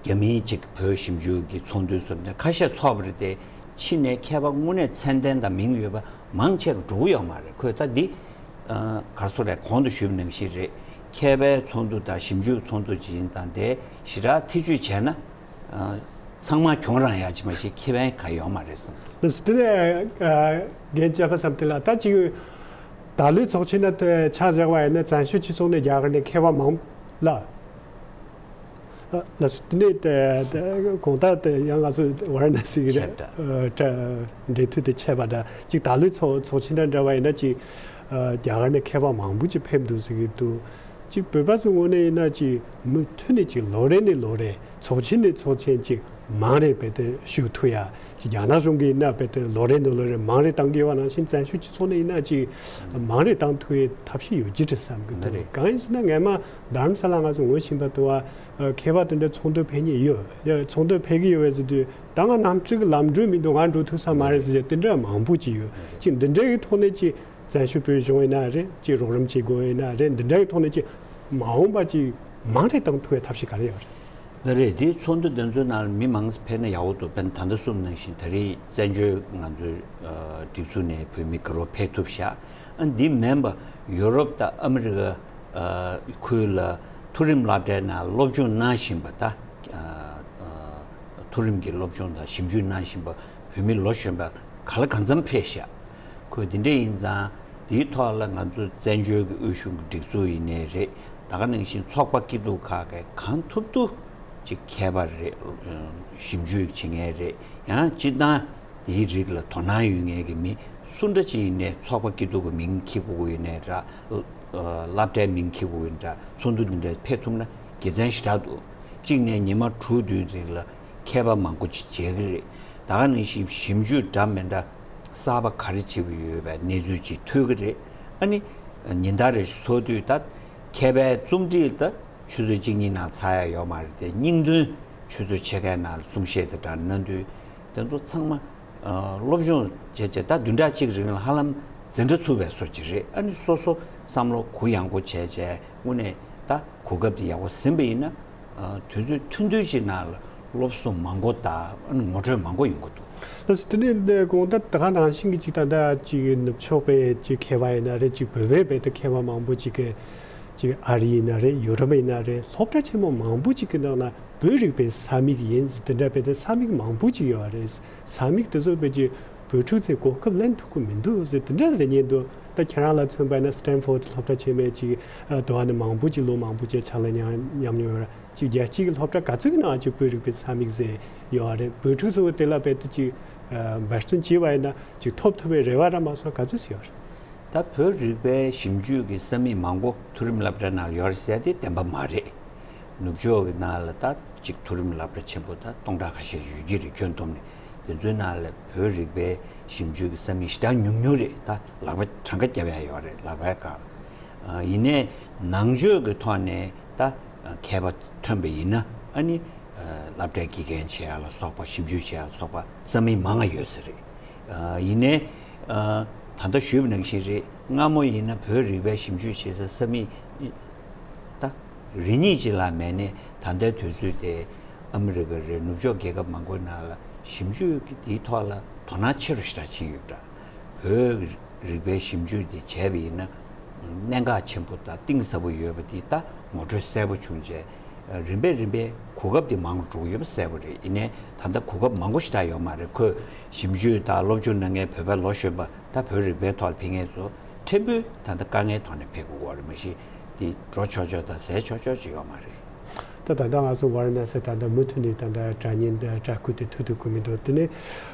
རྒྱ་མིའི་ཅིག་བོད་ཞིབ་འཇུག་གི་ཚོགས་འདུའི་ཟུར་འདི་ཁ་ཤས་ཚོགས་པ་རེད་དེ། ཕྱི་ནས་མཁས་པ་དངོས་གནས་མཚན་ལྡན་དང་མིང་ཡོད་པ་མང་ཆེ་འགྲོ་གི་ཡོད་མ་རེད། ཁོས་ད་འདི་ག་རེ་ཟེར་རེད། གོང་དུ་ཞུས་པ་ནང་བཞིན་རེད། མཁས་པའི་ཚོགས་འདུ་དང་ཞིབ་འཇུག་ཚོགས་འདུ་ཅིག་ཡིན་ཙང་དེ་ཞེ་དྲག་ཐེ་བྱུས་བྱས་ན། ཚང་མ་གྱོང་རང་ཡག་ཅིག་མ་གཞི་ཁེ་ཕན་གང་ཡོད་མ་རེད་བསམ། ལགས་སོ། དེ་ནས་རྒན་ལྕགས་ཁ་བསམ་གཏན་ལགས། ད་ཅིག་ད་ལོའི་ཚོགས་ཆེན་ནང་དུ་ཆ་བཞག་པ་ཡིན་ན་བཙན་བྱོལ་སྤྱི་ཚོགས་ནས་རྒྱ་གར་ནས་མཁས་པ་མང་ལ། ལགས་སོ། དེ་ནས་དེ་དེ་གོང་ལྟར་དེ་ཡང་ང་ཚོ་ཝཱ་ར་ཎ་སི་གི་ཆེ་དྲགས། འབྲེལ་མཐུད་དེ་ཆད་པ་འདྲ་ཅིག་ད་ལོའི་ཚོགས་ཚོགས་ཆེན་དང་འདྲ་བ་ཡིན་ན་ཅིག་རྒྱ་གར་ནས་མཁས་པ་མང་པོ་ཅིག་ཕེབས་འདུག་ཟེར་གྱི་འདུག། ཅིག་བོད་པ་ཚོའི་ངོས་ནས་ཡིན་ན་ཅིག་མུ་མཐུད་ནས་ཅིག་ལོ་རེ་ནས་ལོ་རེ་ཚོགས་ཆེན་ནས་ཚོགས་ཆེན་ཅིག་མང་རེ་རྦད་དེ་ཞུགས་ཐུབ་ཡ། ཅིག་རྒྱ་ནག་གཞུང་གིས་ཡིན་ན་རྦད་དེ་ལོ་རེ་ནས་ལོ་རེ་མང་རེ་བཏང་གི་ཡོད་པ་ནང་བཞིན་བཙན་བྱོལ་སྤྱི་ཚོགས་ནས་ཡིན་ན་ཅིག་མང་རེ་བཏང་ཐུབ་ཡའི་ཐབས་ཤེས་ཡོད་ཀྱི་རེད་བསམ་གྱི་འདུག། གང་ཡིན་ཟེར་ན་སྔས་མ་རྡ་རམ་ས་ལ་ང་ཚོ་ངོ་ཤེས་པ་དུ་བ་མཁས་པ་དེ་འདྲ་ཚོགས་འདུ་ཕེབས་མཁན་ཡོད། ཡ་ཚོགས་འདུ་ཕེབས་ཀྱི་ཡོད་པས་ཟེར་དུས་ད་ང་གནམ་གྲུ་གི་ལམ་འགྲོ་མི་འདུག། ང་འགྲོ་ཐུབ་ས་མ་རེད་ཟེར་དེ་འདྲ་མང་པོ་ཅིག་ཡོད། ཅིག་འདི་འདྲ་གི་ཐོག་ནས་ཅིག་བཙན་བྱོལ་བོད་གཞུང་ཡིན་ན་རེད། ཅིག་རོགས་རམ་བྱེད་དགོས་ཡིན་ན་རེད། འདི་འདྲའི་ཐོག་ནས་ཅིག་མ་འོངས་པ་ཅིག་མང་རེ་བཏང་ཐུབ་པའི་ཐབས་ཤེས་ག་རེ་ཡོད་རེད། ལགས་རེད། དེའི་ཚོགས་འདུ་འདི་ཚོའི་ནང་ལ་མི་མང་ཙམ་ཕེབས་ན་ཡག་པོ་འདུག། དཔེར་ན་ད་ལྟ་གསུངས་ནང་བཞིན་ད་རེས་བཙན་བྱོལ་ང་ཚོའི་སྒྲིག་འཛུགས་ནས་བོད་མི་དགའ་རབ་ཕེབས་ཐུབ་ཤག། ཨ་འདི་མིན་པ་ཡུ་རོབ་དང་ཨ་མི་རི་ཀ་ཁུལ་ལ་མཐོ་རིམ་སློབ་གྲྭའི་ནང་སློབ་སྦྱོང་གནང་བཞིན་པ་ད། མཐོ་རིམ་གྱི་སློབ་སྦྱོང་དང་ཞིབ་འཇུག་གནང་བཞིན་པ་བོད་མི་ལོ་གཞོན་པ་ག་ལ་གང་འཚམ་ཕེབས་ཤག། ཁོས་འདི་འདྲ་ཡིན་ཙང་དེའི་ཐོག་ལ་ང་ཚོ་བཙན་བྱོལ་གྱི་དབུས་གཞུང་གི་སྒྲིག་འཛུགས་ཡིན་ནའི་རེད། ད་ག་ནང་བཞིན་ཚོགས་པ་སྐྱིད་སྡུག་ཁག་གིས་གང་ཐུབ་ཐུབ་ཅིག་མཁས་པ་རེད། ཞིབ་འཇུག་བྱེད་མཁན་རེད། ཡང་སྤྱིར་བཏང་དེའི་རིགས་ལ་དོ་སྣང་ཡོད་མཁན་གྱི་མི་སུ་འདྲ་ཅིག་ཡིན་ནའི་ཚོགས་པ་སྐྱིད་སྡུག་གི་མིང་འཁྱེར་དགོས་ཀྱི་ཡོད་ནའི་འདྲ། སློབ་གྲྭའི་མིང་འཁྱེར་དགོས་ཡིན་འདྲ། ཚོགས་འདུ་འདི་འདྲ་ཕེབས་ཐུབ་ན་དགེ་མཚན་ཞེ་དྲག་འདུག། གཅིག་ནས་ཉི་མ་དྲུག་དུས་རིང་ལ་མཁས་པ་མང་པོ་ཅིག་མཇལ་གི་རེད། ད་ག་ནང་བཞིན་ཞིབ་འཇུག་འདྲ་མི་འདྲ་གསར་པ་ག་རེ་བྱེད་ཀྱི་ཡོད་པའི་གནས་ཚུལ་ཅིག་ཐོས་ཀྱི་རེད། ཨ་ནི་ཉིན་ལྟར་རེ་ཚོགས་དུས་ད་མཁས་པའི་རྩོམ་སྒྲིག་ད་ཆུ་ཚོད་གཅིག་གཉིས་ནང་ཚར་ཡ་ཡོད་མ་རེད་དེ། སྙིང་དོན་ཆུ་ཚོད་ཕྱེད་ཀའི་ནང་ལ་གསུང་བཤད་དེ་འདྲ་གནང་དུས་དེ་ཚོ་ཚང་མ་སློབ་སྦྱོང་བྱས་བྱས་ད་བདུན་ཕྲག་གཅིག་རིང་ལ་ཧ་ལམ་འཛིན་གྲྭ་ཚུགས་པའི་བཟོ་ཅིག་རེད། ཨ་ནི་སོ་སོ་བསམ་བློ་གུ་ཡངས་པོ་བྱས་བྱས་དངོས་གནས་ད་གོ་སྐབས་དེ་ཡག་པོ་ཟིན་པ་ཡིན་ན། དུས་ཚོད་ཐུང་ཐུང་ཞིག་ནང་ལ་སློབ་གསོ་མང་པོ་དང་ངོ་སྤྲོད་མང་པོ་ཡོང་གི་འདུག། ལགས་སོ། དེ་ནས་འདི་དགོངས་དག་ད་ག་ནང་བཞིན་གྱི་ཅིག་ད་ལྟ་ཅིག་ནུབ་ཕྱོགས་པའི་ཅིག་མཁས་པ་ཡིན་ན་རེད། ཅིག་བོད་པའི་བོད་དུ་མཁས་པ་མང་པོ་ཅིག་གི་ཅིག་ཨ་རི་ཡིན་ན་རེད། ཡུ་རོབ་ཡིན་ན་རེད། སློབ་གྲྭ་ཆེན་མོ་མང་པོ་ཅིག་གི་ནང་ན་བོད་རིག་པའི་ས་མིག་ཡིན་ཟེར་དེ་འདྲ་བོད་དུ་ས་མིག་མང་པོ་ཅིག་ཡོད་རེད། ས་མིག་དེ་ཚོ་བོད་ཀྱི་ བོད་ཕྲུག་ཚོས་གོ་སྐབས་ལེན་ཐུབ་ཀྱི་མི་འདུག་ཟེར་དེ་འདྲ་ཟེར་ཉན་འདུག་ད་ཁྱེད་རང་ལ་མཚོན་པ་ཡིན་ན་སི་ཊན་ཕོར་ཌི་སློབ་གྲྭ་ཆེན་མོའི་ཅིག་ཨ་དུ་བ་ནས་མང་པོ་ཅིག་ལོ་མང་པོ་ཅིག་ཕྱག་ལས་མྱངས་མྱོང་ཡོད་ར། ཅིག་རྒྱལ་སྤྱིའི་གི་སློབ་གྲྭ་ག་ཚོད་ཀྱི་ནང་ཅིག་བོད་རིག་པའི་ས་མིག་ཟེར་ཡོད་རེད། བོད་ཕྲུག་ཚོ་དེ་ལ་རྦད་དེ་ཅིག་ཨ་འབད་བརྩོན་བྱས་པ་ཡིན་ན་ཅིག་ཐོབ་ཐུབ་པའི་རེ་བ་ར་མ་སོང་ག་ཚོད་ཅིག་ཡོད་རེད། ད་བོད་རིག་པའི་ཞིབ་འཇུག་གི་ས་མིག་མང་པོ་མཐོ་རིམ་སློབ་གྲྭ་ནང་ཡོད་རེད་ཟེར་དེ་བདེན་པ་མ་རེད། ནུབ་ཕྱོགས་ཀྱི་ནང་ལ་ད་ཅིག་མཐོ་རིམ་སློབ་གྲྭ་ཆེན་པོ་ད་སྟོང་ཕྲག་ཁ་ཤས་ཡོད་ཀྱི་རེད་ཁྱོན་བསྡོམས་ནས། དེ་ཚོའི་ནང་ལ་བོད་རིག་པའི་ཞིབ་འཇུག་གི་ས་མིག་ཞེ་དྲག་ཉུང་ཉུང་རེད། ད་ལག་པ་གྲངས་ཀ་བརྒྱབ་ཡ་ཡོད་རེད་ལག་པའི་སྒང་ལ། ཡིན་ནའི་ནང་ཆོས་ཀྱི་ཐོག་ནས་ད་མཁས་པ་ཐོན་པ་ཡིན་ན་ཨ་ནི་སློབ་གྲྭའི་དགེ་རྒན་བྱེད་ཡ་ལ་སོགས་པ་ཞིབ་འཇུག་བྱེད་ཡ་ལ་སོགས་པ་ས་མིག་མང་ང་ཡོད་ས་རེད། ཡིན་ནའི་ད་ལྟ་ཞུས་པ་ནང་བཞིན་རེད། སྔ་མོ་ཡིན་ན་བོད་རིག་པའི་ཞིབ་འཇུག་བྱེད་ས་ས་མིག་ད་རེ་གཉིས་ཅིག་ལ་མེད་ནའི་ད་ལྟའི་དུས་ཚོད་དེ་ཨ་མི་རི་ཀ་རེད། ནུབ་ཕྱོགས་རྒྱལ་ཁབ་མང་པོའི་ནང་ལ་ཞིབ་འཇུག་གི་དེའི་ཐོག་ལ་དོ་སྣང་ཆེ་རུ་ཞེ་དྲག་ཕྱིན་ཡོད་འདྲ། བོད་རིག་པའི་ཞིབ་འཇུག་འདི་བྱས་པ་ཡིན་ན་གནད་འགག་ཆེན་པོ་དང་གཏིང་ཟབ་པོ་ཡོད་པ་འདི་ད་ངོ་སྤྲོད་གསལ་པོ་བྱུང་རྗེས་རིམ་པས་རིམ་པས་གོ་སྐབས་འདི་མང་རུ་འགྲོ་གི་ཡོད་པ་གསལ་པོ་རེད། ཡིན་ནའི་ད་ལྟ་གོ་སྐབས་མང་པོ་ཞེ་དྲག་ཡོད་མ་རེད། ཁོས་ཞིབ་འཇུག་དང་སློབ་སྦྱོང་གནང་མཁན་བོད་པའི་ལོ་གཞོན་པ་ད་བོད་རིག་པའི་ཐོག་ལ་ཕེབས་མཁན་ཚོ་ཕྲན་བུ་ད་ལྟ་དཀའ་ངལ་ཐོག་ནས་ཕེབས་དགོས་པ་རེད། མ་གཞི་འདི་འགྲོ་ཆོག་ཆོག་དང་ཟས་ཆོག་ཆོག་ཅིག་ཡོད་མ་རེད། ད་ད་ལྟ་ང་ཚོ་ཝཱ་ར་ཎ་སི་ད་ལྟ་མུ་མཐུད་ནས་ད་ལྟ་དྲ་བརྙན་དང་དྲ་སྐུད་དེ་ཐུག་ཐུབ་ཀྱི་མི་འདུག་དེ་ནས་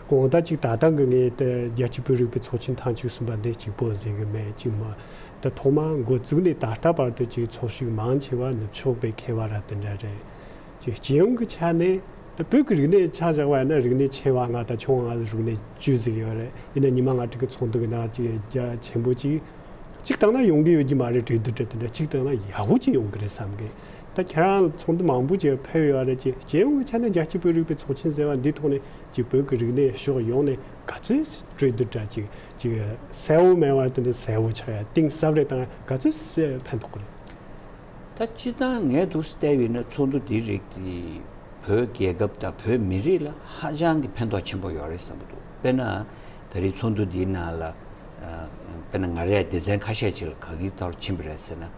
གང་ལྟར་ཅིག་ད་ལྟ་གི་ངས་ད་རྒྱལ་སྤྱིའི་བོད་རིག་པའི་ཚོགས་ཆེན་ཐེངས་བཅུ་གསུམ་པ་འདི་གཅིག་པོ་ཟེར་གི་མེད། གཅིག་མ་ད་ཐོག་མར་འགོ་བཙུགས་ནས་ད་ལྟ་བར་དུ་ཅིག་ཚོགས་ཞུགས་མང་ཆེ་བ་ནུབ་ཕྱོགས་པའི་མཁས་པ་ར་དེ་འདྲ་རེད། ཅིག་སྤྱི་ཡོངས་ཀྱི་ཆ་ནས་ད་བོད་ཀྱི་རིག་གནས་ཆ་བཞག་པ་ཡིན་ན་རིག་གནས་ཆེ་བ་ལྔ་དང་ཆུང་བ་ལྔ་ཟེར་རིག་གནས་བཅུ་ཟེར་གི་ཡོད་རེད། ཡིན་ན་ཉི་མ་ལྔ་དྲུག་གི་ཚོགས་འདུ་གི་ནང་ཅིག་རྒྱ་ཆེན་པོ་ཅིག་གཅིག་བཏང་ན་ཡོང་གི་ཡོད་ཀྱི་མ་རེད། གྲོས་བསྡུར་འདྲ་དེ་འདྲ་གཅིག་བཏང་ན་ཡག་པོ་ཅིག་ཡོང་གི་རེད་བསམ་གི། ད་ཁྱེད་རང་ཚོགས་འདུ་མང་པོ་ཅིག་ཕེབས་ཡོད་རེད། ཅེས་སྤྱི་ཡོངས་ཀྱི་ཆ་ནས་རྒྱལ་སྤྱིའི་བོད་རིག་པའི་ཚོགས་ཆེན་ཟེར་བ་འདིའི་ཐོག་ནས་ཅིག་བོད་ཀྱི་རིག་གནས་ཕྱོགས་ཡོངས་ནས་ག་ཚོད་གྲོས་བསྡུར་འདྲ་ཅིག་ཅིག་གསལ་བོ་མེད་པ་དེ་འདྲ་གསལ་བོ་ཆགས་ཡ་གཏིང་ཟབ་རེད་དང་ག་ཚོད་ཕན་ཐོགས་གི་རེད། ད་སྤྱིར་བཏང་ངས་འདུག་བལྟས་པ་ཡིན་ན་ཚོགས་འདུ་འདིའི་རིགས་དེ་བོད་རྒྱལ་ཁབ་དང་བོད་མི་རིགས་ལ་ཧ་ཅང་གི་ཕན་ཐོགས་ཆེན་པོ་ཡོད་རེད་བསམ་གྱི་འདུག་དཔེར་ན། ད་རེས་ཚོགས་འདུ་འདིའི་ནང་ལ། ཨ། དཔེར་ན་ང་རས་སྡེ་ཚན་ཁ་ཤས་ཅིག་ལ་ག་གི་ཐོག་ཕྱིན་པ་རེད་ཟེར་ན།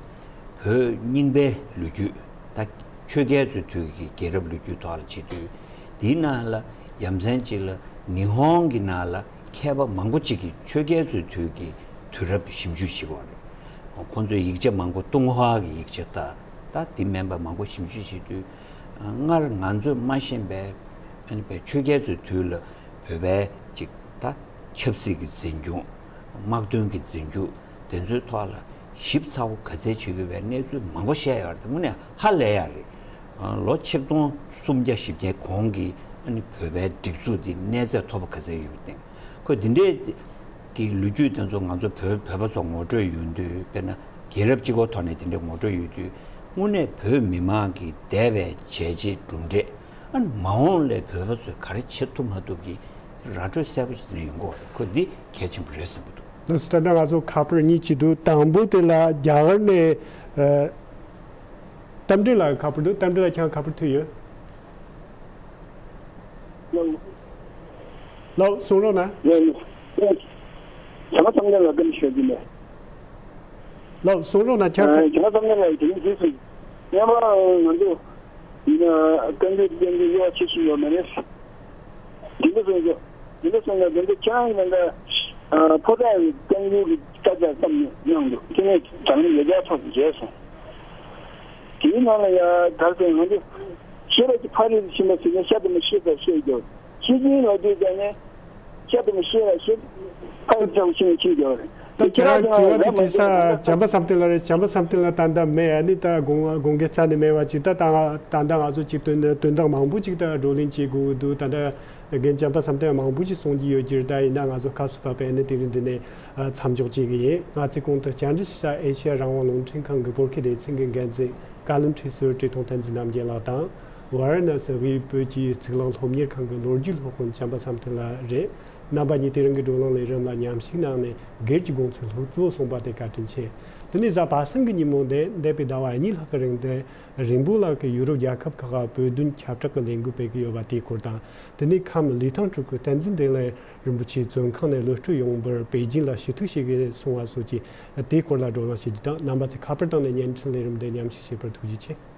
བོད་རྙིང་པའི་ལོ་རྒྱུས། ད་ཆོས་རྒྱལ་ཚོའི་དུས་ཀྱི་རྒྱལ་རབས་ལོ་རྒྱུས་ཐོག་ལ་བྱེད་དུས། འདིའི་ནང་ལ་ཡ་མཚན་ཅིག་ལ་ཉི་ཧོང་གི་ནང་ལ་མཁས་པ་མང་པོ་ཅིག་གིས་ཆོས་རྒྱལ་ཚོའི་དུས་ཀྱི་དུས་རབས་ཞིབ་འཇུག་བྱེད་ཀྱི་ཡོད་རེད། ཁོང་ཚོས་ཡིག་ཆ་མང་པོ་ཏུན་ཧོང་གི་ཡིག་ཆ་དང་ད་དེ་མིན་པ་མང་པོ་ཞིབ་འཇུག་བྱེད་དུས། སྔར་ང་ཚོས་མ་ཤེས་པའི་ཨ་ནི་བའི་ཆོས་རྒྱལ་ཚོའི་དུས་ལ་བོད་པའི་ཅིག་ད་ཆབ་སྲིད་ཀྱི་འཛིན་སྐྱོང་། དམག་དོན་གྱི་འཛིན་སྐྱོང་དེ་ཚོའི་ཐོག་ལ་ཞིབ་ཚགས་པོ་ག་ཚད་བྱེད་དགོས་པའི་གནས་ཚུལ་མང་པོ་བཤད་ཡོད་རེད། དངོས་གནས་ཧ་ལས་ཡ་རེད། ལོ་ཆིག་སྟོང་སུམ་བརྒྱ་བཞི་བརྒྱ་གོང་གི་ཨ་ནི་བོད་པའི་སྒྲིག་འཛུགས་འདི་གནས་ཚད་མཐོ་པོ་ག་ཚད་ཡོད་པའི་སྟེང་ཁོས་འདི་འདྲའི་གི་ལོ་རྒྱུས་དེ་ཚོ་ང་ཚོ་བོད་བོད་པ་ཚོ་ངོ་སྤྲོད་ཡོང་དུས། དཔེར་ན་རྒྱལ་རབས་གཅིག་པོ་ཐོག་ནས་དེ་འདྲའི་ངོ་སྤྲོད་ཡོང་དུས། དངོས་གནས་བོད་མི་མང་གི་འདས་པའི་བྱས་རྗེས་གྲུབ་འབྲས། ཨ་ནི་མ་འོངས་ལ་བོད་པ་ཚོས་ག་རེ་བྱེད་ཐུབ་མ་ཐུབ་ཀྱི་ར་སྤྲོད་གསལ་པོ་ཞིག་དེ་འདྲ་ཡོང་གི་ཡོད་རེད། ཁོ་འདི་གལ་ཆེན་པོ་རེད་བསམ་གྱི་འདུག་ལགས་སོ། ད་ལྟ་ང་ཚོ་ཁ་པར་གཉིས་ཅིག་འདུག་དང་པོ་དེ་ལ་རྒྱ་གར་ནས་ཨ། རྟ་མགྲིན་ལགས་ཁ་པར་འདུག་རྟ་མགྲིན་ལགས་ཁྱེད་རང་ཁ་པར་ཐོན་ཡོད། ལགས། ལགས་གསུང་རོགས་གནང་། ལགས། བྱང་ཆུབ་བསམ་གཏན་ལ་བཀའ་འདྲི་ཞུ་རྒྱུ་མེད། ལགས་གསུང་རོགས་གནང་། ཁྱེད་རང་། བྱང་ཆུབ་བསམ་གཏན་ལགས་ཀྱིས་དེ་རིང་དུས་སུ་སྔོན་མ་ང་ཚོ་ཡིན་ན་བཀའ་འགྱུར་བསྟན་འགྱུར་དབྱེ་བ་ཕྱེ་ཤེས་ཡོད་མ་རེད། དེ་འདྲ་སོང་ཙང་། དེ་འདྲ་སོང་ཙང་དེ་འདྲ་ཁྱེད་རང་གིས་ད་ལྟ་ཕོ་བྲང་གི་བསྟན་འགྱུར་གྱི་དཀའ་ཚེགས་བསམ་གནང་འདུག་དེ་ནས་དྲང་གནས་ཡོད་ཚད་ཐོག་ཏུ་མཇལ་སོང་། དེའི་ནང་ལ་ཡང་ད་ལྟ་ང་ཚོ་ཤེས་རབ་ཀྱི་ཕ་རོལ་ཏུ་ཕྱིན་པ་ཟེར་ནས་བཤད་དུ་མི་ཤེས་པ་བཤད་ཀྱང་། ཤེས་བཞིན་ལ་དུས་ཀྱང་ནས་བཤད་དུ་མི་ཤེས་ལ་ཤེས་ཕ་རོལ་ཏུ་ཕྱིན་པ་ཤེས་ཀྱང་། ད་ཁྱེད་རང་དྲི་བ་དེ་དྲིས་ས་བྱམས་པ་བསམ་གཏན་ལགས་རེད། བྱམས་པ་བསམ་གཏན་ལགས་ད་ལྟ་མེད། ཨ་ནི་ད་དགོངས་དགོངས་འགལ་རྩ་ནས་མེད་པ་ཅིག་ད་ད་ད་ལྟ་ང་ཚོ་ཅིག་དོན་དོན་དག་མང་པོ་ཅིག་ད་བགྲོ་གླེང་བྱེད་དགོས་ཀྱི་འདུག་ད་ལྟ་རྒན་བྱམས་པ་བསམ་གཏན་མང་པོ་ཅིག་གསུང་གི་ཡོད་ཀྱི་རེད། ད་ཡིན་ན་ང་ཚོ་སྐབས་སུ་བབས་པའི་ཨ་ནི་དེ་རིང་འདི་ནས་མཚམས་འཇོག་བྱེད་ཀྱི་ཡིན། ང་ཚོའི་གོང་དུ་བཅར་འདྲི་ཞུ་ས་ཨེ་ཤེ་ཡ་རང་དབང་རླུང་འཕྲིན་ཁང་གི་བོད་སྐད་སྡེ་ཚན་གྱི་འགན་འཛིན་བཀའ་བློན་ཁྲི་ཟུར་བཀྲས་མཐོང་བསྟན་འཛིན་རྣམ་རྒྱལ་ལགས་དང་། ཝཱ་ར་ཎ་སི་དབུས་བོད་ཀྱི་གཙུག་ལག་སློབ་གཉེར་ཁང་གི་ལོ་རྒྱུས་སློབ་དཔོན་བྱམས་པ་བསམ་གཏན་ལགས་རེད། རྣམ་པ་གཉིས་དེ་རིང་གི་བགྲོ་གླེང་ལས་རིམ་ལ་མཉམ་ཞུགས་གནང་ནས་སྒེར་གྱི་དགོངས་ཚུལ་ལྷུག་པོ་གསུངས་པ་དེ་བཀའ་དྲིན་ཆེ། དེ་ནས་གཟའ་པ་སངས་ཀྱི་ཉིན་མོ་འདི་འདས་པའི་ཟླ་བ་གཉིས་ལྷག་གི་རིང་དུ་རིང་པོ་ལགས་ཀྱིས་ཡུ་རོབ་རྒྱལ་ཁབ་ཁག་གི་བོད་དོན་ཁྱབ་བསྒྲགས་ཀྱི་ལས་འགུལ་སྤེལ་གྱི་ཡོད་པ་དེའི་སྐོར་དང་། དེ་ནས་ཁམས་ལི་ཐང་སྤྲུལ་སྐུ་བསྟན་འཛིན་བདེ་ལེགས་རིན་པོ་ཆེ་བཙོན་ཁང་ནས་གློད་བཀྲོལ་ཡོང་བར་པེ་ཅིན་ལ་ཞུ་གཏུག་བྱེད་དགོས་སོང་བ་སོགས་ཀྱི་དེའི་སྐོར་ལ་བགྲོ་གླེང་བྱེད་རྒྱུ་དང་། རྣམ་པ་ཚོས་ཁ་པར་བཏང་ནས་བརྙན་འཕྲིན་ལས་རིམ་འདི་མཉམ་ཞུགས་བྱས་པར་ཐུགས་རྗེ་ཆེ།